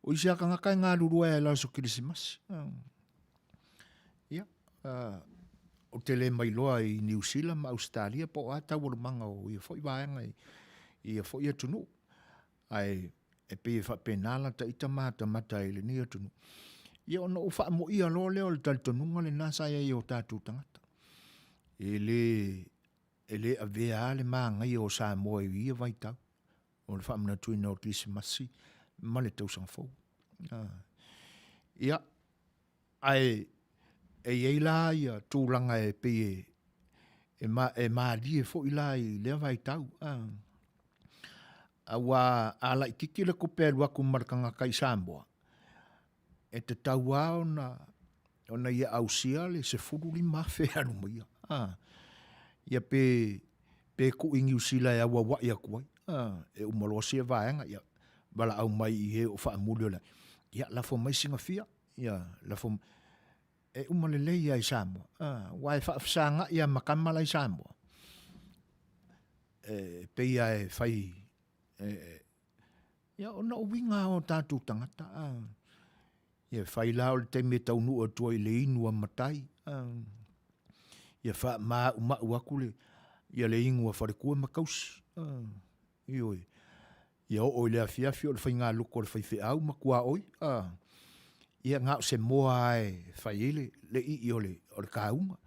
O isi lava tagata e galulue ai i le aso Kerisimasi. Ia, ou te le mailoa i Niu Sila ma Ausetalia po o a taualumaga o ia foi vaega i ia foi atunuu. Ae e pei e faapena la ta ita matamata i lenei atunuu. Ia ona ou faamoia loa lea o le talitonuga lena sa i ai i o tatou tagata. E le, e le avea lava le manaia o Samoa i ia vaitau o le faamanatuina o le Kerisimasi ma le Tausaga Fou. Ia, Ae e i ai la ia tulaga e pei e, e, ma, e malie foi la i lea vaitau. A, aua a laititi le tupe e alu atu ma le tagata i Samoa, e tatau lava ona, ona ia ausia le 15,000 e alu mai ia. A, ia pe, pe tuu i Niu Sila e auauai atu ai. A, e uma loa sia vaega, ia valaau mai i e o faamuli o le, ia lafo mai sina fia. Ia, lafo, e uma lelei lava i Samoa. Aua e faafesagai lava ma tama la i Samoa. E pei lava e fai, e, ia ona o uiga lava o tatou tagata. Ia fai la o le taimi e taunuu atu ai i le inu a matai. Ia faamaumau atu le, ia le inu a faletua ma tausi. Ioe. Ia oo i le afiafi o le faigaluku a le faifeau ma tuaoi, a, ia na o se moa lava e fai ai le, le ii o le, o le kauga.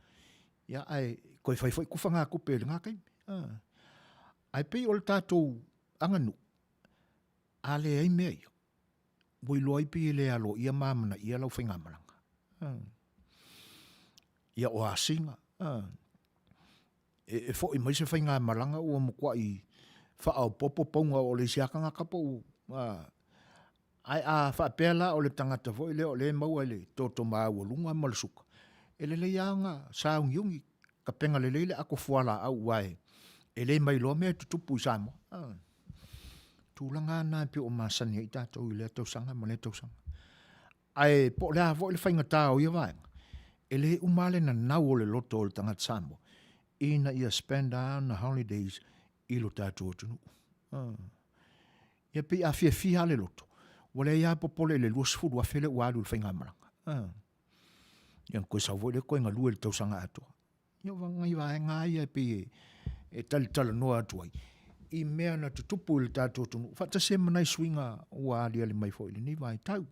Ia ae toe fai foi tufagatupe i lena taimi. A. Ae pei o le tatou aganuu, a leai mea ia, ua iloa ai pei e le aloaia ma amanaia lau faigamalaga. A. Ia o asiga, a. E foi mai se faigamalaga ua matuai faaopoopo pauga o le isi lava tagata po o ua, ae a faapea la o le tagata foi lea o lea e maua i le toto maualuga ma le suka, e lelei lava ona sauniuni, tapena lelei le ato fualaau aua e le mailoa mea e tutupu i Samoa. Tulaga lava na e pei ua masani ai tatou i lea tausaga ma lea tausaga. Ae po o le a foi le faigata o ia vaega, e le uma lava le nanau o le loto o le tagata Samoa ina ia spend lava ana holidays i lo tatou atunuu. Ia pei a fiafia lava le loto, ua leai lava popole i le $20,000 lea ua alu i le faigamalaga. Ia ona toe sau foi lea toe galue i le tausaga atoa. Ia o nai vaega lava ia e pei e talitalanoa atu ai i mea na tutupu i le tatou atunuu, faatasi ai ma nai suiga ua aliali mai foi i lenei vaitau.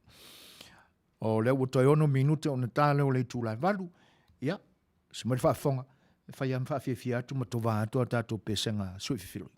O lea ua toe 6 minute ona ta lea o le itula e 8, ia, se mai le faafofoga, e fai lava ma faafiafia atu ma tova atu a tatou pesega sui fefiloi.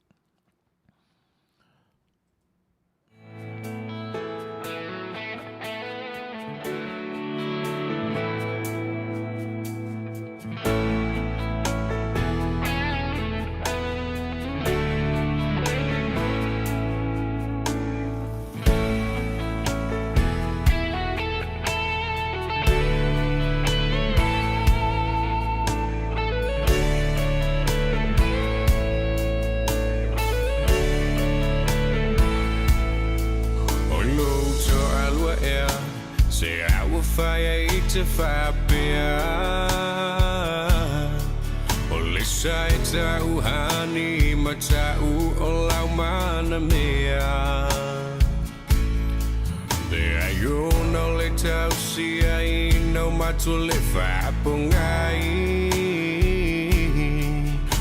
O lou toalua ea Se au fai ai te faapea. Tusa e ta'u hani ma ta'u o lau mana mea. Le ai ona o le tausiaina o matou le faapogai.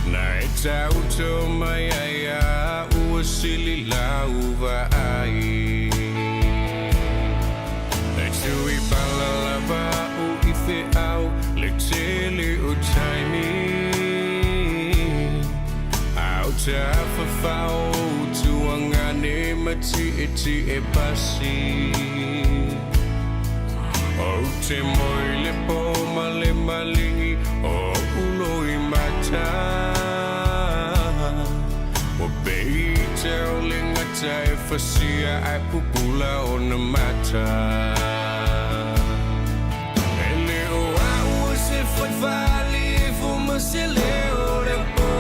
Na e tauto mai ai a'u ua sili lau vaai. E tui pala lava a'u i feau le tele o taimi. A o tafafao o tuagane ma tietie pasi. Ou te moe i le pō ma le maligi o oʻu loimata. Ua pei o le gata e fasia ae pupula ona mata. E le o a'u o se fai faaliifo ma se leo o le pō.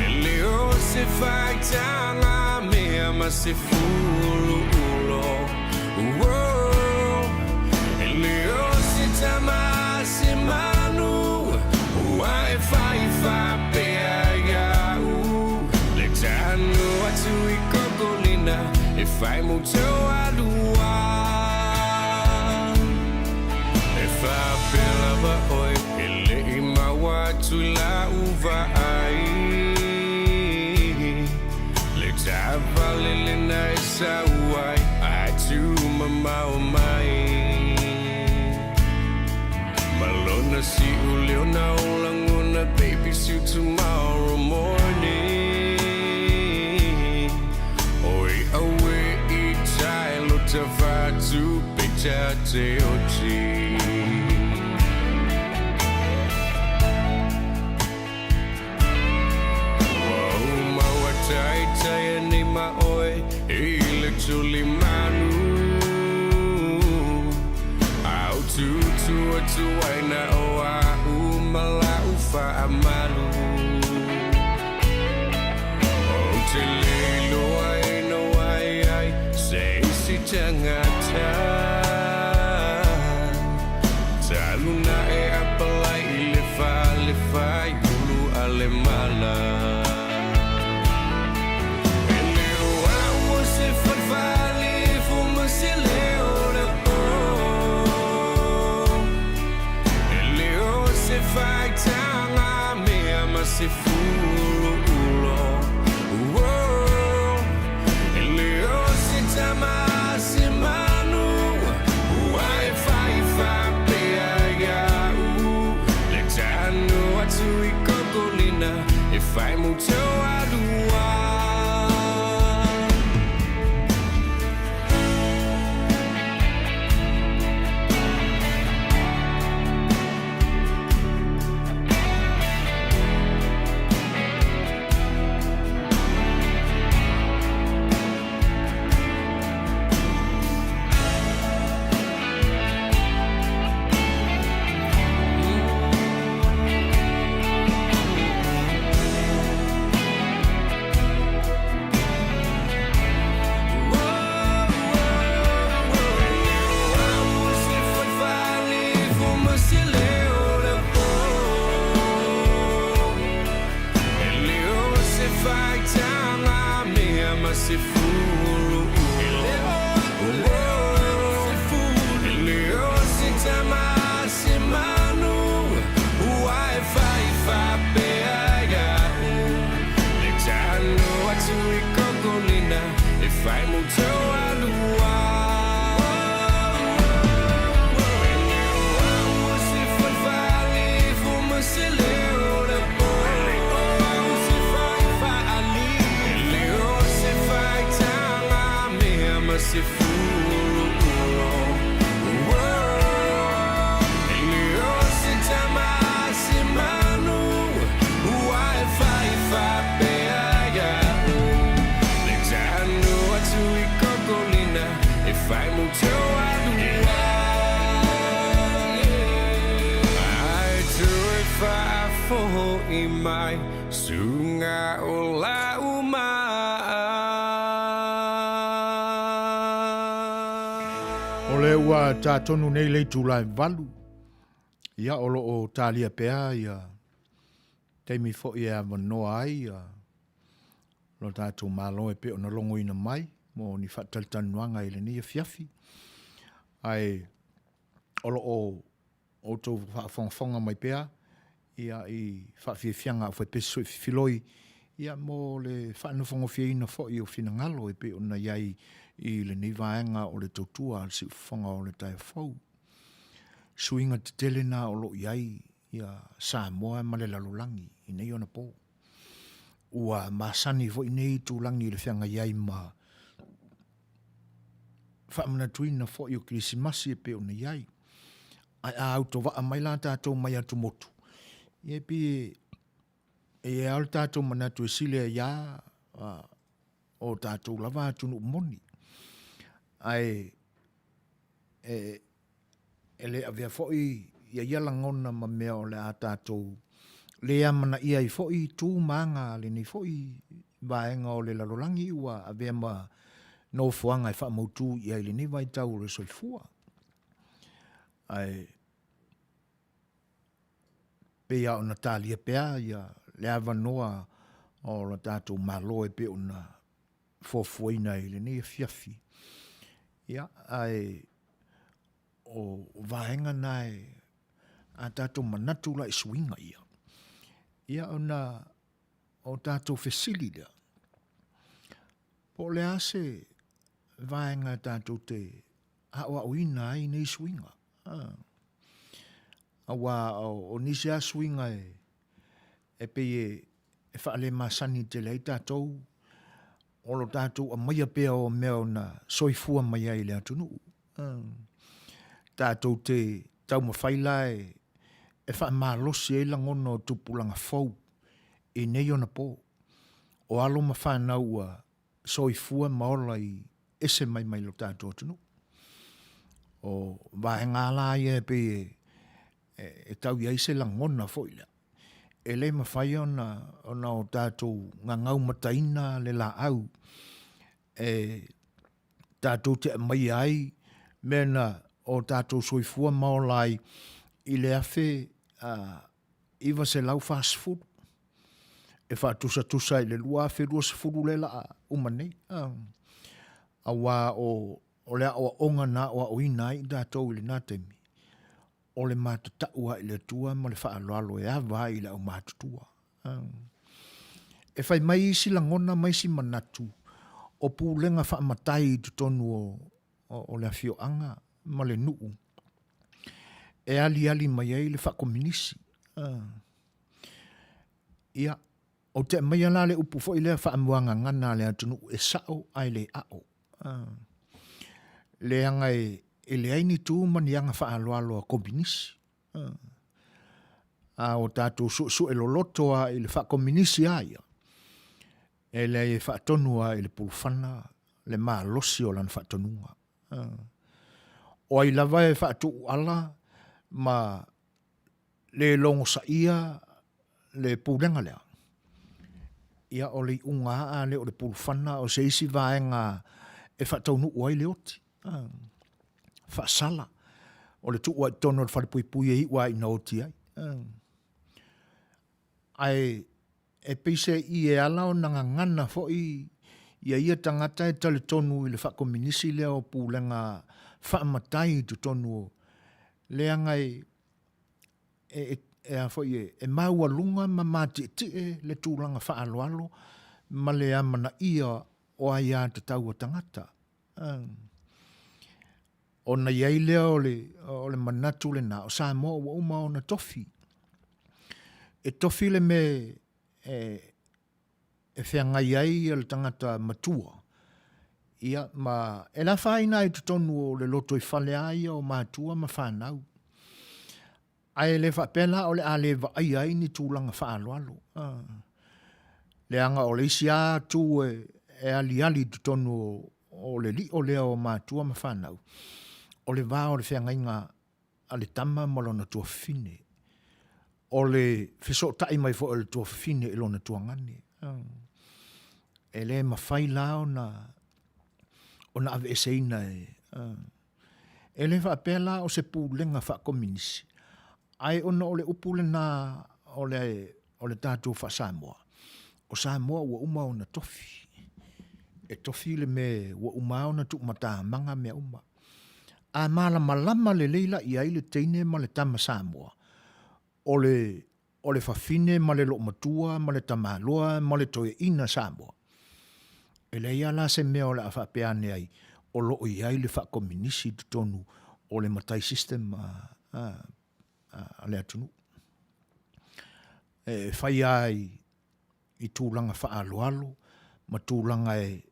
E le o se faitaga mea ma se fuluulo. Uo, e le o se tama a se manu, ua e fai faapea ia'u. Le tanu atu i Kokolina e fai mo Toalua. E faapea lava oe e le i maua atu i la'u vaai. Le taavale lena e sau ai ae tumamao mai. Ma lona si'u leo na o lagona, baby, see you tomorrow morning. Oi aue i tai lo ta fatu pe ta te oti. Ua ou maua taitaia nei ma oe i le tuli manu. A o tutu atu ai na o a'u ma la'u faamalu. Ou te le iloaina ua i ai se isi tagata. Talu na e apalai i le fale faiulu a le mala. E le o a'u o se fale faaliifo ma se leo o le pō. E le o se faitaga mea ma se fuluulo. Uo, e le o se tama a se manu, ua e fai faapea ia'u. Le tanu atu i Kokolina e fai mo Toalua. E fai mo Toalua. E le o a'u o se fale faaliifo ma se leo o le pō. E le o se faitaga mea ma se fuluulo. Uo, e le o se tama a se manu, ua e fai faapea ia'u. Le tanu atu i Kokolina e fai mo Toalua. Ae toe faafo'i mai suga o la'u maa. O lea ua tā tonu nei le itula e 8. Ia, o lo o talia pea ia taimi foi e avanoa ai ia lo tatou Malo e pei ona logoina mai mo ni faatalatalanoaga i lenei afiafi. Ae o lo o outou faafogafoga mai pea ia i faafiafiaga a Aufaipese Soififiloi ia mo le faanofogofieina foi o finagalo e pei ona i ai i lenei vaega o le tautua a le siufofoga o le taeao fou. Suiga tetele na o lo o i ai ia Samoa ma le lalolagi i nei ona po. Ua masani foi nei itulagi i le feagai ai ma faamanatuina foi o Kerisimasi e pei ona i ai. Ae a autovaa mai la tatou mai atumotu, ia e pei e i ai lava lo tatou manatu e sili ai lava o tatou lava atunuu moni. Ae e, e le avea foi ia ia lagona ma mea o le a tatou le amanaia ai foi tu ma aga a lenei foi vaega o le lalolagi ua avea ma nofoaga e faamautu i ai i lenei vaitau o le soifua. Ae pei lava ona talia pea ia le avanoa o lo tatou Malo e pei ona fuafuaina i lenei afiafi. Ia, ae o vaega na e a tatou manatu la i suiga ia, ia ona o tatou fesili lea, po o le a se vaega e tatou te aoaoina ai nei suiga. Aua o nisi lava suiga e pei e faalemasani tele ai tatou, o lo tatou aumaia pea o mea na soifua mai ai i le atunuu. Tatou te taumafai la e faamalosi ai lagona o tupulaga fou i nei ona po, o alo ma fanau ua soifua ma ola i ese mai mai lo tatou atunuu. O vaega la ia e pei e tau i ai se lagona foi lea. E le mafai ona o tatou gagaumataina le laau e tatou te aumaia ai mea na o tatou soifua ma ola ai i le 1940 e faatusatusa i le 2020 lea la a uma nei. Aua o le aoaoga na aoaoina ai i tatou i lena taimi, o le matatau lava i le Atua ma le faaaloalo e ava ai i le aumatutua. E fai mai isi lagona ma isi manatu o pulega faamatai i totonu o le afioaga ma le nuu e aliali mai ai le faakominisi. Ia, ou te aumaia la le upu foi lea faamuagagana a le atunuu e sao ae le ao. Leaga e leai ni tu ma ni aga faaaloalo a kominisi. A o tatou suesue loloto lava i le faakominisi lava ia, e leai e faatonu lava i le pulufana le malosi o lana faatonuga. O ai lava e faatuuala ma le logosaia le pulega lea, ia o le iuga a lea o le pulufana o se isi vaega e faataunuu ai le oti. Faasala, o le tuu lava i totonu o le falepuipui e iu lava ina oti ai. Ae e peiseai e ala ona gagana foi ia ia tagata e talitonu i le faakominisi lea o pulega faamatai i totonu o leaga e e, e, a foi e, e maualuga ma matietie le tulaga faaaloalo ma le amanaia o aiatatau a tagata. Ona i ai lea o le, o le manatu lena, o Samoa ua uma ona tofi. E tofi le mea e, e feagai ai le tagata matua, ia, ma e le afaina ai i totonu o le lotoifale lava ia o matua ma fanau. Ae le faapea la o le a le vaaia ai ni tulaga faaaloalo. Leaga o le isi lava tu e aliali i totonu o le lio lea o matua ma fanau, o le va o le feagaiga a le tama ma lona tuafafine. O le fesootai mai foi o le tuafafine i lona tuagane. E le mafai la ona ona aveeseina e E le faapea la o se pulega faakominisi, Ae ona o le upu lena o le, o le tatou faa-Samoa, o Samoa ua uma ona tofi. E tofi le mea ua uma ona tuumatamaga mea uma. A malamalama lelei la i ai le teine ma le tama Samoa, o le, o le fafine ma le loomatua ma le tamaloa ma le toeaina Samoa, e leai lava la se mea o le a faapea ane ai o lo o i ai le faakominisi i totonu o le matai system a, a, a le atunuu. E fai lava i, i tulaga faaaloalo ma tulaga e,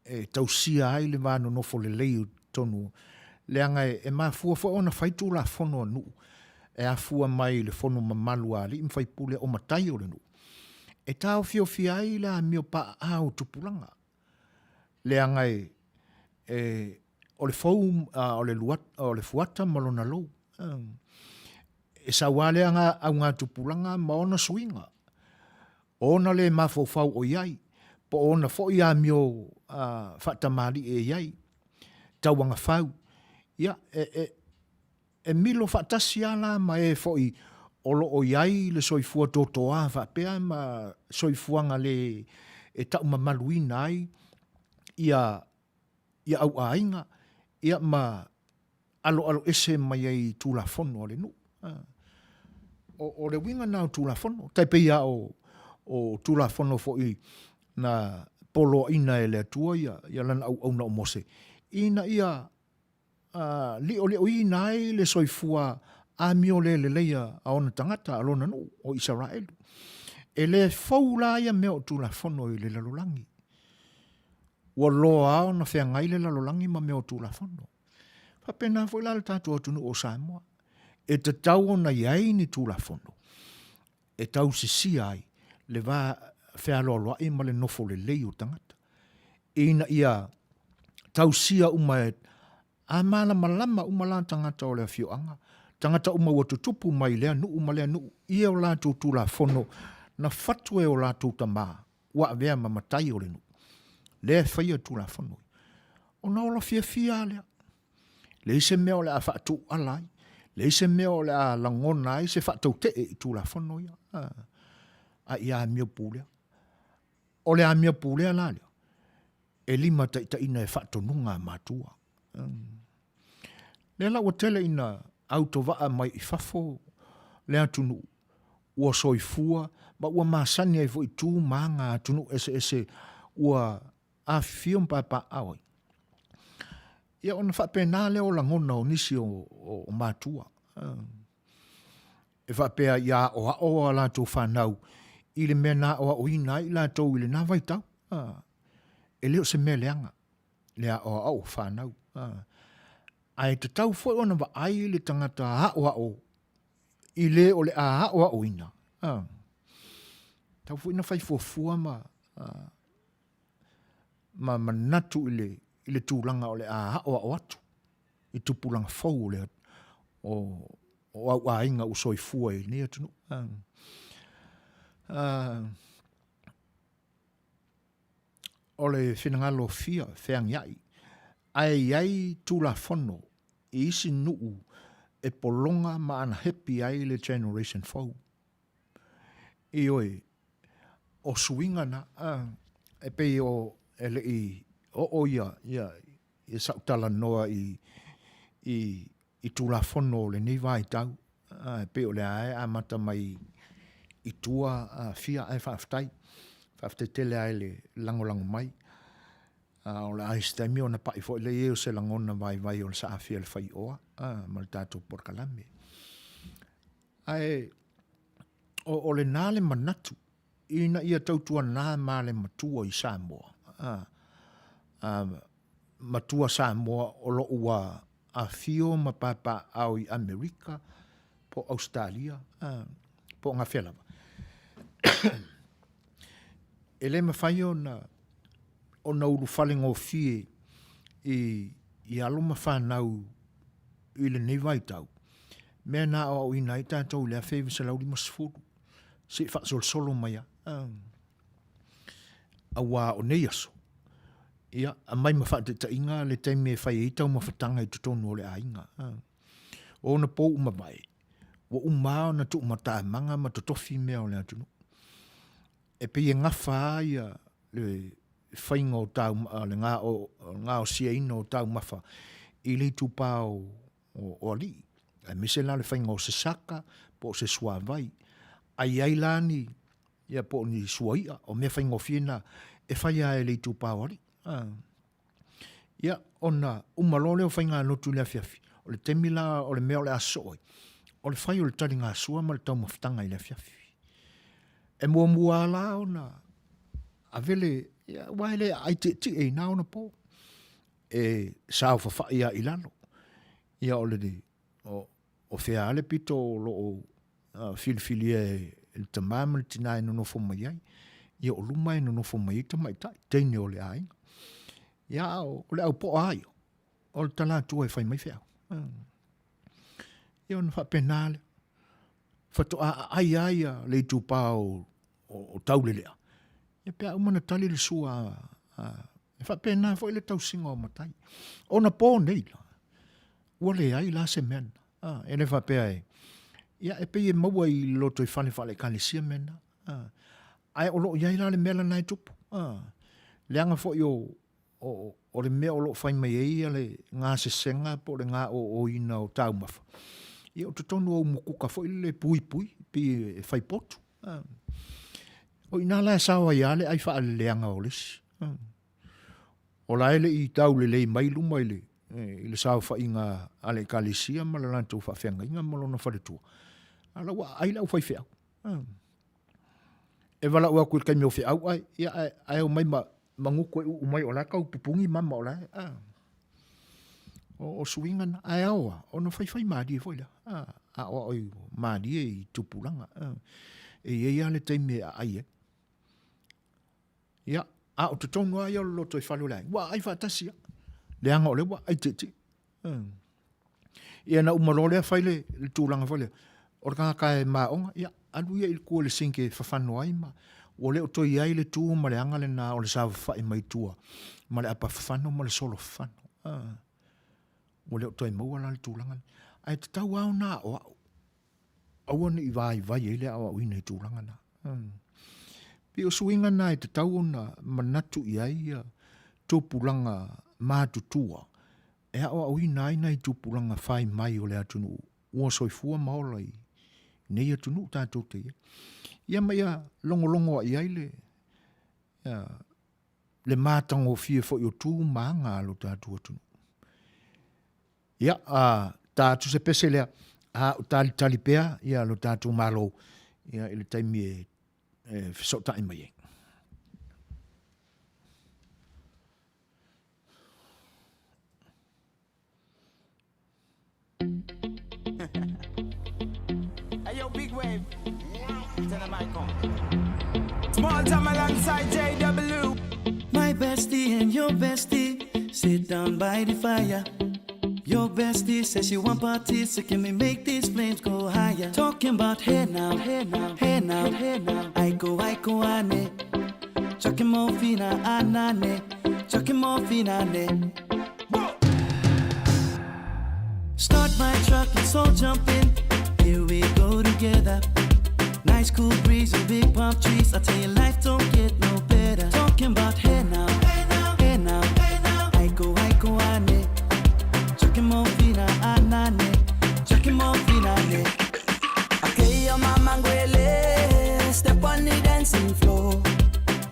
e tausia ai le va nonofo lelei i totonu, leaga e mafua foi ona fai Tulafono a nuu e afua mai i le fono mamalu a alii ma faipule o matai o le nuu, e taofiofia ai le amio paaa o tupulaga, leaga e, e, o le fou, o le lua, o le fuata ma lona lou. E sau lava lea augatupulaga ma ona suiga. O ona le mafaufau o i ai, po o ona foi amio faatamalii e i ai, tauagafau, ia, e, e, e milo faatasi lava la ma e foi o lo o i ai le soifua totoa faapea ma soifuaga le e taumamaluina ai ia ia auaiga, ia ma aloaloese mai ai i Tulafono a le nuu. O, o le uiga na o Tulafono. Tai pei lava o, o Tulafono foi na poloaina e le Atua ia, ia lana auauna o Mose, ina ia uh, liolioina ai le soifua amio le lelei a ona tagata, a lona nuu, o Isaraelu. E le fou la ia mea o Tulafono i le lalolagi. Ua loa ona feagai le lalolagi ma mea o Tulafono. Faapena foi la le tatou atunuu o Samoa. E tatau ona i ai ni Tulafono e tausisia ai le va fealoaloai ma le nofo lelei o tagata, ina ia tausia uma e a malamalama uma la tagata o le afioaga, tagata uma ua tutupu mai lea nuu ma lea nuu i o latou Tulafono na fatu e o latou tama ua avea ma matai o le nuu, lea e faia Tulafono. Ona ola fiafia lava lea. Leai se mea o le a faatuuala ai, leai se mea o le a lagona ai se faatautee i Tulafono ia. A ia amio pulea. O le amio pulea la lea, e limataitaiina e faatonuga a matua. Lea la ua tele ina autovaa mai i fafo le atunuu, ua soifua ma ua masani ai foi tu ma aga a atunuu eseese ua afifio ma papaaao ai. Ia ona faapena lea o lagona o nisi o, o, o matua. E faapea ia aoao a latou fanau i le mea na aoaoina ai i latou i lena vaitau. E le o se mea leaga le aoao o fanau. Ae tatau foi ona vaai le tagata aoao i le o le a aoaoina. Tatau foi ona fai fuafua ma ma manatu i le, i le tulaga o le a aoao atu i tupulaga fou o le, o, o au aiga ua soifua i lenei atunuu. O le finagalo fia feagiai, ae i ai Tulafono i isi nuu e pologa ma anahepi ai le generation fou. Ioe, o suiga na, e pei o e le i oo ia, ia, ia sa'u talanoa i, i, i Tulafono o lenei vaitau, e pei o lea e amata mai i tua fia, ae faafetai. Faafetai tele lava i le lagolago mai. O le a i se taimi ona pa'i foi lea i ai o se lagona vaivai o le saafia i le faioa ma le tatou polokalame. Ae o, o lena le manatu ina ia tautuana ma le matua i Samoa, a, a, matua Samoa o lo o ua afio ma papaaao i Amerika po o Ausetalia, a, po o gafea lava. E le mafai ona ona ulufale gofie i, i alo ma fanau i lenei vaitau, mea na aoaoina ai tatou i le 1950, se i faasolosolo mai lava. Auā o nei aso, ia, aumai ma faataitaiga le taimi e fai ai taumafataga i totonu o le aiga. O ona pou ua mavae, Ua uma lava ona tuumatamaga ma totofi mea o le atunuu. E pei e gafa lava ia le faiga o tau, le gaosiaina o taumafa i le itupa o, o alii, aemaise la le faiga o se saka po o se suavai. A i ai la ni, ia po o ni suai'a, o mea faigofie na e fai lava e le itupa o alii. Ia, ona uma loa lea o faigalotu i le afiafi, o le taimi la o le mea o le a sosoo ai, o le fai o le taligasua ma le taumafataga i le afiafi. E muamua lava la ona ave le, ia, aua e le aai tietie i na ona po. E saofafai lava i lalo. Ia o le, o, o fea lava le pito o lo o filifilia e le tama ma le tina e nonofo mai ai. Ia o luma e nonofo mai ai tamaitai, teine o le aiga. Ia a o le aupoa lava ia, o le talatua e fai mai feau. Ia ona faapena lea. Faatoa aai lava ia le itupa o, o, o Taulelea, ia pe a uma ona tali le sua a, e faapena foi le tausiga o matai. Ona po nei la, ua leai la se mea na. A, e le faapea e, ia e pei e maua i le lotoifale faale-ekalesia mea na. A, ae o lo o i ai la le mea lena e tupu. A, leaga foi o, o, o le mea o lo o fai mai ai ia le gasesega po o le gaoioiina o taumafa, ia o totonu o umukuka foi lele e puipui, pei e fai potu. A, o i ina la e sao ai lava le ai faaleleaga o le isi. A, o la e le i taulelei mai luma i le, i le saofaiga a le ekalesia ma le latou faafeagaiga ma lona faletua, a la ua aai le aufaifeau. E valaau atu i le taimi o feau ae, ia ae, ae omai ma, ma gutu e uu mai o la e tau pupuni mama o la e, a. O, o suiga na, ae ao lava ona faifai malie foi lea, a, aoao i malie i tupulaga, a. E i ai lava le taimi e aai ai. Ia, a o totonu lava ia o le lotoifale o le aiga, ua aai faatasi lava, leaga o lea ua aai tietie. Ia na uma loa lea fai le, le tulaga foi lea, o le tagata e maoga, ia alu ia i le tua i le sink e fafano ai ma ua le o toe i ai le tu ma le aga lena o le saofafai mai tua ma le apa fafano ma le solo fafano. Ah. Ua le o toe maua la le tulaga lea. Ae tatau lava ona aoao. Aua ne i vaivai ai le aoaoina i tulaga na. Pei o suiga na e tatau ona manatu i ai ia tupulaga matutua e aoaoina ai nai tupulaga fai mai o le atunuu ua soifua ma ola i nei atunuu tatou te i ai. Ia ma ia logologo i ai le, ia, le matagofie foi o tu ma aga a lo tatou atunuu. Ia, a ta atu se pese lea, a o talitali pea ia lo tatou Malo ia, i le taimi e, e fesootai mai ai. Hey yo, big wave. Tell them I come. Small time alongside JW. My bestie and your bestie sit down by the fire. Your bestie says she want parties, so can we make these flames go higher? Talking about hey now, hey now, hey now, hey now. I go, I go, ane. Chucking more fina, anane. Chucking more fina, ane. Start my truck, let's all jump in. Here we go together. Nice cool breeze and big palm trees. I tell you, life don't get no better. Talking about hey now, hey now, hey now, hey now. I go, I go, ane. Chucking more fina, anane. Chucking more fina, ane. Okay, your mama ngwele. Step on the dancing floor.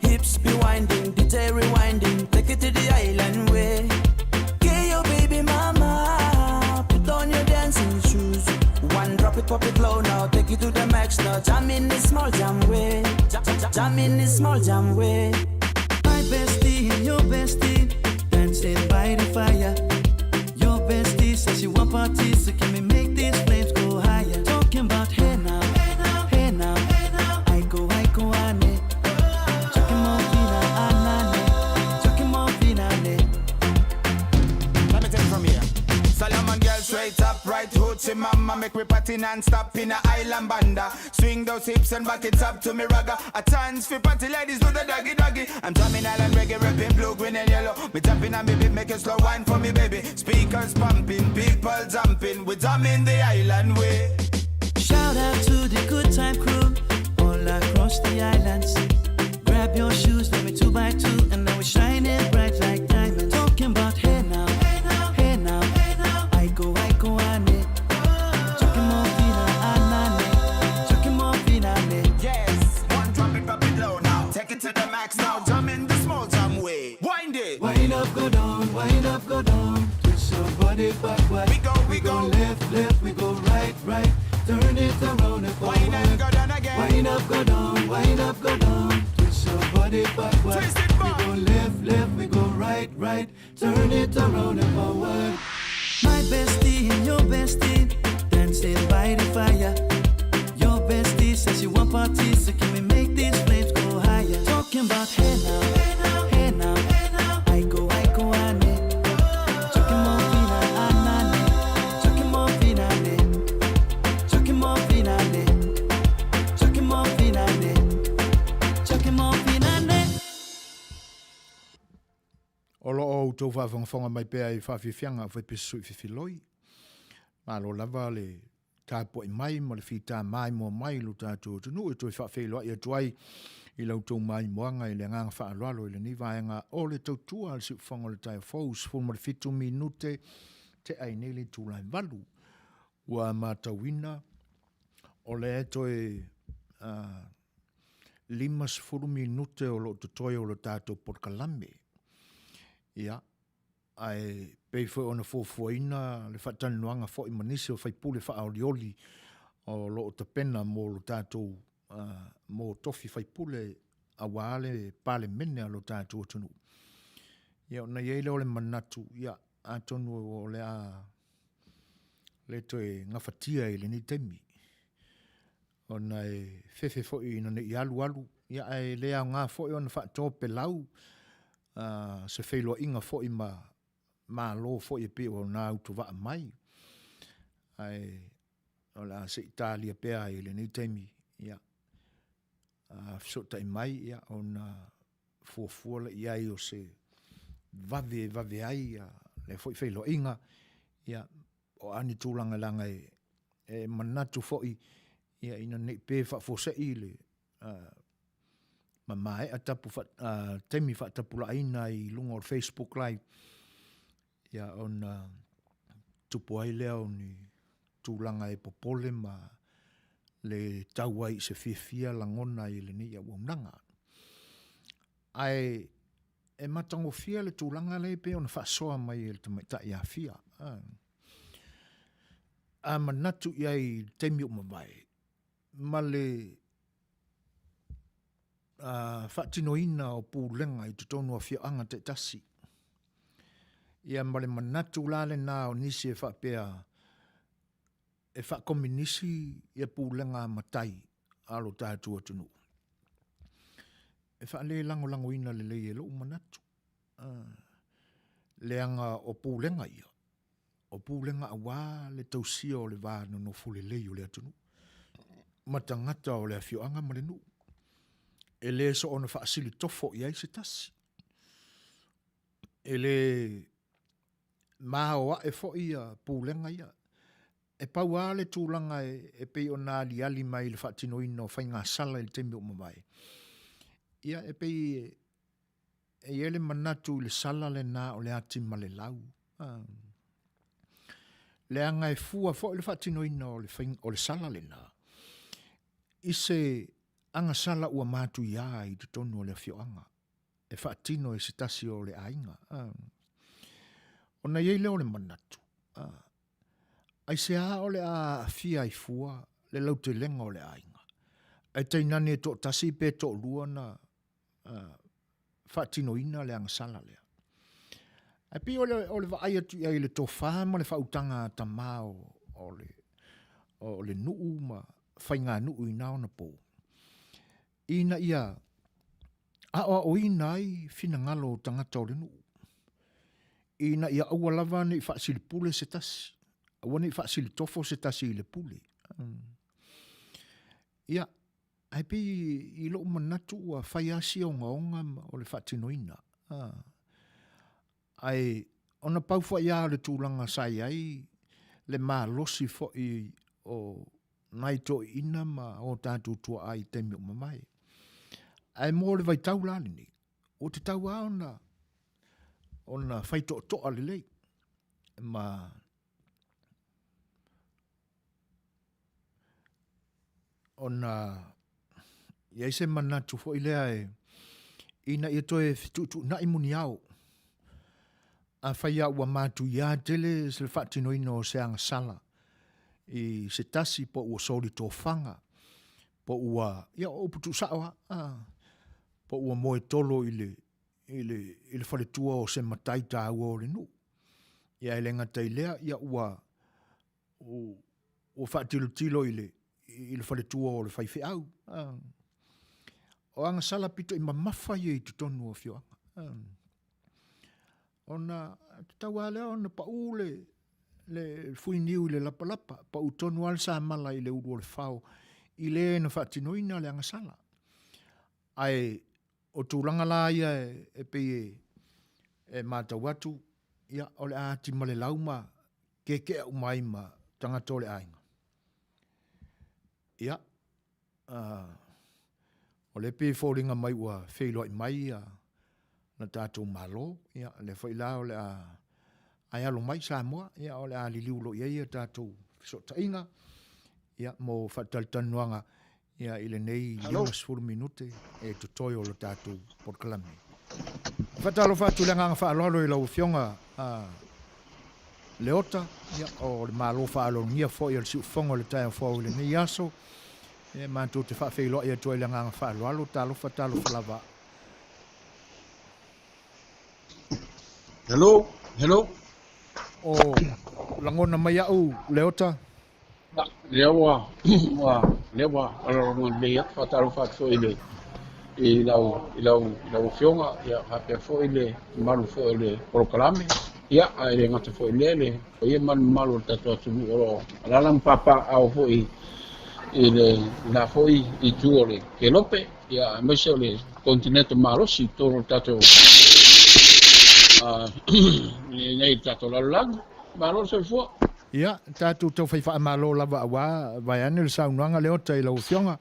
Hips be winding, DJ rewinding. Take it to the island way. Get your baby mama. Put on your dancing shoes. One drop it, pop it low now. Take it to the max now. Jam in this small jam way. Jam, jam, jam in this small jam way. My bestie and your bestie dancing by the fire. Your bestie says she want parties, so can we make these flames go higher? Talking about hey now, hey now, hey now, hey now. I go, I go, ane. Chucking more fina, anane. Chucking more fina, ane. Let me take it from here. Solomon girl straight up, right hoochie mama. Make we party non-stop in a island banda. Swing those hips and back it up to me ragga. A chance for party ladies do the doggy doggy. I'm drumming island reggae, rapping blue, green and yellow. Me tapping on me beat, make a slow wine for me baby. Speakers pumping, people jumping. We drumming the island way. Shout out to the good time crew all across the islands. Grab your shoes, let me 2x2, and now we're shining bright like diamonds. Talking about hey now, hey now, hey now, hey now. I go, I go, ane. Talking more fina, anane. Talking more fina, Yes, one drop it, drop it low now. Take it to the max now. Jump in the small jam way. Wind it. Wind up, go down, wind up, go down. Twist your body backward. We go, we go. left, left, we go right, right. Turn it around and forward. Wind and go down again. Wind up, go down, wind up, go down. Twist your body backward. Twist it back. We go left, left, we go right, right. Turn it around and forward. My bestie and your bestie dancing by the fire. Your bestie says she want parties, so can we make these flames go higher? Talking about hey now, hey now, hey now, hey now. I go, I go, ane. Talking more fina, anane. Talking more fina, ne. Talking more fina, ne. Talking more fina, ne. Talking more fina, ne. O lo o outou faafogafoga mai pea i faafiafiaga a Faipesu Sui Fefiloi. Malo lava le tapuai mai ma le fita maimoa mai i lo tatou atunuu e toe faafeiloai atu ai i la outou maimoaga i le agaga faaaloalo i lenei vaega o le tautua a le Siufofoga o le Taeao Fou, 17 minute tea i nei le itula e 8. Ua matauina o lea e toe 50 minute o lo o totoe o le tatou polokalame. Ia, ae pei foi ona fuafuaina le faatalanoaga foi ma nisi o faipule faaolioli o lo o tapena mo lo tatou uh, mo tofi faipule aua le Palemene a lo tatou atunuu. Ia, ona i ai lea o le manatu, ia, atonu o le a le toe gafatia i lenei taimi. Ona e fefe foi ina ne i alu alu, ia ae le aoga foi ona faatopelau uh, se feiloaiga foi ma Malo foi e pei ona autovaa mai. Ae o le a se i talia pea i lenei taimi, ia, a fesootai mai, ia, ona fuafua lea i ai o se vave e vave ai ia lea foi feiloaiga, ia, o a ni tulaga leaga e, e manatu foi, ia, ina ne i pe faafuasei le uh, ma maea tapu fa, uh, taimi faatapulaaina i luga o le Facebook Live, ia ona tupu ai lea o ni tulaga e popole ma le tau ai i se fiafia lagona i lenei auaunaga. Ae e matagofie le tulaga lea pei ona faasoa mai e le tamaitai Afia. A manatu i ai i le taimi ua mavae, ma le faatinoina o pulega i totonu o afioaga taitasi. Ia ma le manatu la lena o nisi e faapea e faakominisi ia pulega a matai a lo tatou atunuu. E faalelagolagoina lelei e lou manatu, leaga o pulega ia, o pulega aua le tausia o le va nonofo lelei o le atunuu ma tagata o le afioaga ma le nuu. E le soona faasilitofo i ai se tasi. E le maoae foi ia pulega ia. E pau lava le tulaga e pei ona aliali mai i le faatinoina o faigasala i le taimi ua mavae. Ia, e pei e i ai le manatu i le sala lena o le ati ma le lau. Leaga e fua foi le faatinoina o le, o le sala lena i se agasala ua matuia i totonu o le afioaga e faatino e se tasi o le aiga. Ona i ai lea o le manatu, aisea o le a aafia ai fua le lautelega o le aiga, ae tainane e toatasi pe toalua na faatinoina le agasala lea. Ae pei o le, o le vaai atu i ai i le tofa ma le faautaga a tama o, o, le, o le nuu ma faiganuu i na ona po, ina ia aoaoina ai finagalo o tagata o le nuu, ina ia aua lava ne i faasilipule se tasi, aua ne i faasilitofo se tasi i le pule. Ia, Ae pei i lou manatu ua fai lava si ogaoga o le faatinoina. Ae ona pau foi lava o le tulaga sa i ai le malosi foi o nai toeaiina ma o tatou tuaa i taimi ua mavae. Ae mo le vaitau la lenei, ua tatau lava ona ona fai toatoa lelei ma ona i ai se manatu foi lea e ina ia toe fetuutuunai muniao. Afai lava ua matuia tele se faatinoina o se agasala i se tasi po ua soli tofaga, po ua, ia o upu tuusao lava, a, po ua moe tolo i le, i le, i le faletua o se matai taua o le nuu. Ia e le gata i lea, ia ua, ua faatilotilo i le, i le faletua o le faifeau. O agasala pito i mamafa ia i totonu o afioaga. Ona tatau lava lea ona pau le, le fuiniu i le lapalapa, pau tonu lava le samala i le ulu o le fao i le na faatinoina le agasala. Ae o tulaga la ia e pei e, e matau atu, ia, o le a ati ma le lau ma kekea uma ai ma tagata o le aiga. Ia, o lea e pei e foliga mai ua feiloai mai ia le tatou Malo, ia, lea foi la o le a ae alo mai Samoa, ia, o le a liliu loa i ai a tatou fesootaiga, ia, mo faatalatalanoaga ia, i lenei 50 minute e totoe o le tatou polokalame. E faatalofa atu i le agaga faaaloalo i lau Afioga Leota, ia, o le Malo faaaloalogia foi o le siufofoga o le taeao fou i lenei aso. Ia, matou te faafeiloai atu ai i le agaga faaaloalo, talofa, talofa lava. Hello, hello. O lagona mai au, Leota? Lea ua, ua, lea ua alologa lelei atu, faatalofa atu foi i le, i lau, i lau, i lau afioga, ia faapea foi le mamalu foi o le polokalame, ia, ae le gata foi i lea, le paia ma le mamalu o le tatou atunuu o lo o alaala ma papaaao foi i le la foi itu o le Kelope, ia, aemaise o le konetinete malosi i totonu o le tatou, i nei tatou lalolagi. Malo le soifua. Ia, tatou tau fai faamalo lava aua vaeane le saunoaga Leota i lau Afioga.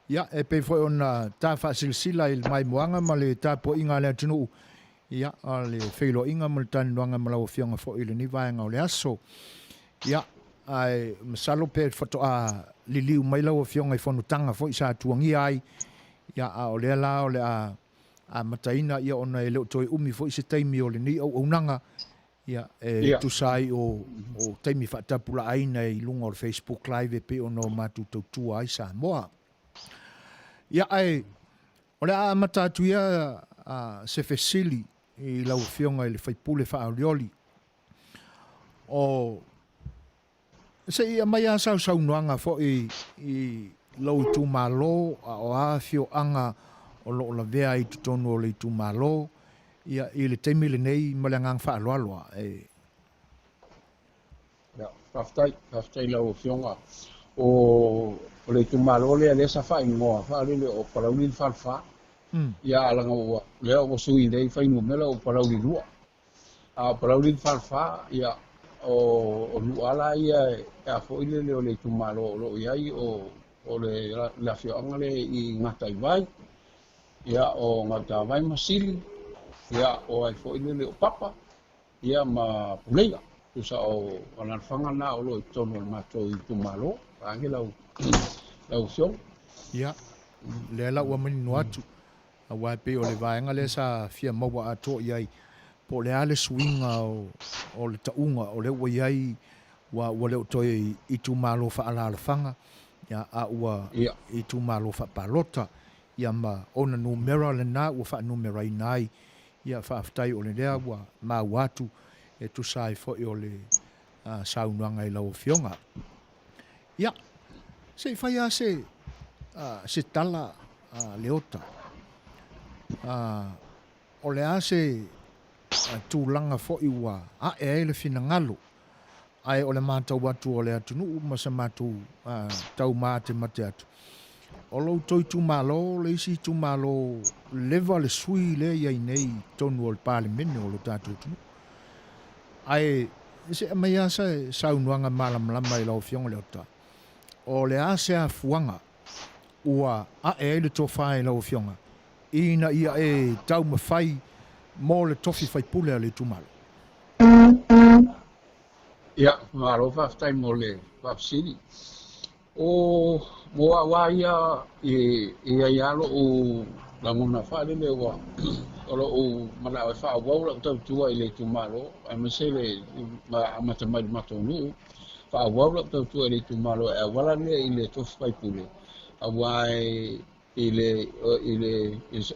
Ia, e pei foi ona ta faasilasila i le maimoaga ma le tapuaiga a le atunuu, ia, o le feiloaiga ma le talanoaga ma lau Afioga foi i lenei vaega o le aso. Ia, ae masalo pe faatoa liliu mai lau Afioga i fonotaga foi sa tuagia ai, ia, a o lea la o le a amataina, ia, ona e le o toe umi foi se taimi o lenei auaunaga, Ia, e tusa ai o, o taimi faatapulaaina i luga o le Facebook Live e pei ona o matou tautua ai Samoa. Ia, ae o le a amata atu ia a, se fesili i lau Afioga i le faipule faaolioli. O, se i aumai lava sau saunoaga foi i lou itumalo, a o a afioaga o lo o lavea ai i totonu o le itumalo, ia, i le taimi lenei ma le agaga faaaloalo lava. E. Ia, faafetai, faafetai i lau Afioga. O, o le itumalo lea, lea sa faaigoa faalele o Palauli le Falefa. Ia, a leaga ua, lea ua sui nei fuainumera ua Palauli 2. A o Palauli le Falefa, ia, o, o Nuuala ia e a foi lele o le itumalo o lo o i ai o, o le, le afioaga lea i Gataivai, ia, o Gautavai ma Sili, ia, o ai foi lele o Papa, ia, ma Puleia. Tusa o alaalafaga na o lo o i totonu o le matou itumalo. Vaeane lau, lau Afioga. Ia, lea la ua manino atu. Aua e pei o le vaega lea sa fia maua atoa i ai, po o le a le suiga o le tauga o lea ua i ai, ua ua le o toe itumalo faaalaalafaga, ia, a ua itumalo faapalota, ia ma ona numera lena ua faanumeraina ai. Ia, faafetai o le lea ua maua atu e tusa ai foi o le saunoaga i lau Afioga. Ia, se i fai lava se, se tala a Leota. O le a se tulaga foi ua ae ai le finagalo, ae o le matau atu o le atunuu ma se matou tau matemate atu, o lo outou itumalo le isi itumalo leva le sui lea e i ai nei i totonu o le Palemene o lo tatou atunuu. Ae se aumai lava se saunoaga malamalama i lau Afioga Leota. O le a se afuaga ua ae ai le tofa i lau Afioga ina ia e taumafai mo le tofi faipule a le itumalo? Ia, malo faafetai mo le faafesili. O mo au lava ia, e i ai lava lou lagona faalele ua o lou manao e faaauau lau tautua i le itumalo, aemaise le amata mai i le matou nuu, faaauau lau tautua i le itumalo e auala lea i le tofi faipule, aua i le, i le,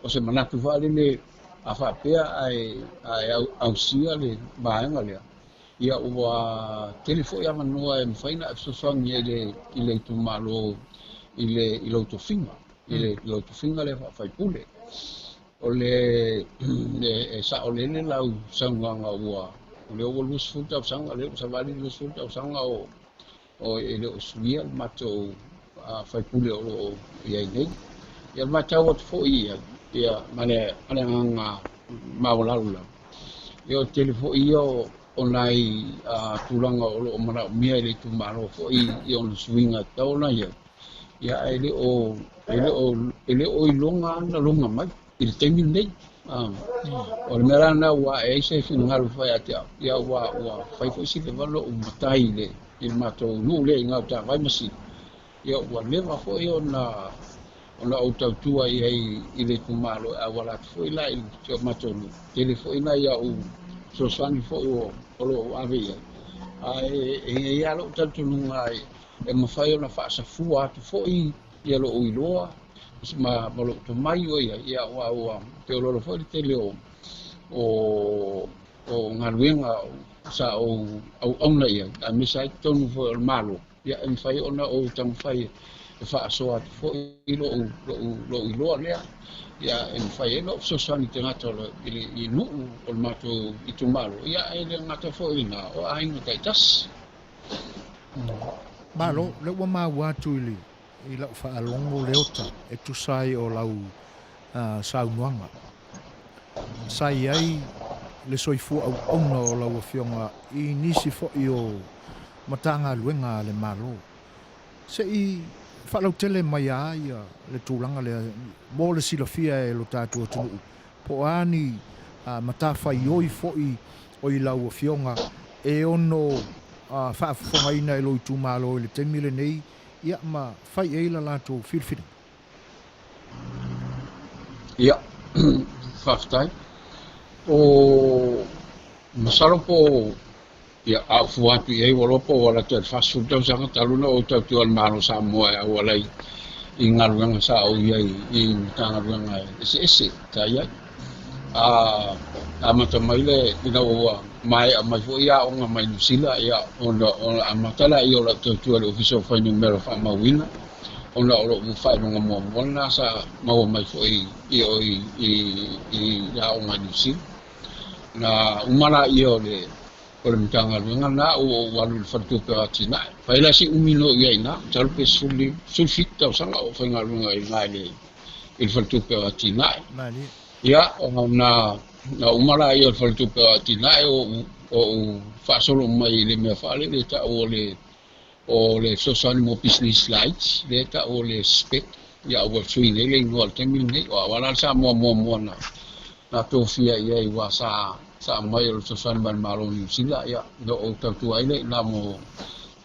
o se manatu faalele a faapea ae, ae ausia le vaega lea, ia ua tele foi avanoa e mafai ona e fesoasoani ai i le, i le itumalo i le, i lou tofiga, i le, lou tofiga lea faafaipule. O le, e saolele lau saunoaga ua, o lea ua 20 tausaga, lea ua savali le 20 tausaga o, o e le o suia le matou faipule o lo o i ai nei. Ia matau atu foi ia, ia ma le, ma le agaga maualalo lava. Ia o le tele foi ia o, o nai tulaga o lo o manaomia e le itumalo foi i ona suiga e tatau ona i ai. Ia ae le o, e le o, e le o iloga ona loga mai i le taimi lenei. O le mea la lena ua ae ai se finagalo fai ia te au, ia ua, ua fai foi si leva lou matai i le, i le matou nuu lea i Gautavai ma Sili, ia ua leva foi ona, ona ou tautua i ai i le itumalo e auala atu foi la i si o matou nuu. Tele foi nai au fesoasoani foi o, o lo o ave i ai. Ae e i ai lava lou talitonuga e mafai ona faasafua atu foi ia lou iloa ma, ma lou tomai o i ai, ia aua ua feoloolo foi le tele o, o, o galuega sa ou auauna i ai, aemaise ai totonu foi o le Malo, ia e mafai ona ou taumafai e faasoa atu foi lou, lou, lou iloa lea, ia e mafai ai ona ou fesoasoani i tagata o le, i, i nuu o le matou itumalo, ia e le gata foi i lena, o aiga taitasi. Malo, lea ua maua atu i le I lau faalogo Leota e tusa ai o lau saunoaga, sa i ai le soifua auauna o lau Afioga i nisi foi o Matagaluega a le Malo. Se i faalautele mai a ia le tulaga lea mo le silafia e lo tatou atunuu, po o a ni matafaioi foi o i lau Afioga e ono faafofogaina e lou itumalo i le taimi lenei ia ma fai i ai la latou filifiliga. Ia, faafetai. O masalo po o, ia, a ou fua atu i ai, ua iloa po ua lata i le 40 tausaga talu ona ou tautua i le Malo o Samoa e auala i, i galuega sa ou i ai i Matagaluega eseese sa i ai. A amata mai le, ina ua maea mai foi aoga mai Niu Sila, ia, ona, ona amata lea o lau tautua i le Ofisa o Fuainumera Faamauina, ona o lou faailoga muamua lena sa maua mai foi i o i, i, i aoga i Niu Sila. Na uma lea o le, o le Matagaluega lena ua ou alu i le Faletupe o Atinae. Fai la si umi na ou i ai i ina, masalo pe 17 tausaga o ou faigaluega i ina i le i le Faletupe o Atinae. Ia, ona na uma lea o le Faletupe o Atinae o ou faasolo mai i le mea faalele e tau o le o le fesoasoani mo pisinisi laiti, lea e tau o le SPEC, ia ua sui nei le igoa i le taimi lenei. O au lava la le Samoa muamua na na tofia i ai aua sa sa aumai o le fesoasoani mai le Malo o Niu Sila, ia na ou tautua ai lea i ina mo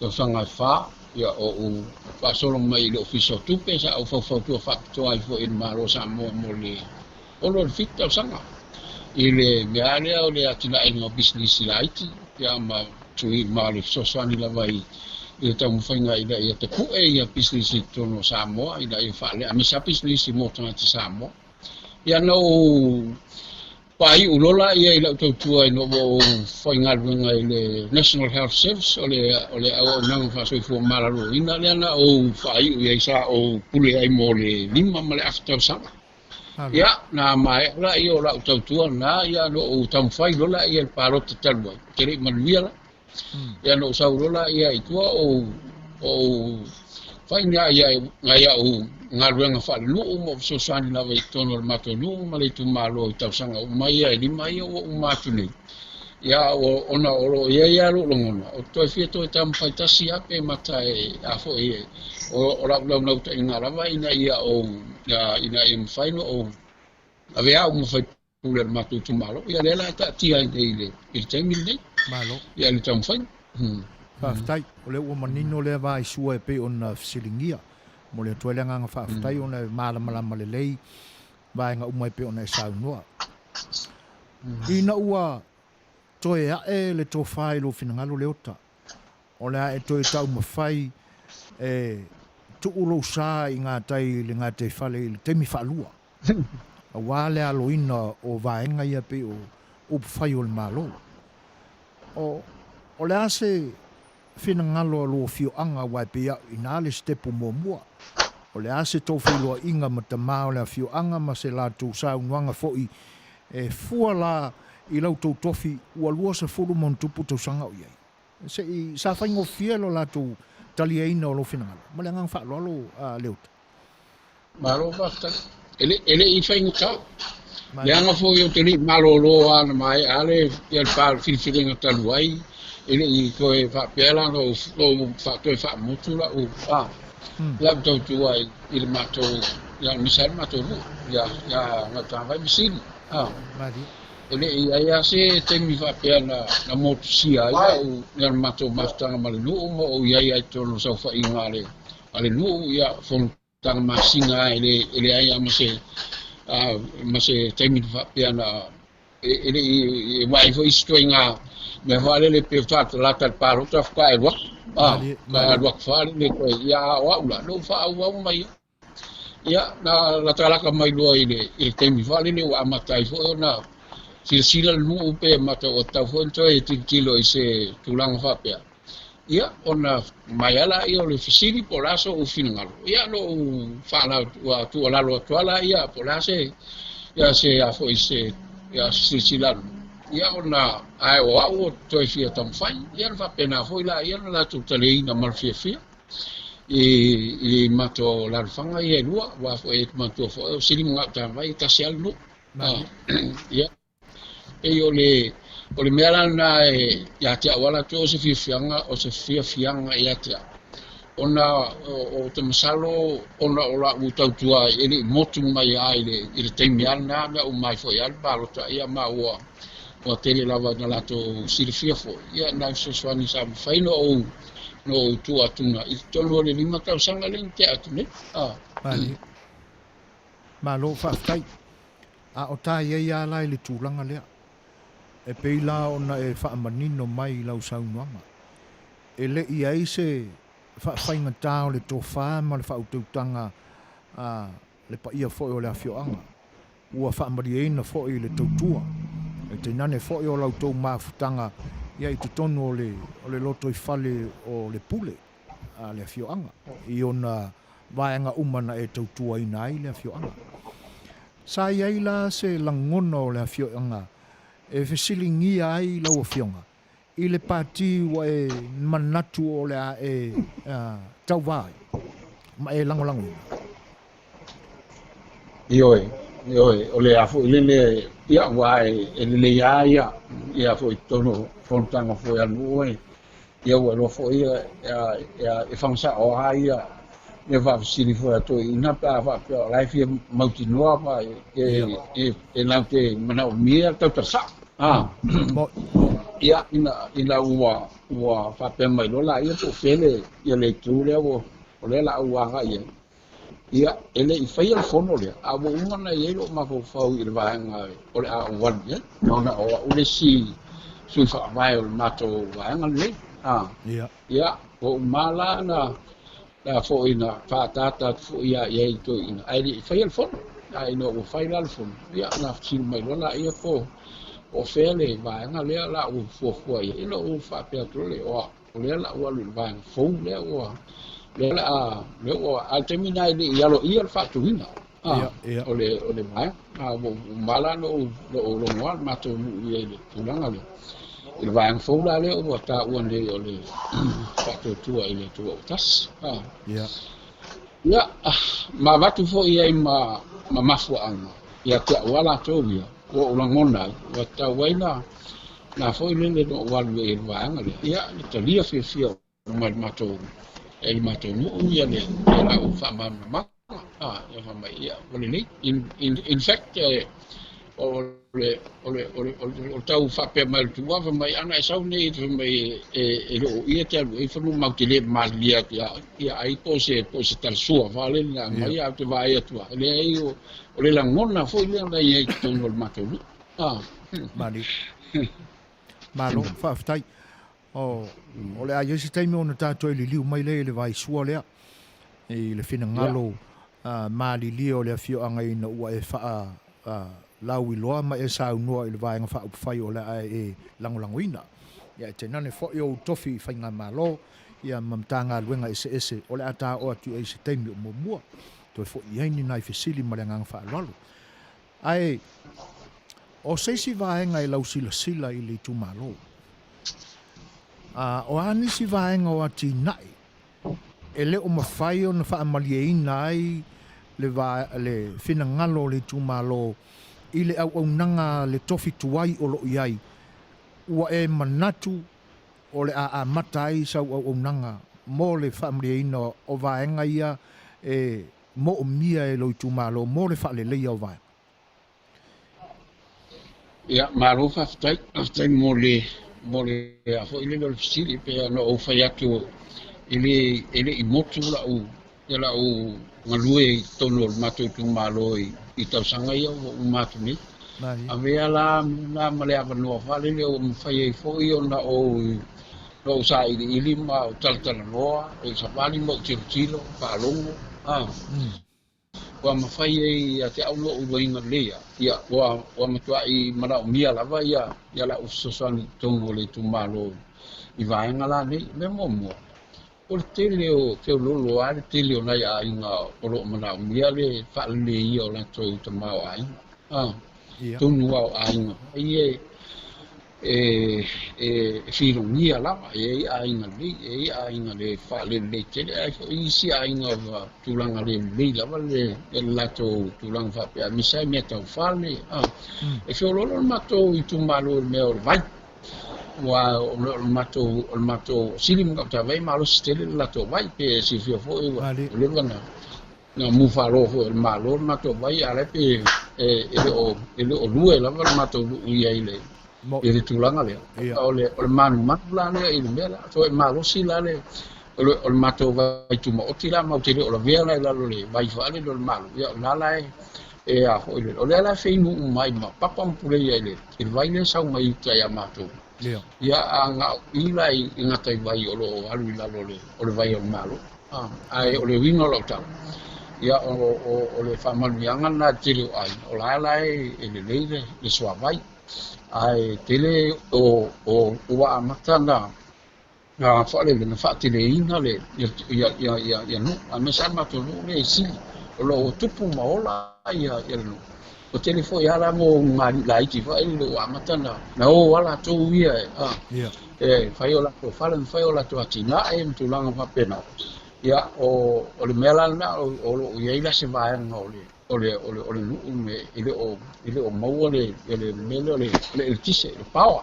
tausaga e fa, ia ou faasolo mai i le Ofisa o Tupe, sa ou faufautua faapitoa ai foi i le Malo o Samoa mo le 6 i le 7 tausaga i le mea lea o le atinaeina o pisinisi laiti, ia ma tui ma le fesoasoani lava i le taumafaiga ina ia tapue ia pisinisi i totonu o Samoa ina ia faalea, aemaise lava pisinisi mo tagata Samoa. Ia na ou faaiu loa lea i lau tautua ina ua ou faigaluega i le National Health Service, o le, o le auaunaga faasoifua maloloina lea na ou faaiu i ai, sa ou pule ai mo le 5.5 tausaga. Ia, na maea lea o lau tautua lena, ia na ou taumafai loa lea i le palota talu ai, ou te le i manuia la. Ia na ou sau loa lea i tua ou, ou fai nai nai au galuega faalenuu ma ou fesoasoani lava i totonu o le matou nuu ma le itumalo i tausaga uma ia e 5 ia ua uma atu nei. Ia, ona o lo o i ai lava lou lagona, ou te toe fia toe taumafai tasi lava pe mata e, a foi e, o lau naunautaiga lava ina ia ou, ina ia mafai ona ou avea au ma faipule o le matou itumalo. Ia, lea la e taatia ai nei i le, i le taimi lenei. Malo. Ia, i le taumafaiga. Faafetai. O lea ua manino lea vaisua e pei ona fesiligia. Momoli atu ai le agaga faafetai ona e malamalama lelei vaega uma e pei ona e saunoa. Ina ua toe ae le tofa i lou finagalo Leota, o le a e toe taumafai e tuu lou sa i gatai i le gataifale i le taimi faalua, aua le aloina o vaega ia pei o upufai o le Malo. O, o le a se finagalo a lou afioaga aua e pei au ina le sitepu muamua. O le a se tou feiloaiga ma tama o le afioaga ma se latou saunoaga foi e fua la i la outou tofi ua 20 ma ona tupu tausaga o i ai. Se i sa faigofie lo latou taliaina o lou finagalo. Ma le agaga faaaloalo a Leota. Malo faafetai. E le, e le i faigata. Leaga foi ou te le i malolo lava na maea le, ia le filifiliga talu ai, e le i toe faapea la ona ou, ou toe faamutu lau, a, lau tautua i, i le matou, ia aemaise lava le matou nuu, ia, ia Gautavai ma Sili, a. E le i i ai lava se taimi faapea na, na motusia ai lau, ia le matou mafutaga ma le nuu ma ou i ai lava i totonu o le saofaiga a le, a le nuu, ia, fonotaga masina e le e leai lava ma se ma se taimi faapea na e le i e vaai foi isi ituaiga mea faalele pei o faatalata i le palota faatoa e alu atu a alu atu faalele toe ia a o au la na ou faaauau mai ia na latalata mai loa i le i le taimi faalele ua amata ai foi ona silasila le nuu pe mata ua tatau foi ona toe tilotilo i se tulaga faapea. Ia, ona mai lava lea o le fesili po o le a sou finagalo, ia na ou faala, tuualalo atu lava lea po o le a se, ia se a foi se, ia se silasila atu. Ia ona, ae o au ou te toe fia taumafai, ia ona faapena foi lea ona latou taliaina ma le fiafia i, i matou alaalafaga ia e lua, aua foi e te manatua foi o Sili ma Gautavai e tasi lava le nuu. Ia. Pei o le, o le mea la lena e, ia te au lava latou o se fiafiaga, o se fiafiaga ia te au. Ona o, te masalo ona o la'u tautua e le i motu mai lava i le, i le taimi lava lena na uma ai foi lava le palota, ia ma ua, ua tele lava ina latou silafia foi, ia nai fesoasoani sa mafai ona ou, ona ou tuu atu i totonu o le 5 tausaga lea na tea atu nei. Ah. Malie. Malo faafetai. A o ta i ai lava la i le tulaga lea, e pei la ona e faamanino mai i lau saunoaga, e le i ai se faafaigata o le tofa ma le faautautaga a le paia foi o le afioaga, ua faamalieina foi i le tautua, e tainane foi o la outou mafutaga ia i totonu o le o le lotoifale o le pule a le afioaga, i ona vaega uma na e tautuaina ai le afioaga. Sa i ai la se lagona o le afioaga e fesiligia ai lau afioga i le pati ua e manatu o le a e tauva ai ma e lagolagoina? Ioe, ioe, o le a foi lele, ia, aua e lelei lava ia, ia foi i totonu o fonotaga foi a le nuu e, Ia ua iloa foi ia, e fagasao lava ia mea faafesili foi a toeaiina pe a faapea o la e fia mautinoa ma e latou te manaomia le tautala sao. Ia, ina ua ua faapea mai loa laia po o fea le ia le itu lea ua o lea o le a ou agai i ai. Ia, e le i faia le fono lea, a ua uma ona i ai lou mafaufau i le vaega o le a ou alu i ai, ona o au le isi sui faavae o le matou vaega lenei. A, ia, ua uma la na, na foi na faaataata atu foi ia i ai i toeaiina, ae le i faia le fono. Ae ina ua fai la le fono, ia, na fesili mai loa laia po o fea le vaega lea la ua fuafua i ai. Ona ou faapea atu loa lea, o au, O lea la ua alu i le vaega fou lea ua lea la lea ua a le taimi lena e le i aloaia le faatuina o le o le vaega a ua uma la ona ou logo lava le matou nuu i ai i le tulaga lea i le vaega fou la lea ua taua nei o le Faatuatua i le Atua Autasi. Ia, ma avatu foi i ai ma ma mafuaaga ia te au lava latou ia ua ou lagona ai ua tatau ai na Na foi lele na ou alu ai i le vaega lea, ia, le talia fiafia mai le matou, e le matou nuu ia le, ia lau faamalamalamaga, a, ia fai mai, ia, ua lelei. In, in, in fact, o le, o le, o le, o le, o le tau faapea mai o le Tuua, fai mai, ana e sau nei, fai mai, e, e le o ia te alu ai fanua matou te le malilie atu ia oe, ia, ai po o se, po o se talasua faalele na aumai, ae ou te vaai atu lava, e leai, o, o le lagona foi lea na i ai i totonu o le matou nuu. A. Malie. Malo, faafetai. O, o le a i ai se taimi ona tatou e liliu mai lea i le vaisua lea, i le finagalo malilie o le afioaga ina ua e faa lauiloa ma e saunoa i le Vaega Faaupufai o le a e lagolagoina. Ia e tainane foi ou tofi i faigamalo ia ma Matagaluega eseese o le a ta oo atu i ai i se taimi o muamua. Toe foi i ai ni nai fesili ma le agaga faaaloalo. Ae o se isi vaega i lau silasila i le itumalo, a o a nisi vaega o atinae e le o mafai ona faamalieina ai le, le finagalo o le itumalo i le auaunaga a le tofi tuai o lo o i ai, ua e manatu o le a amata ai sau auaunaga mo le faamalieina o vaega ia e moomia e lou itumalo mo le faaleleia o vaega? Ia, malo faafetai. Faafetai mo le, mo le a foi lele o le fesili, pei ona ou fai atu e le, e le i motu la'u, ia la'u galue i totonu o le matou itumalo i, i tausaga ia ua uma atu nei. Avea la la ma le avanoa faalele ua mafai ai foi ona ou, ona ou sailiili ma ou talatalanoa, ou savali ma ou tilotilo, faalogo, a. Ua mafai ai ia te au lou iloina lelei ia, ua matuai manaomia lava ia la'u fesoasoani i totonu o le itumalo i vaega la nei. O le mea muamua, o le tele o feoloolo lava le tele o nai aiga o lo o manaomia le faaleleia o latou tamaoaiga. Tonu lava o aiga foi ia e filogia lava, e i ai aiga lelei, e i ai aiga le faalelelei tele, ae foi isi aiga ua tulaga le lelei lava le latou tulaga faapea, aemaise lava i mea tau fale. E feoloolo le matou itumalo i le mea o le vai, aua o le matou, o le matou sili ma Gautavai e malosi tele le latou vai, pe silafia foi ua leva na Na mufalo foi e le Malo le matou vai, a o la e pei e le o lue lava le matou nuu i ai i le tulaga lea. O le manumanu la lea i le mea lea, so e malosi la le o le matou vai tumaoti la matou te le o lavea la i lalo o le vai faalele o le Malo, ia o lena la e a foi le, o lea la e fei nuu mai ma Papa ma Puleia i le vai lea e sau mai uta ia matou. Ia a na o i la i gatai vai o lo o alu i lalo o le vai o le Malo. Ae o le uiga o lau tala, ia o le faamanuiaga lena i le tele o aiga, o la la e lelei le suavai. Ae tele o ua amata na faalele na faateleina le ia nuu, aemaise lava le matou nuu lea i Sili, o lo o tupu ma ola ia le nuu. Ua tele foi lava la mo ulugalii laiti foi lele ua amata na o lava latou ia e fai o latou fale ma fai o latou atinae ma tulaga faapena. Ia, o le mea la lena o lo o i ai la se vaega o le o le o le o le nuu e le o maua le mea lea o le eletise, le power,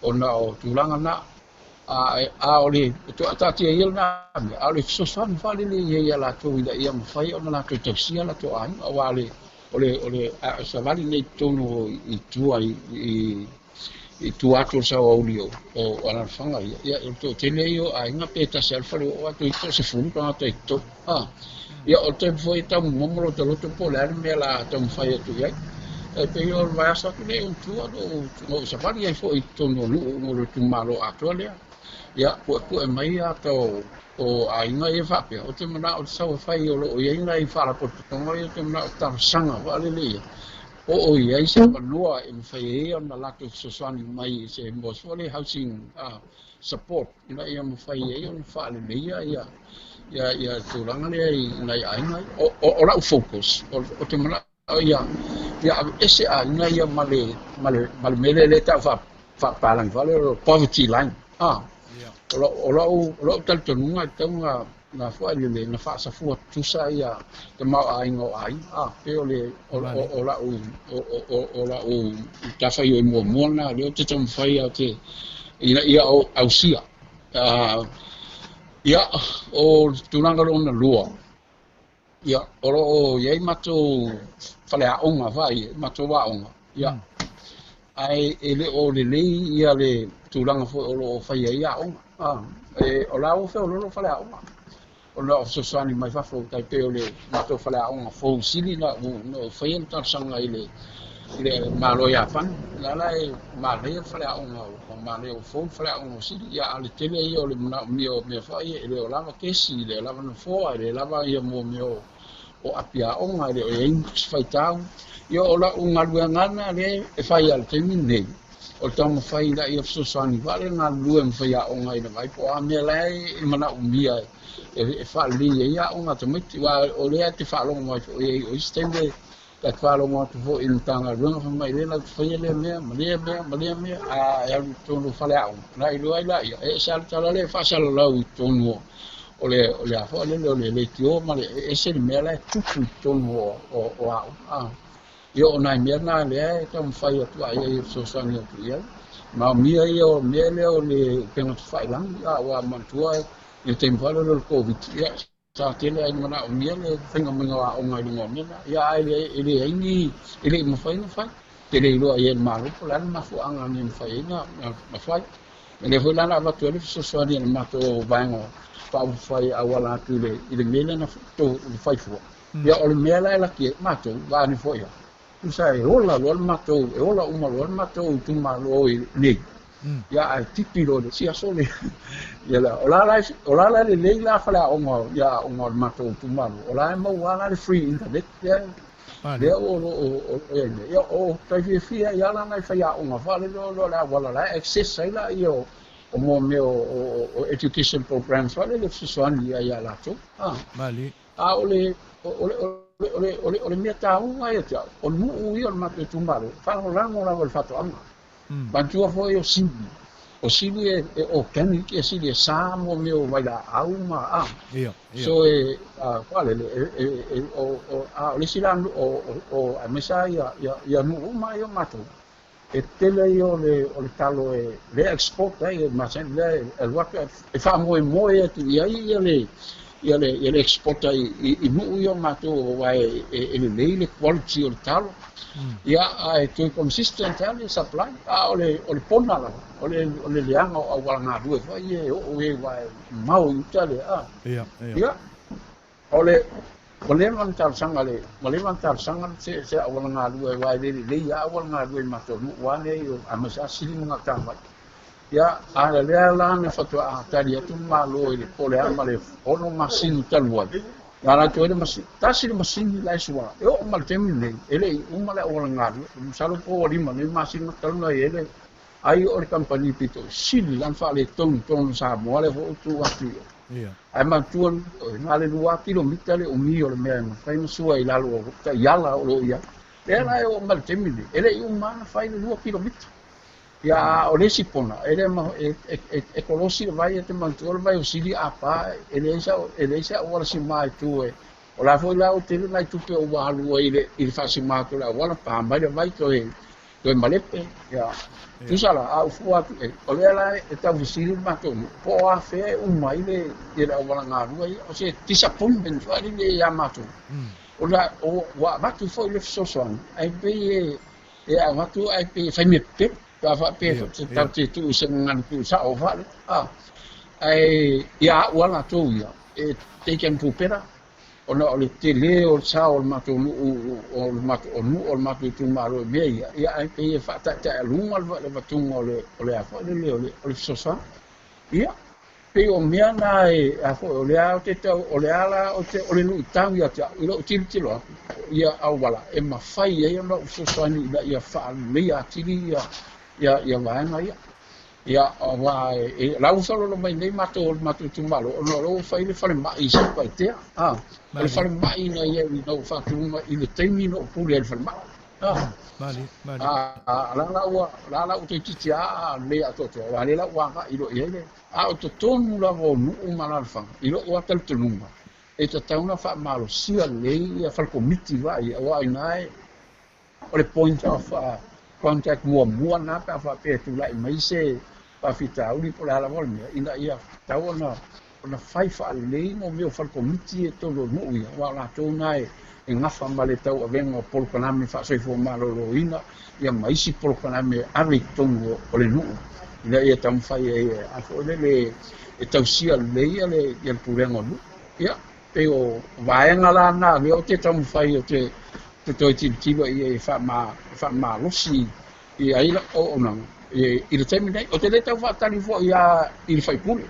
ona o tulaga na. A o le taatia ia lena mea, a o le fesoasoani faalele i ai ia latou ina ia mafai ona latou tausia latou aiga, aua o le, o le, o le a savali nei i totonu i tua i tua atu o le sauauli o Alalafaga ia, ia, o le toatele ia o aiga pe tasi lava le fale oo atu i toasefulu tagata i totonu. Ia, o le taimi foi e taumomomo lota loto po o le a le mea o le a taumafai atu i ai. E pei o le vaiaso atu nei o tua na ou savali ai foi i totonu o nuu o le itumalo atoa lea. Ia, puepue mai ata o aiga ia faapea, ou te manao i le sau e fai o lo o i ai nai faalapotopotoga ia, ou te manao e talosaga faalele ia, po o i ai se avanoa e mafai ai ona latou fesoasoani mai i se mea foi lea housing support ina ia mafai ai ona faaleleia ia ia tulaga lea i nai aiga. O lau focus, ou te manao ia aveese aiga ia ma le ma le mea lea e tau faapapalagi foi lea o le poverty line. O lau talitonuga e tatau ona na foi le na faasafua tutusa ia tamaoaiga o aiga a pei o le o la'u o la'u tafaioi muamua lena lea ou te taumafai a te ina ia ausia. Ia o le tulaga lona lua, ia o loo iai matou faleaoga faia matou aoga, ia ae e le o lelei ia le tulaga foi o loo faia ai aoga. E o la ua feololo faleaoga ona o fesoasoani mai fafo, tai pei o le matou faleaoga fou sili na ou faia le talosaga i le Malo o Iapani, la la e manaia le faleaoga o manaia ua fou le faleaoga o Sili. Ia a o le tele ia o le manaomia o mea foi e le o lava kesi, e le o lava nofoa, e le lava ia mo mea o api aoga, e le o i ai ni tusi faitau. Ia o lau galuega lena lea e fai i le taimi lenei, o le taumafai ina ia fesoasoani faale galulue ma faiaoga ina vaai po o a mea la e manaomia e faalelei ai aoga a tamaiti. Aua o lea e te faalogo mai foi ai o isi taimi ta te faalogo atu foi i le Matagaluega fai mai lea latou te faia lea mea ma lea mea ma lea mea, a e alu i totonu o faleaoga ona iloa ai laia e ese lava le tala lea e faasalalau i totonu o le a foi lele o le leitio ma le ese le mea la e tupu i totonu o aoga. Ia o nai mea na lea e taumafai atu ai e fesoasoani atu i ai. Maomia ia o mea lea o le upega tafailagi, a ua manatua i le taimi foi lea o le Koviti, ia sa tele ai manaomia le faiga maiga o aoga i luga o mea na. Ia ae e leai ni, e le i mafai ona fai. Te le iloa i ai e le Malo po o le a le mafuaaga na mafai ai na fai. E lea foi la na avatu ai le fesoasoani a le matou vaega faaupufai e auala atu i le mea lea na fai fua. Ia o le mea la e laki ai matou, vaeane foi ia, tusa e ola loa le matou, e ola uma loa le matou itumalo i nei. Ia ae tipi loa i le isi aso le, ia la, o la la, o la la lelei la faleaoga ia aoga o le matou itumalo, o la e maua la le free internet lea, lea o lo o i ai nei. Ia o tai fiafia ai lava la nai faiaoga faalele o le auala la e access ai laia o mo mea o education programs faalele e fesoasoani ai ia latou. A o le o le mea taua ia te au, o nuu ia o le matou itumalo, faalagolago lava i le faatoaga. Manatua foi o Sili, o Sili e organic ia Sili e sa mo mea o vailaau ma a. So e faalele e o a o le isi la o aemaise lava ia nuu uma ia o matou, e tele ia o le talo e lea export ai e masani lea e alu atu e faamoemoe atu i ai ia le ia le ia le export ai i nuu ia o matou aua e lelei le quality o le talo. Ia ae toe consistent lava le supply, a o le pona lava o le leaga o auala galue foi e oo i ai aua e mamao i uta le a. Ia o le ua leva ona talosaga le ua leva ona talosaga se auala galue aua e le lelei lava auala galue i matou nuu nei aemaise lava Sili ma Gautavai. Ia a o lea la na faatoa tali atu le Malo i le po o le a ma le 6 masina talu ai. Na latou ai le masini, tasi le masini la e sua, e oo mai le taimi lenei, e le i uma le auala galue. Masalo po ua 5 nei masina talu na i ai le ai o le kamupani pito sili la na faaletonu i totonu o Samoa lea foi ua tuu atu i o. Ae manatua na o le 2 kilomita le umi o le mea e mafai ona sua i lalo o taiala o lo o i ai. Lea la e oo mai le taimi lenei, e le i uma ona fai le 2 kilomita. Ia a o le isi pona, e le e kolosi le vai e te manatua le vai o Sili a pa, e leai se auala sima e tu e. O la foi la ua tele nai tupe ua alu ai i le faasima atu o le auala, pa mai le vai toe malepe. Ia, tusa la, a ou fua atu i ai, o lea la e tau fesili le matou nuu, po o afea e uma ai le auala galue ia, o se disappointment foi lele ia matou. O la, ua avatu foi le fesoasoani, ae pei e avatu ae pei e fai mea pepelo. Pe a faapea foi tatou te tuu i se gagana tuusao fale, ae ia au lava latou ia, e they can do better, ona o le tele o le sao o le matou nuu o le matou o nuu o le matou itumalo i mea ia, ia ae pei e faataetaealuga le avatuga o le a foi lele o le fesoasoani. Ia, pei o mea na e a foi o lea ou te tau o lea la o te o le luitau ia te au i lou tilotilo atu ia auala e mafai ai ona ou fesoasoani ina ia faaleleia atili ia vaega ia. Ia aua e la ua feoloolo mai nei matou o le matou itumalo ona o lea ua fai le falemai i Satupaitea. O le falemai na i ai na ou faatuina i le taimi na ou pule ai i le falemai. Malie, malie. A la la ua la la ua toeitiiti lava lelei atoatoa, aua lea la ua agai loa i ai le. A o totonu lava o nuu ma alaalafaga, i lou lava talitonuga, e tatau ona faamalosia lelei ia falekomiti vaaia, aua o i ina e, o le point of contact muamua lena pe a faapea e tulai mai se faafitauli po o le a lava o le mea, ina ia tatau ona ona fai faalelei mo mea o falekomiti ia i totonu o nuu ia, aua o latou na e gafa ma le tauavega o polokalame faasoifua maloloina ia ma isi polokalame e ave i totonu o le nuu ina ia taumafai ai a foi lele e tausia lelei ia le ia le pulega o nuu. Ia, pei o vaega la na lea ou te taumafai ou te toe tilotilo i ai e faamalosi i ai lau auaunaga i le taimi nei. Ou te le tau faatali foi lava i le faipule,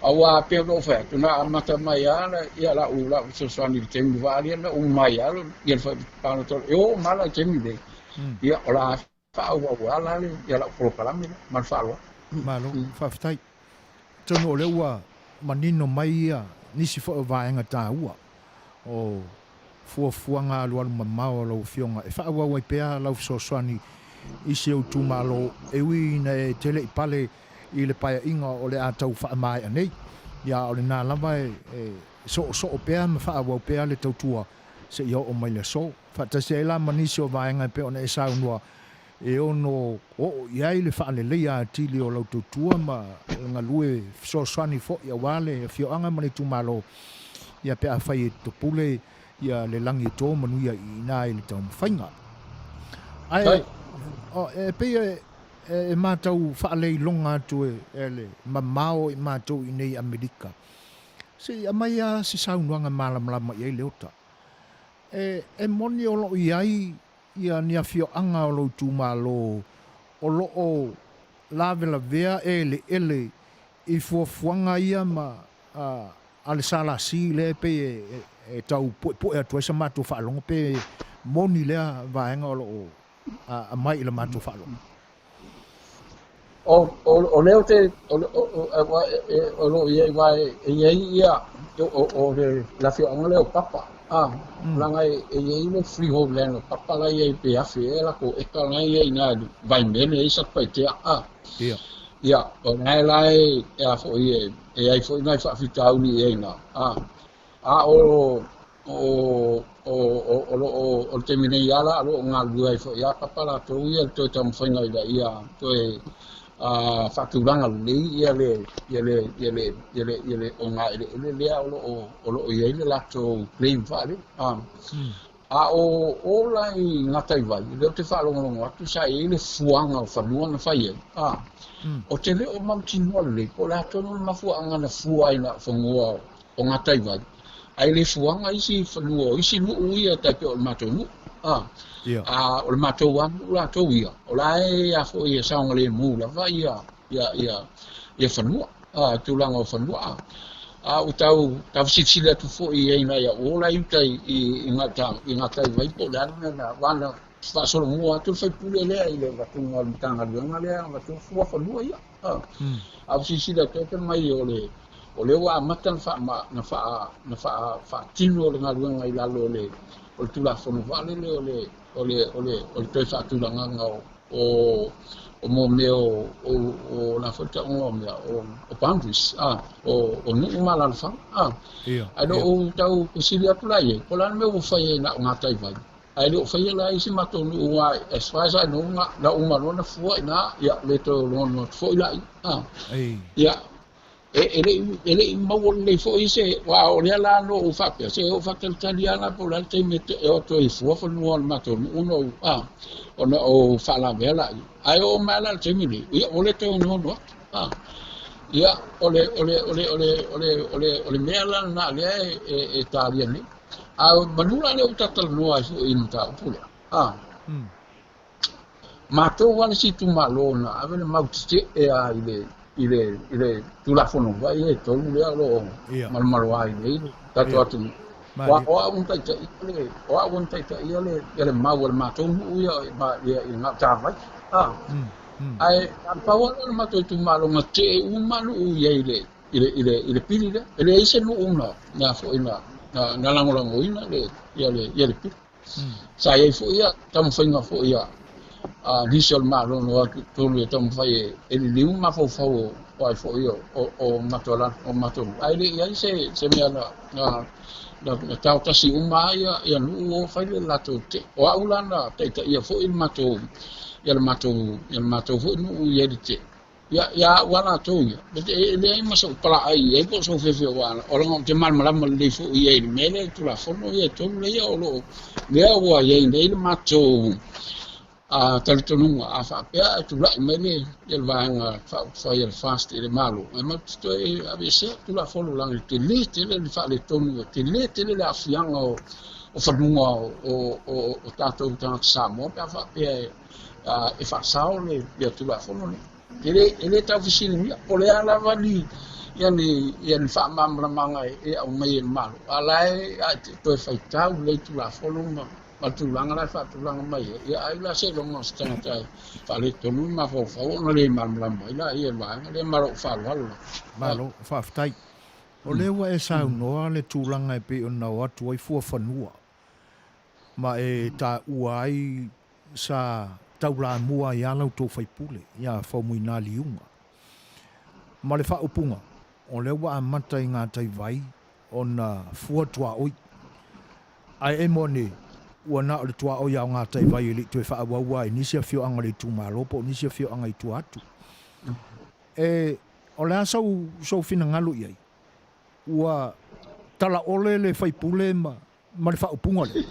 aua pei ona ou fai atu, na amata mai lava lau lau fesoasoani i le taimi vaalia na uma ai lava le palota e oo mai la i le taimi nei, ia o le a faaauau lava la lau polokalame lea. Ma le faaaloalo. Malo, faafetai. Atonu o lea ua manino mai ia nisi foi o vaega taua o fuafuaga alualu mamao a lau Afioga e faaauau ai pea lau fesoasoani i si ou itumalo e ui ina e te le i pale i le paeaiga o le a tau faamaea nei. Ia a o lena lava e soosoo pea ma faaauau pea le tautua seia oo mai le aso. Faatasi ai la ma nisi o vaega e pei ona e saunoa e ono oo i ai le faaleleia atili o lau tautua ma le galue fesoasoani foi aua le afioaga ma le itumalo, ia pe afai e topule ia le lagi e to manuia i ina i le taumafaiga. Ae e pei e matau faaleiloga atu e le mamao i matou i inei i Amerika, se i aumai lava se saunoaga malamalama i ai Leota. E moni o lo o i ai ia ni afioaga o lou itumalo o lo o lavelavea eleele i fuafuaga ia ma a le SLC lea e pei e tau puepue atu ai sa matou faalogo pe moni lea vaega o lo o aumai i la matou faalogo. O lea ou te, o lo o i ai, aua e i ai ia, o le afioaga lea o Papa, leaga e i ai le freehold land o Papa la e i ai pe afe ea latou eka la e i ai i ina i le Vaimele e i ai Satupaitea, Ia, o lena la e, a foi e i ai foi nai faafitauli i ai i ina, A o o o o lo o o le taimi nei lava la o lo o galulue ai foi lava Papa latou ia i le toe taumafaiga ina ia toe faatulaga lelei ia le ia le ia le ia le ia le ogaeleele lea o lo o o lo o i ai le latou claim faalele. A o o la i Gataivai, lea ou te faalogologo atu sa i ai le fuaga o fanua na fai ai, ou te le o mautinoa lelei po o le a tonu le mafuaaga na fua ai na o fanua o Gataivai, ae le fuaga isi fanua o isi nuu ia tai pei o le matou nuu. A o le matou lava nuu latou ia, o la e a foi e saogalemu lava ia ia ia ia fanua, a tulaga o fanua. A a ua tau tau fesilisili atu foi i ai nai au ola i uta i i i gata i Gataivai po o le a le mea na aua na faasolomua atu le faipule lea i le avatuga o le Matagaluega lea avatu fua fanua ia. A a ua silasila atu ai fai mai o le o lea ua amata ona faama na faa na faa faatino le galuega i lalo o le o le Tulafono vaalele o le o le o le o le toe faatulagaga o o o mo mea o o o la foi tauga o mea o o boundaries a o o nuu ma alaalafaga a ae le o tau fesili atu la i ai po o le a le mea ua fai ai na o Gataivai ae le o faia la isi matou nuu aua as far as I know na na uma loa na fua i ina ia le toe logonoa atu foi laia a ia E le i maua lelei foi se, aua o lea la na ou faapea, se ou faatalitali lava la po o le a le taimi e o atu ai e fua fanua o le matou nuu ona ou, a, ona ou faalavea laia. Ae oo mai lava la i le taimi nei, ia ua le toe onoono atu, a. Ia, o le, o le, o le, o le, o le, o le, o le mea la lena lea e, e, e talia nei. A manu la lea ua ta talanoa ai foi i le mataupu lea, a. Matou lava le isi itumalo na ave le mau tetee lava i le i le i le Tulafono vai e tolu lea o lo o malomaloa ai nei le tatou atunuu. O o au na taitaia le o au na taitaia le ia le mau a le matou nuu ia ia i Gautavai. Ae pau lava lea o le matou itumalo na tetee uma nuu i ai i le i le i le i le pili lea. E leai se nuu na na foi na na lagolagoina le ia le ia le pili. Sa i ai foi ia taumafaiga foi a nisi o le Malo na o atu i totonu e taumafai e liliu mafaufau o ai foi o matou o matou nuu, ae le i ai se mea na na taotasi uma lava ia nuu o fai le latou tetee. O au la na taitaia foi le matou ia le matou ia le matou foi nuu i ai le tetee. Ia, ia au lava latou ia, e leai ma sou palaai i ai po o sou feofeoaga, o leaga ou te malamalama lelei foi i ai i le mea lea i Tulafono ia e tolu lea o lo o, lea ua i ai nei le matou talitonuga, a faapea ae tulai mai le, le Vaega Faaupufai a le FAST i le Malo, e matou te toe aveesea Tulafono leaga e tele tele le faaletonu, e tele tele le aafiaga o fanuga o tatou tagata Samoa pe a faapea e e faasao le Tulafono lenei. E le tau fesiligia, po o le a lava ni ia ni ia ni faamalamalamaga e aumai e le Malo, a o la e toe faitau lelei Tulafono ma le tulaga la e faatulaga mai ai, ia ai la seiloga o se tagata e faaletonu le mafaufau ona le malamalama ai laia i le vaega lea ma lou faaaloalo lava. Malo, faafetai. O lea ua e saunoa le tulaga e pei ona o atu ai fuafanua ma e taua ai sa taulamua ai lava la outou faipule ia Faumuina Liuga. Ma le faaupuga, o lea ua amata i gataivai ona fua tuaoi. Ae emo ane, ua na o le tuaoi lava o gataivai e le i toe faaauau lava i nisi afioaga o le itumalo po o nisi afioaga i tua atu. E, o le a sou, sou finagalo i ai? Ua talaole le faipule ma, ma le faaupuga lea?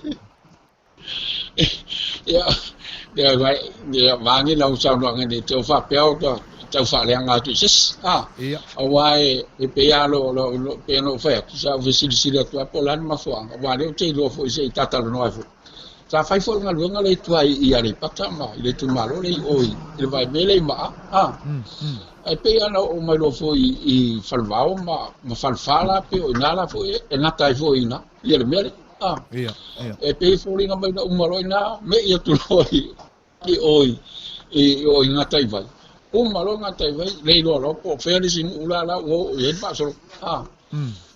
Ia, ia, ia, vaeane lau saunoaga nei, te o faapea o tau faaleaga atu i se isi, a, Ia. aua e, e pei lava lo, lo, lo, pei ona ou fai atu, sa ou fesilisili atu lava po o le a le mafuaaga, aua o lea ou te iloa foi se i talatalanoa ai foi. Sa fai foi le galuega lea i tua i Aleipata ma i le itumalo lea i o i le vaimea lea i Maa, a. Ae pei lava ona oo mai loa foi i Falevao ma, ma Falefa la, pei o i ina la foi e gata ai foi i ina ia le mea lea. A, Ia, ia. e pei e foliga mai na uma loa i ina, me'i atu loa i, i o i, i o i Gataivai. Uma loa Gataivai, le iloa loa po o fea le isi nuu la la ua oo i ai le faasologa. A,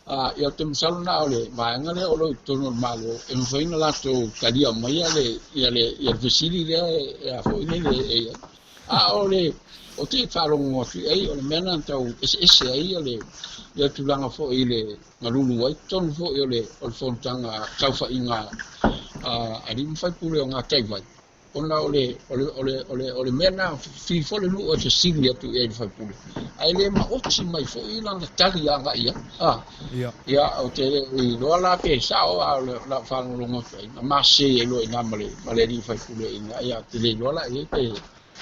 a, ia ou te masalo na o le vaega lea o lo o i totonu o le Malo e mafai ona latou talia maia le, ia le, ia le fesili lea e, a foi lele e i ai. A o le, ou te faalogo atu i ai, o le mea lena na tau eseese ai ia le, ia le tulaga foi i le galulu ai totonu foi o le, o le fonotaga saofaiga a alii ma faipule o Gataivai, ona o le, o le, o le, o le, o le mea lena, fiu foi le nuu e fesili atu i ai i le faipule, ae le maoti mai foi lana tali agai i ai. A, Ia. ia, ou te le i iloa la pe sao, a o lau faalogologo atu ai, na mase ai loa i ina ma le, ma le alii faipule i ina, ia, ou te le iloa la i ai pe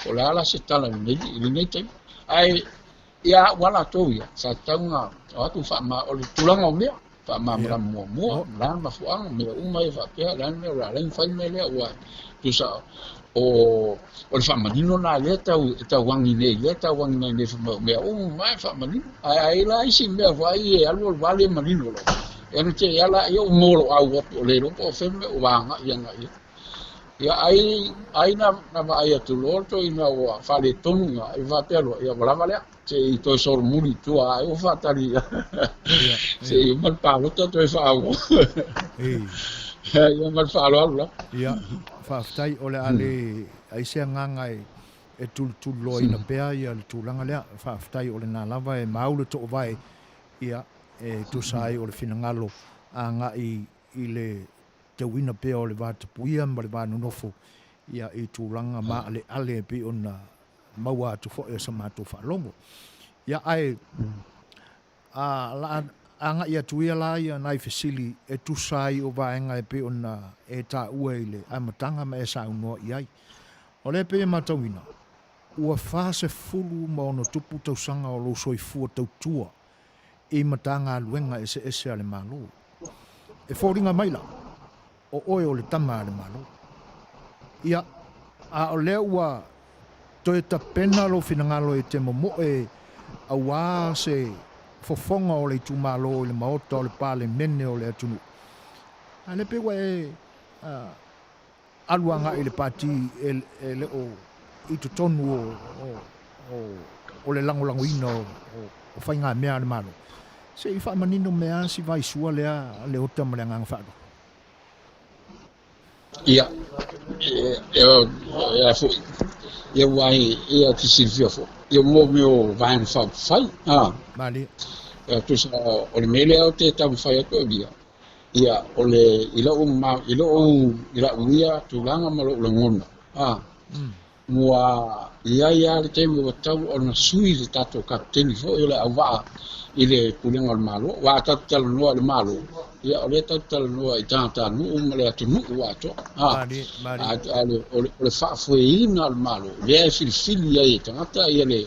o le a la se tala i lenei, i lenei taimi. Ae ia au lava latou ia, sa tatau ona o atu faama, o le tulaga o mea, faamalamalama muamua, o le a le mafuaaga, mea uma ia faapea, o le a le mea o le a ala ai ona fai le mea lea, aua tusa o, o le faamanino lena lea e tau, e tauagi nei, lea e tauagi mai nei fai mai o mea uma e faamanino. Ae ai la isi mea foi e alu alu lava le manino lava. Ia ona te i lava lea ua moloau atu o le iloa po o fea le mea ua agai agai i ai. Ia ai, ai na, na vaai atu loa le toeaina ua faaletonu i ina, ia faapea loa, ia ua lava lea, se i toe solomuli i tua ai ua faatali se i uma le palota toe faaauau. Ia ma le faaaloalo lava. Ia, faafetai, o le a le ai se agaga e tulituliloaina pea ia le tulaga lea. Faafetai o lena lava e mau le toovae, ia, e tusa ai o le finagalo agai i le teuina pea o le va tapuia ma le va nonofo ia i tulaga maaleale e pei ona maua atu foi o sa matou faalogo. Ia ae a la agai atu ia la ia nai fesili e tusa ai o vaega e pei ona e taua i le amataga ma e saunoa i ai. O lea e pei e matauina, ua 46 tausaga o lou soifua tautua i Matagaluega eseese a le Malo. E foliga mai la, o oe o le tama a le Malo. Ia, a o lea ua toe tapena lou finagalo e te momoe auā se fofoga o le itumalo i le Maota o le Palemene o le atunuu, a lea pei ua e alu agai i le pati e le o i totonu o le lagolagoina o faigamea a le Malo. Se i faamanino mea si vaisua lea a Leota ma le agaga faaaloalo. Ia, e, e, e a foi, ia ua ai, ia te silafia foi, ia mo mea o vaega faaupufai, a. Malie. Ia, tusa, o le mea lea ou te taumafai atu e ia, ia, o le, i lou, ma, i lou, i lau ia tulaga ma lou lagona, a. Ua i ai lava le taimi ua tatau ona sui le tatou kapeteni foi o le auvaa i le pulega o le Malo. Aua a tatou talanoa i le Malo, ia o lea tatou te talanoa i tagatanuu ma le atunuu atoa. A, a, o le, o le faafoeina o le Malo, lea e filifili ai e tagata ia le,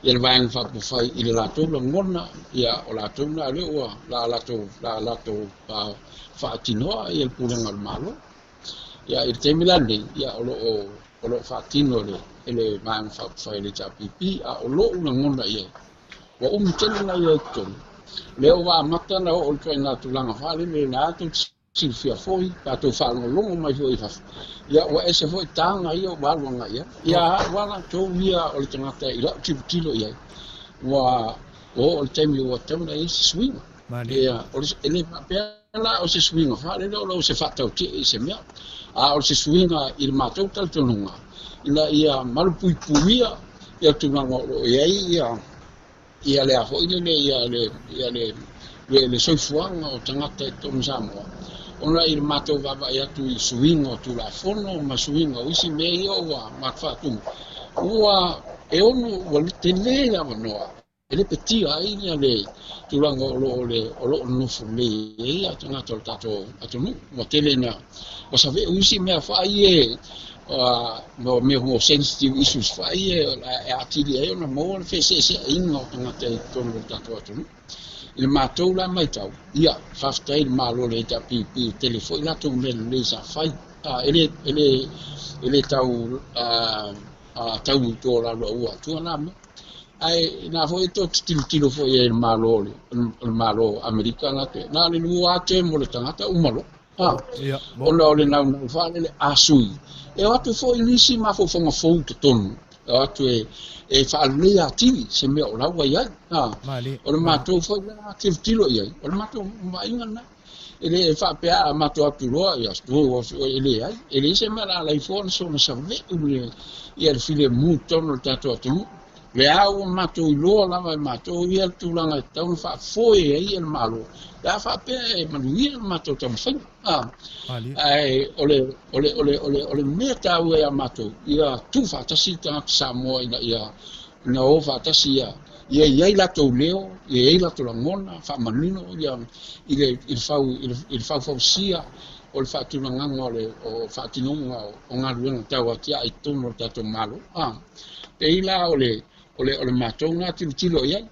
ia le Vaega Faaupufai i le latou lagona, ia o latou na lea ua la latou, la latou faatinoa ia le pulega o le Malo. Ia, i le taimi la lenei, ia, o lo o, o lo o faatino e le, e le Vaega Faaupufai a le HRPP, a o lou lagona i ai, ua umi tele ona ia i totonu, lea ua amata ona oo i le ituaiga tulaga faalele, o lena tou te silafia foi, tatou faalogologo mai foi i fafo, ia, ua ese foi taga ia ua alu agai i ai. Ia, au lava latou ia o le tagata i lau tilotilo i ai, ua oo i le taimi ua tatau ona i ai se suiga. Ia, o le, e le faapea la o se suiga faalele o se faatautie i se mea, a o se suiga i le matou talitonuga ina ia malupuipuia ia tulaga o lo o i ai ia ia le a foi lele ia le ia le le, le soifuaga o tagata i totonu o Samoa, ona i le matou vaavaai atu i suiga o Tulafono ma suiga o isi mea ia ua faatumu, ua e ono ua tele le avanoa E lepetia ai le tulaga o lo o le o lo o nonofo lelei ai ia tagata o le tatou atunuu. Ua tele ina ua save'u isi mea fai e mea mo sensitive issues fai e e atili ai ona maua le feeseeseaiga o tagata i totonu o le tatou atunuu. I le matou la matau, ia, faafetai i le Malo o le HRPP, e tele foi latou mea lelei sa fai. E le e le e le tau tau tolaulauina atua na mea. Ae ina foi e tou te tilotilo foi i ai i le Malo o le Malo o Amerika na te, na o le 2 term o le tagata uma loa. Ha, ona o le naunau faalele a sui, e o atu foi nisi mafaufauga fou i totonu, e o atu e, e faalelei atili se mea o la ua i ai. Ha, o le matou foi la tilotilo i ai, o le matou vaaiga lena. E le faapea a matou atu loa, ia, e leai, e leai se mea o le a laifua ona soona save'u le, ia le filemu i totonu o le tatou atunuu. Lea ua matou iloa lava e matou ia le tulaga e tatau ona faafoe ai ia le Malo, pe a faapea e manuia le matou taumafaiga. Ae o le, o le, o le, o le, o le mea taua ia matou, ia tuufaatasi tagata Samoa ina ia, ina o faatasi ia, ia i ai latou leo, ia i ai latou lagona, faamanino ia i le i le fau i le i le faufausia o le faatulagaga o le o faatinoga o galuega tau atiae i totonu o le tatou Malo. A, pei la o le o le o le matou lena tilotilo i ai.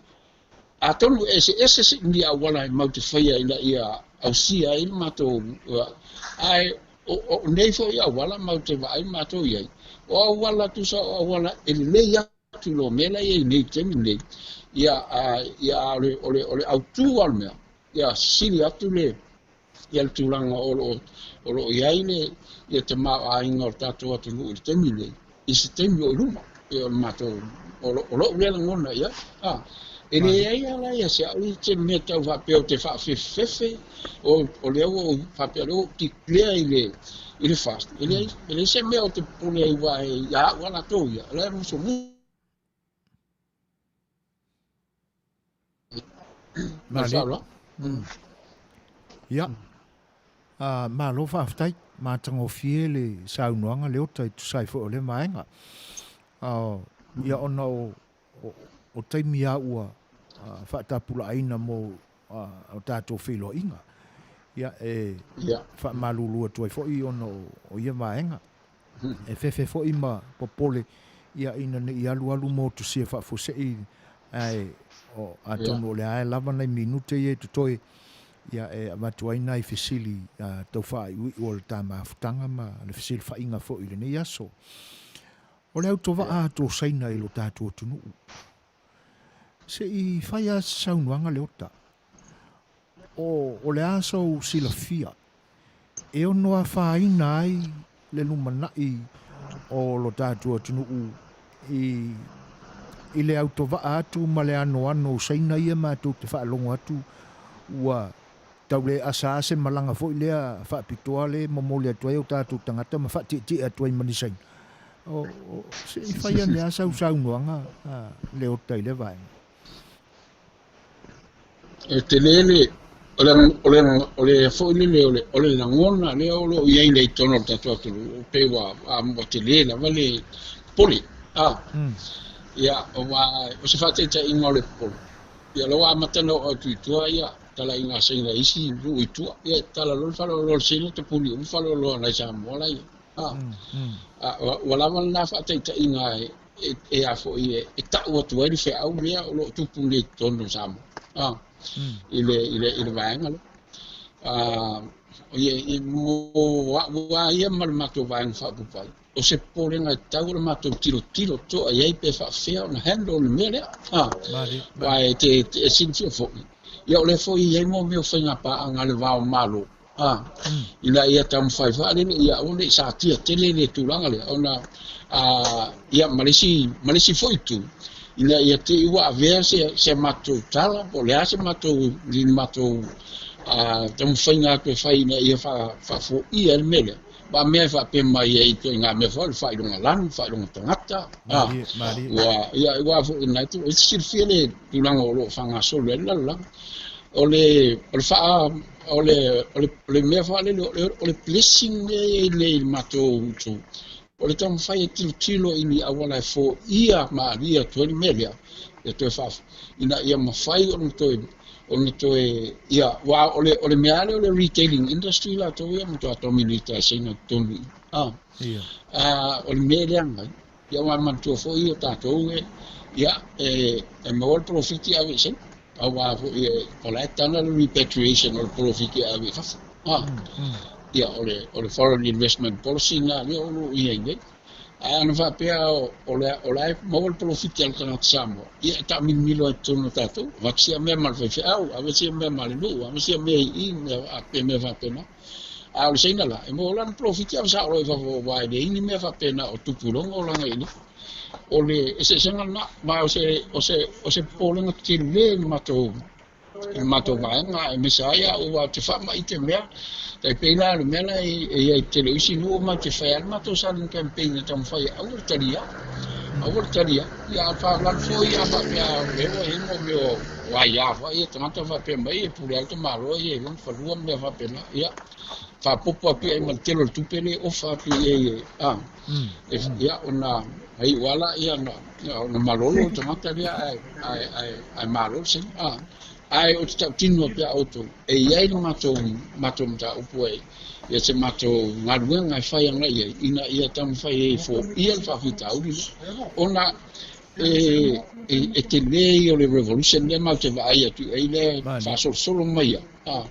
Atonu e eseese se ni auala e mau te faia ina ia ausia ai le matou, ae o, o nei foi auala mau te vaai matou i ai, o auala tusa o auala e lelei atu i lo mea la e i ai nei i le taimi lenei, ia, a, ia, a o le, o le, o le autū lava o le mea, ia sili atu le, ia le tulaga o lo o, o lo o i ai le, ia tamaoaiga o le tatou atunuu i le taimi lenei, i se taimi o i luma. Ia o le matou, o, lo, o lou lea lagona i ai. A, e leai lava la ia se au i te mea tau faapea ou te faafefefefe, o, o lea ua ou faapea o lea ua ou declare i le, i le FAST. E leai, e leai se mea ou te popole ai aua ia au lava latou ia, o la e musumusu. Malie. Ia. Malo faafetai. Matagofie le saunoaga Leota e tusa ai foi o lea vaega. Ia ona o o taimi lava ua faatapulaaina mo o tatou feiloaiga. Ia e faamalulu atu ai foi ona o ia vaega. E fefe foi ma popole ia ina ne i alualu motusia faafuasei ae atonu o lea e lava nai minute ia e totoe ia e avatu ai nai fesili tau faaiuiu o le ta mafutaga ma le fesilafaiga foi i lenei aso. O le autovaa atu o Saina i lo tatou atunuu, se i fai lava se saunoaga Leota, o le a sou silafia e ono afaina ai le lumanai o lo tatou atunuu i i le autovaa atu ma le anoano o Saina ia matou te faalogo atu ua. tau le asa lava se malaga foi lea faapitoa le momoli atu ai o tatou tagata ma faatietie atu ai ma ni Saina. O, o, se i fai ane lava sau saunoaga Leota i lea vaega. E tele le, o le, o le, o le foi lele, o le, o le lagona lea o lo o i ai nei i totonu o le tatou atunuu, pei ua, ua tele lava le popole. A, ia, aua o se faataitaiga o le popole, ia, o lea ua amata ona oo atu i tua, ia, talaiga a Saina i isi nuu i tua, ia, tala loa le faleoloa o le Saina, tapuni uma faleoloa nai Samoa la ia. A, a, ua lava lena faataitaiga e, e, e a foi e, e tau atu ai le feau lea o lo o tupu nei i totonu o Samoa, a, i le, i le, i le vaega lea. A, ia, i, mo a'u lava ia ma le matou vaega faaopoopo ai, o se popolega e tatau ona matou tilotilo totoa i ai pe faapefea ona handle le mea lea. A, aua e te, e silafia foi, ia o lea foi e i ai mo mea o faiga paaga a le va o Malo, a, ina ia taumafai faalele ia aua ne i satia tele le tulaga lea, ona, a, ia ma le isi, ma le isi foi itu, ina ia te i ua avea se, se matou tala, po o le a se matou, ni matou, a, taumafaiga atu e fai ina ia faafoia ai le mea lea. Aua mea e faapea mai ai i ituaiga mea foi o le faailoga lanu, faailoga tagata, a, ua, ia, aua foi na e te silafia le tulaga o lo o faagasolo ai le lalolagi. O le, o le faa, o le, o le, o le mea faalele, o le, o le blessing lea e i ai nei i le matou itu, o le taumafai e tilotilo i ni auala e foia ma alia atu ai le mea lea, e toe faa, ina ia mafai ona toe ona toe, ia, aua o le, o le mea lava lea o le retailing industry latou ia matua dominate lava e Saina i totonu i i. A, Ia. a, o le mea e leaga ai, ia aua manatua foi o tatou e, ia, e, e maua le polofiti e ave i Saina, aua foi e, o la e tana le repatriation o le polofiti e ave i fafo. A, ia, o le, o le foreign investment policy lena lea o lo o i ai nei. Ae ana faapea o le, o la e maua le polofiti a le tagata Samoa, ia e taamilomilo ai i totonu o tatou, avatu sia mea ma le faifeau, ave sia mea ma le nuu, ave sia mea i i, mea, a, mea faapena. A o le Saina la, e maua lana polofiti ave sao loa i fafo aua e leai ni mea faapena o tupu i lona olaga i inei. O le eseesega lena, ma o se, o se, o se popolega tele i le matou i le matou vaega, aemaise ai au aua ou te faamai i te mea, tai pei la o le mea la e i ai i le tele o isi nuu matou te fai lava le matou selling campaign e taumafai e aua le talia, aua le talia. Ia a o le faalavelave foi a faapea o lea ua i ai mo mea o aia foi ia tagata faapea mai e pule lava le tamaloa ia i lona fanua ma mea faapena, ia faaopoopo atu i ai ma le tele o le tupe lea e ofa atu i ai e, a, ia ona iu lava lea ona malolo le tagata lea ae, ae, ae, ae malo le Saina. A, ae ou te tautino atu ia outou, e i ai le matou, matou mataupu e, ia se matou galuega e fai agai i ai, ina ia taumafai ai e foia le faafitauli lea, ona e, e, e tele ia o le revolution lea matou te vaai atu i ai lea e faasolosolo mai ia. A,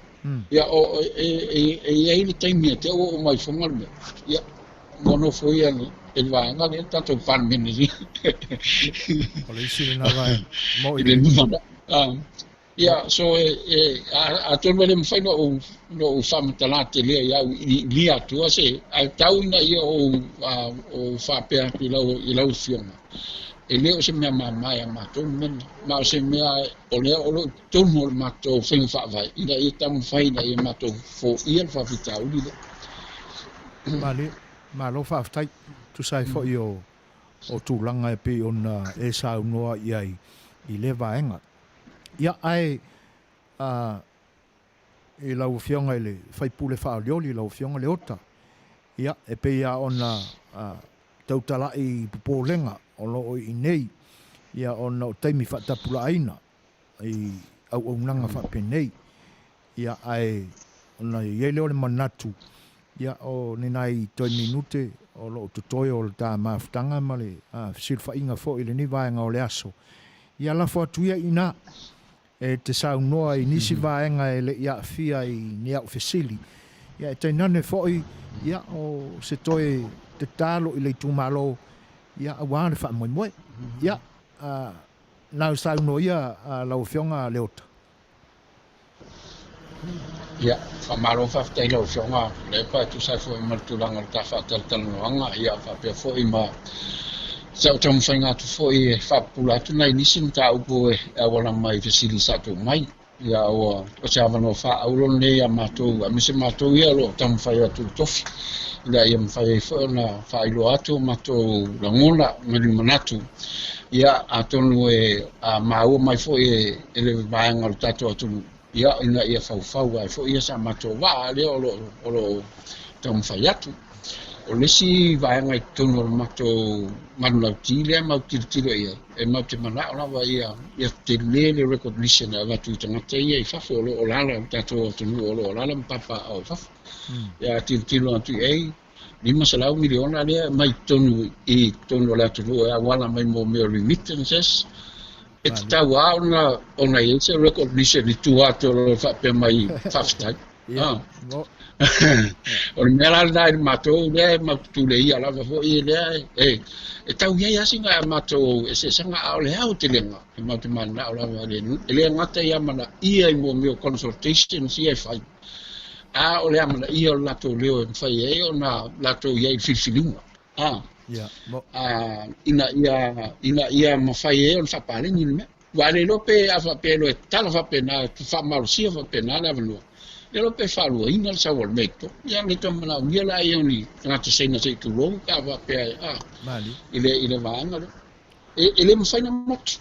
ia, o, e, e, e i ai le taimi e te ua oo mai i foga le mea. Ia, Ua nofo ia i le vaega lea le tatou Palemene nei. O le isi lena vaega. Mo i le lumanai. Ia, so e, e, atonu e le mafai ona ou, ona ou faamatala tele ai au i lia atua se, ae tau ina ia ou, ou faapea atu i lau, i lau Afioga, e le o se mea mama ia matou le mea lena, ma o se mea o lea o lo o i totonu o le matou faiga faavae, ina ia taumafai ina ia matou foia le faafitauli lea. Malie, malo faafetai. Tusa ai foi o, o tulaga e pei ona e saunoa i ai i lea vaega. Ia, ae a, i lau Afioga i le sui usufono faaolioli, lau Afioga Leota, ia, e pei lava ona a, tautalai i popolega o lo o i inei, ia, ona o taimi faatapulaaina i auaunaga faapenei. Ia, ae ona i ai lea o le manatu, ia, o ni nai toe minute o lo o totoe o le ta mafutaga ma le fesilafaiga foi i lenei vaega o le aso, ia lafo atu ia i ina e te saunoa i nisi vaega e le i aafia i ni au fesili. Ia, e tainane foi, ia, o se toe tatalo i le itumalo, ia, aua le faamoemoe. Ia, nau saunoa ia lau Afioga Leota. Ia, faamalo faafetai i lau Afioga Lepa e tusa ai foi ma le tulaga o le ta faatalatalanoaga, ia faapea foi ma sa ou taumafaiga atu foi e faapupula atu nai nisi mataupu e auala mai i fesili sa tuu mai. Ia, ua, o se avanoa faaauro lenei ia matou, aemaise matou ia o lo o taumafai atu i le tofi, ina ia mafai ai foi ona faailoa atu o matou lagona ma ni manatu. Ia, atonu e a maua mai foi e, e le vaega o le tatou atunuu, ia, ina ia faufau ai foi ia sa matou vaa lea o lo o, o lo o taumafai atu. O le isi vaega i totonu o le matou manulauti lea matou te tilotilo i ai, e matou te manao lava ia, ia tele le recognition e avatu i tagata ia i fafo o lo o alaala i le tatou atunuu o lo o alaala ma papaaao i fafo. Ia a tilotilo atu i ai, $500 miliona lea e aumai i totonu i totonu o le atunuu e auala mai mo mea o remittances, e tatau lava ona, ona i ai se recognition i tua atu o lo o faapea mai faafetai. Ah. O le mea la lena i le matou lea e matou te tuleia lava foi lea e, e tau i ai lava sina a matou eseesega, a o le aotelega e matou te mananao lava e le, e le gata i amanaia i mea o consultations ia e fai, a o le amanaia o le latou leo e mafai ai ona latou i ai i le filifiliga. Ah. Ah, ina ia, ina ia mafai ai ona faapaleni le mea. Aua e le iloa pe a faapea e loa e tatala faapena, e faamalosia faapena le avanoa, le iloa pe faaluaina le sau o le mea i totonu. Ia le toe manaomia la ia o ni tagata Saina se i tulou pe a faapea e, a, i le, i le vaega lea. E, e le mafai ona motu.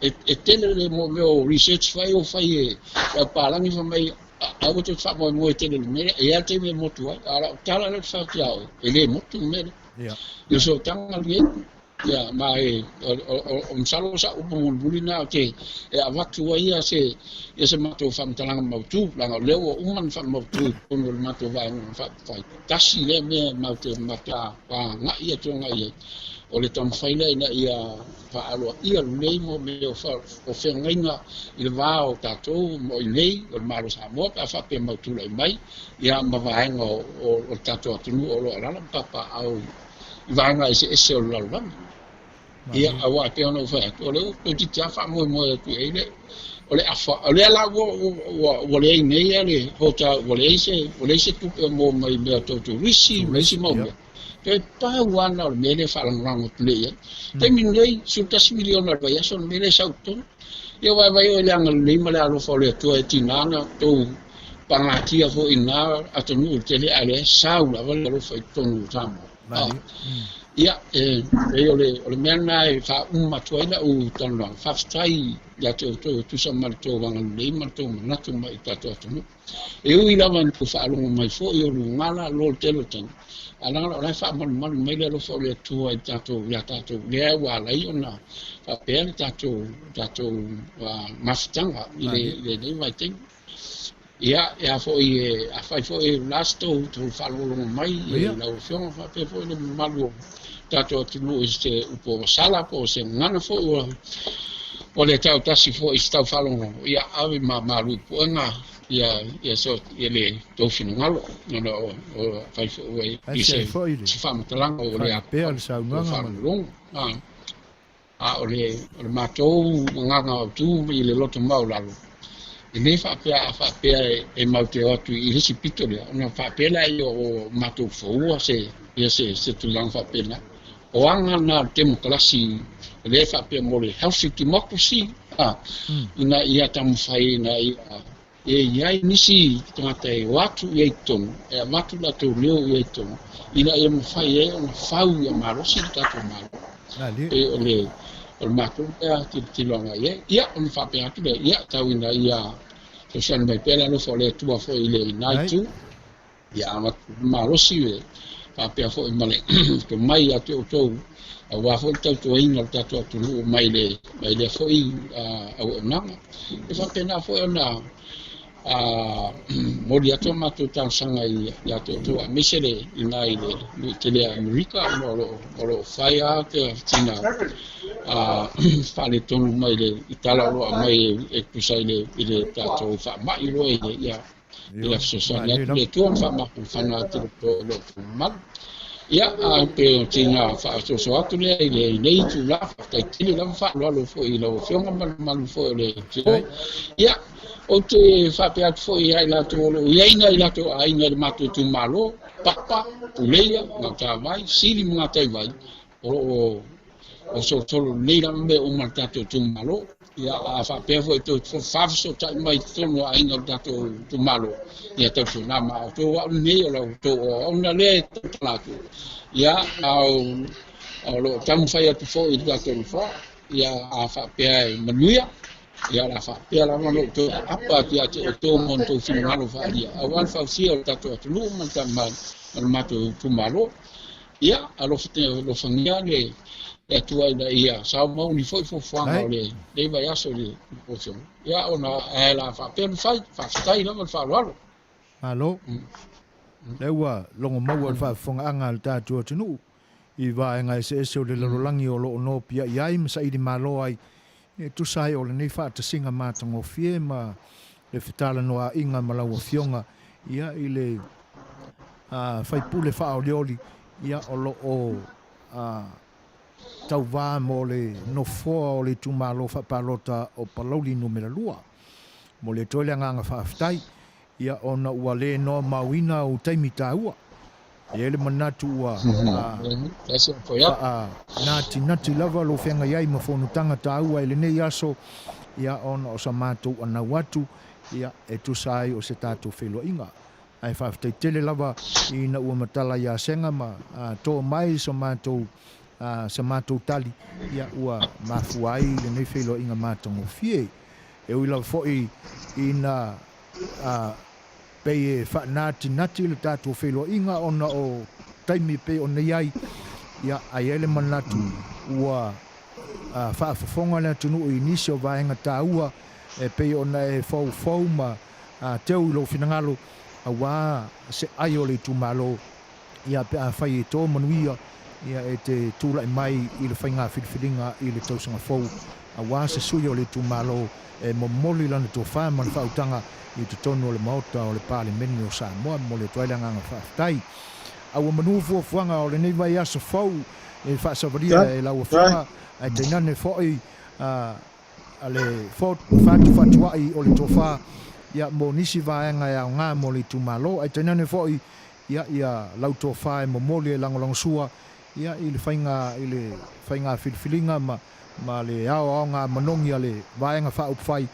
E, e tele le mo mea o research fai o fai e le au palagi fai mai, aua tou te faamoemoe tele i le mea lea, e i ai lava le taimi e motu ai. A o lau tala lea ou te fai atu ia oe, e le motu le mea lea. I le sootaga lenei, Ia, ma e, o, o, o, o masalo o sa'u upu mulimuli lena ou te, e avatu ai ia se, ia se matou faamatalaga mautu, leaga o lea ua uma ona faamautu i totonu o le matou vaega faaupufai. Tasi lea mea e matou te agai atu agai i ai, o le taumafai lea ina ia faaaloaia lelei mo mea o, o feagaiga i le va o tatou mo i nei, o le Malo o Samoa pe a faapea mau tulai mai, ia ma vaega o, o, o le tatou atunuu o lo o alaala ma papaaao i i vaega eseese o le lalolagi. Ia, aua e pei ona ou fai atu, o lea ua toeitiiti lava faamoemoe atu i ai le, o le afa, o lea la ua, ua, ua leai nei a le hotel, ua leai se, ua leai se tupe mo mai mea tau turisi ma isi mau mea. Toe pau lava lena o le mea lea e faalagolago atu nei i ai. Taimi lenei, $11 miliona i le vaiaso le mea lea e sau i totonu. Ia vaivai oe i le agalelei ma le alofa o le Atua e tiga ona tou pagatia foi i na atunuu tele ae lea sau lava le alofa i totonu o Samoa. Ah. Ia, e, e o le, o le mea lena e faauma atu ai lau talanoaga. Faafetai ia te outou e tusa ma le tou agalelei ma le tou manatu mai i tatou atunuu. E ui lava ina tou faalogo mai foi o lugala lo le tele o taimi, a leaga o la e faamalumalu mai le alofa o le Atua i tatou, ia tatou, lea ua ala ai ona faapea le tatou, tatou uh, mafutaga i le, i lenei vaitaimi. Ia, e a foi e, afai foi e la se tou, tou faalogologo mai i lau Afioga faapea foi le mamalu o tatou atunuu i se upu ua sala po o se gagana foi ua ua le tautasi foi i se tau faalogologo, ia ave ma malu i puega ia ia so ia le tou finagalo ona o o afai foi ua i se se faamatalaga ua le pea le saunoaga faalogologo. Ah. A o le, o le matou agaga autu i le loto maualalo, e le faapea a faapea e, e mau te o atu i le isi pito lea, ona faapea lea o matou foua se, ia se, se tulaga faapena. O aga na o le temokalasi lea e faapea mo le healthy democracy, a, ina ia taumafai ina ia e i ai nisi tagata e o atu i ai i totonu, e avatu latou leo i ai i totonu, ina ia mafai ai ona fau ia malosi le tatou Malo. E o le, o le matou lea tilotilo agai i ai. Ia, ona faapea atu lea, ia, tau ina ia fesoasoani mai pea le alofa o le Atua foi i lena itu, ia avatu malosi e faapea foi ma le tomai ia te outou, aua foi le tautuaina o le tatou atunuu mai le mai lea foi auaunaga. E faapena foi ona momoli atu a matou talosaga ia te outou aemaise le i ina i le nuu tele a Amerika ona o lo o lo o fai lava sina faaletonu mai le i tala o lo o aumai e tusa i le i le tatou faamai loa ia Ia fesoasoani atu le Atua ma faamafanafana atu i lo outou mamalu. Ia, a pe o sina faasoasoa atu lea i lenei itula, faafetai tele lava faaaloalo foi i lau Afioga ma le mamalu foi o le atunuu. Ia, ou te faapea atu foi ia i latou o lo o i ai nai latou aiga i le matou itumalo, Papa, Puleia, Gautavai, Sili ma Gataivai, o lo o O solosolo lelei lava mea uma a le tatou itumalo. Ia, a faapea foi e toe faafesootai mai i totonu o aiga o le tatou itumalo, ia tautuana ma outou au lenei o la outou auauna lea e tautala atu. Ia, a o lo o taumafai atu foi i le tatou Nofoa, ia a faapea e manuia, ia o le a faapea lava ona outou aapa atu ia te outou ma outou finagalo faaalia, aua le fausia o le tatou atunuu ma le matou itumalo. Ia, alofagia le Atua ina ia sao mauni foi fuafuaga o lenei vaiaso i le Afioga. Ia, ona ae la faapea ona fai, faafetai lava le faaaloalo. Malo. Lea ua logo maua le faafofogaaga a le tatou atunuu i vaega eseese o le lalolagi o lo o nopiai ai ma saili malo ai e tusa ai o lenei faatasiga matagofie ma le fetalanoaaiga ma lau Afioga ia i le faipule faaolioli ia o lo o tauvā mo le nofoa o le itumalo faapalota o Palauli Numera 2. Momoli atu ai le agaga faafetai ia ona ua le noamauina ou taimi taua. E i ai le manatu ua faanatinati lava lou feagai ai ma fonotaga taua i lenei aso ia ona o sa matou anau atu ia e tusa ai o se tatou feiloaiga. Ae faafetai tele lava ina ua matala ia Sega ma to mai so matou sa matou tali ia ua mafua ai lenei feiloaiga matagofie. E ui lava foi ina pei e faanatinati le tatou feiloaiga ona o taimi e pei ona i ai, ia, a i ai le manatu ua faafofoga le atunuu i nisi o vaega taua e pei ona e foufou ma teu i lou finagalo aua se ai o le itumalo, ia, pe afai e to manuia, ia, e te tulai mai i le faiga filifiliga i le tausaga fou aua se sui o le itumalo e momoli lana tofa ma le faautaga i totonu o le Maota o le Palemene o Samoa. Momoli atu ai le agaga faafetai. A ua manu fuafuaga o lenei vaiaso fou e faasavalia e lau Afioga, ae tainane foi a le fatu fatuai o le tofa ia mo nisi vaega e aoga mo le itumalo, ae tainane foi ia ia lau tofa e momoli e lagolagosua ia i le faiga i le faiga filifiliga ma ma le aoaoga manogi a le Vaega Faaupufai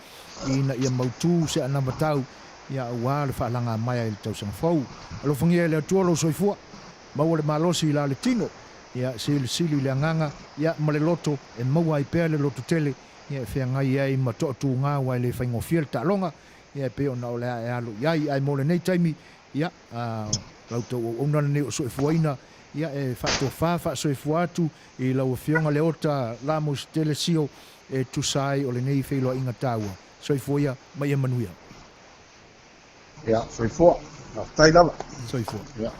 ina ia mautu se anavatau ia aua le faalagamaea i le tausaga fou. Alofagia e le Atua lou soifua, maua le malosi i la le tino, ia silisili le agaga ia ma le loto e maua ai pea le lototele ia e feagai ai ma toatuga aua e le faigofie le taaloga ia e pei ona o le a e alu i ai. Ae mo lenei taimi ia la outou auauna lenei o soifuaina ia e faatofa faasoifua atu i lau Afioga Leota Lamositele Sio e tusa ai o lenei feiloaiga taua. Soifua ia ma ia manuia. Ia, soifua. Faafetai lava. Soifua. Ia.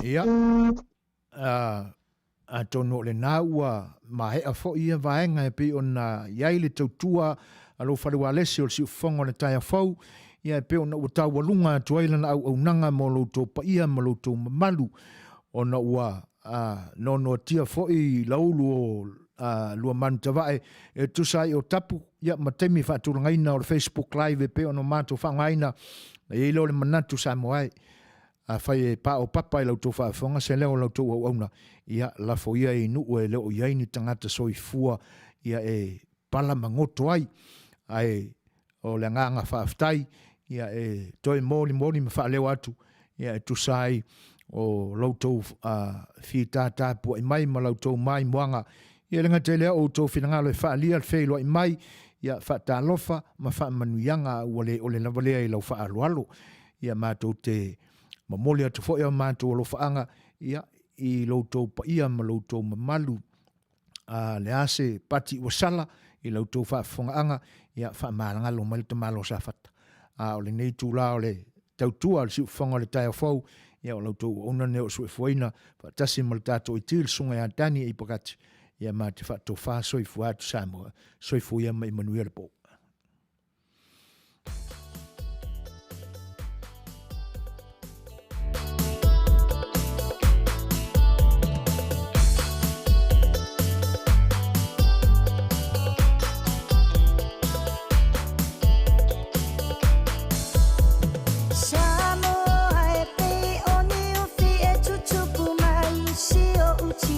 Ia, atonu o lena ua maea foi ia vaega e pei ona i ai le tautua a lou fale ualesi o le siufofoga o le taeao fou, ia e pei ona ua taualuga atu ai lana auaunaga mo lo outou paia ma lo outou mamalu, ona ua noanoatia foi laulu o Luamanutavae e tusa ai o tapu ia ma taimi faatulagaina o le Facebook Live e pei ona matou faaaogaina. Na i ai lea o le manatu Samoa e, afai e paopapa i la outou faafofoga se leo o la outou auauna, ia lafo ia i nuu e le o i ai ni tagata soifua ia e pala ma goto ai, ae o le agaga faafetai ia e toe molimoli ma faaleo atu ia e tusa ai o la outou fitatapuai mai ma la outou maimoaga. Ia e le gata i lea o outou finagalo e faaalia le feiloai mai, ia faatalofa ma faamanuiaga ua le ole lava lea i lau faaaloalo. Ia matou te momoli atu foi a matou alofaaga ia i lo outou paia ma lo outou mamalu. A le a se pati ua sala i la outou faafofogaaga, ia faamalagalo mai le tamaloa Safata. A o lenei itula o le tautua a le siufofoga o le taeao fou, ia o la outou auauna lenei o suefuaina faatasi ma le tatou iti le susuga ia Danny Aipakati, ia ma te faatofa soifua atu Samoa. Soifua ia ma ia manuia le po. Samoa e pei o ni ufi e tutupu mai si o'u tino.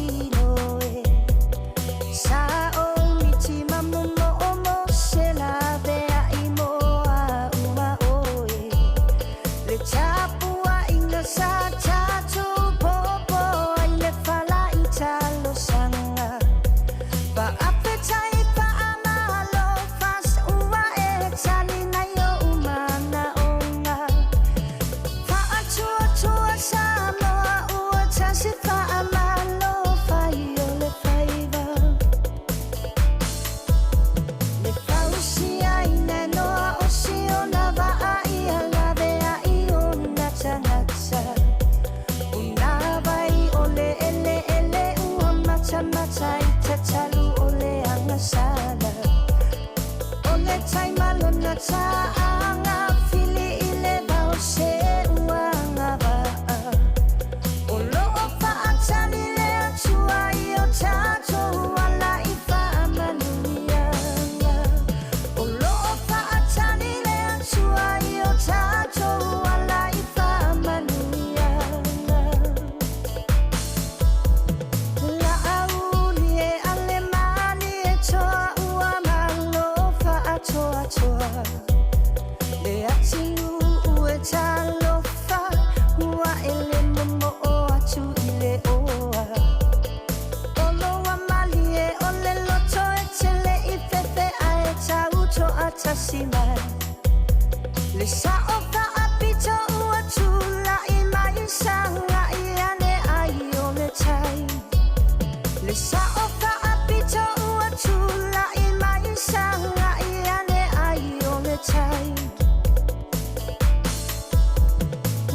Le sao faapito ua tula'i mai Sagai ane ai o le tai.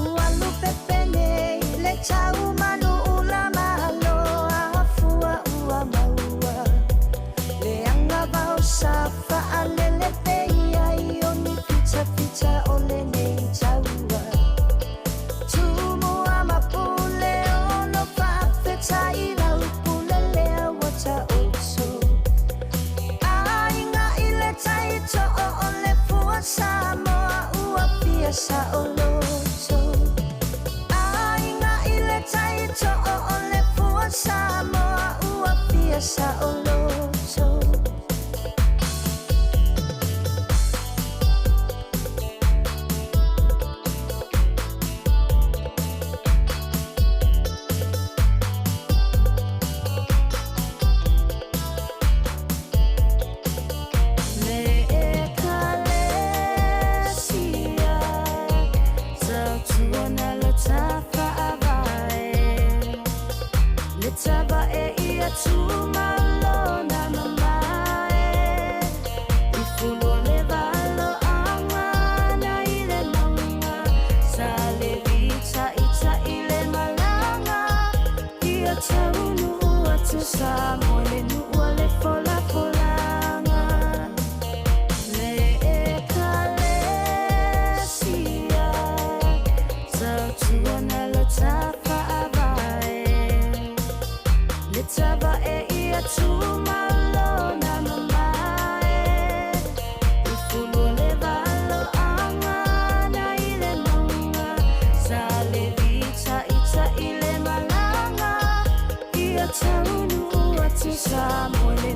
Ua lupepe nei le tau manu ula malo afua ua maua. Le agavao sa faalele pei ai o ni fitafita o lenei taua. Tumua ma pule ono faafetai lau pule lea ua taoto. Aiga i le tai too o le fua Samoa ua fia saoloto. Aiga i le tai too o le fua Samoa ua fia saoloto. Le Ekalesia tautuana lo tafaavae. Le tavae ia tumalona mamae. I fulu o le valoaga na i le mauga. Sa le fitaita'i le malaga. Ia taunuu atu Samoa i le nuu o le folafolaga. Le Ekalesia tautuana lo tafaavae. Le tavae ia tumalona mamae. I fulu o le valoaga na i le mauga. Sa le fitaita'i le malaga. Ia taunuu atu Samoa i le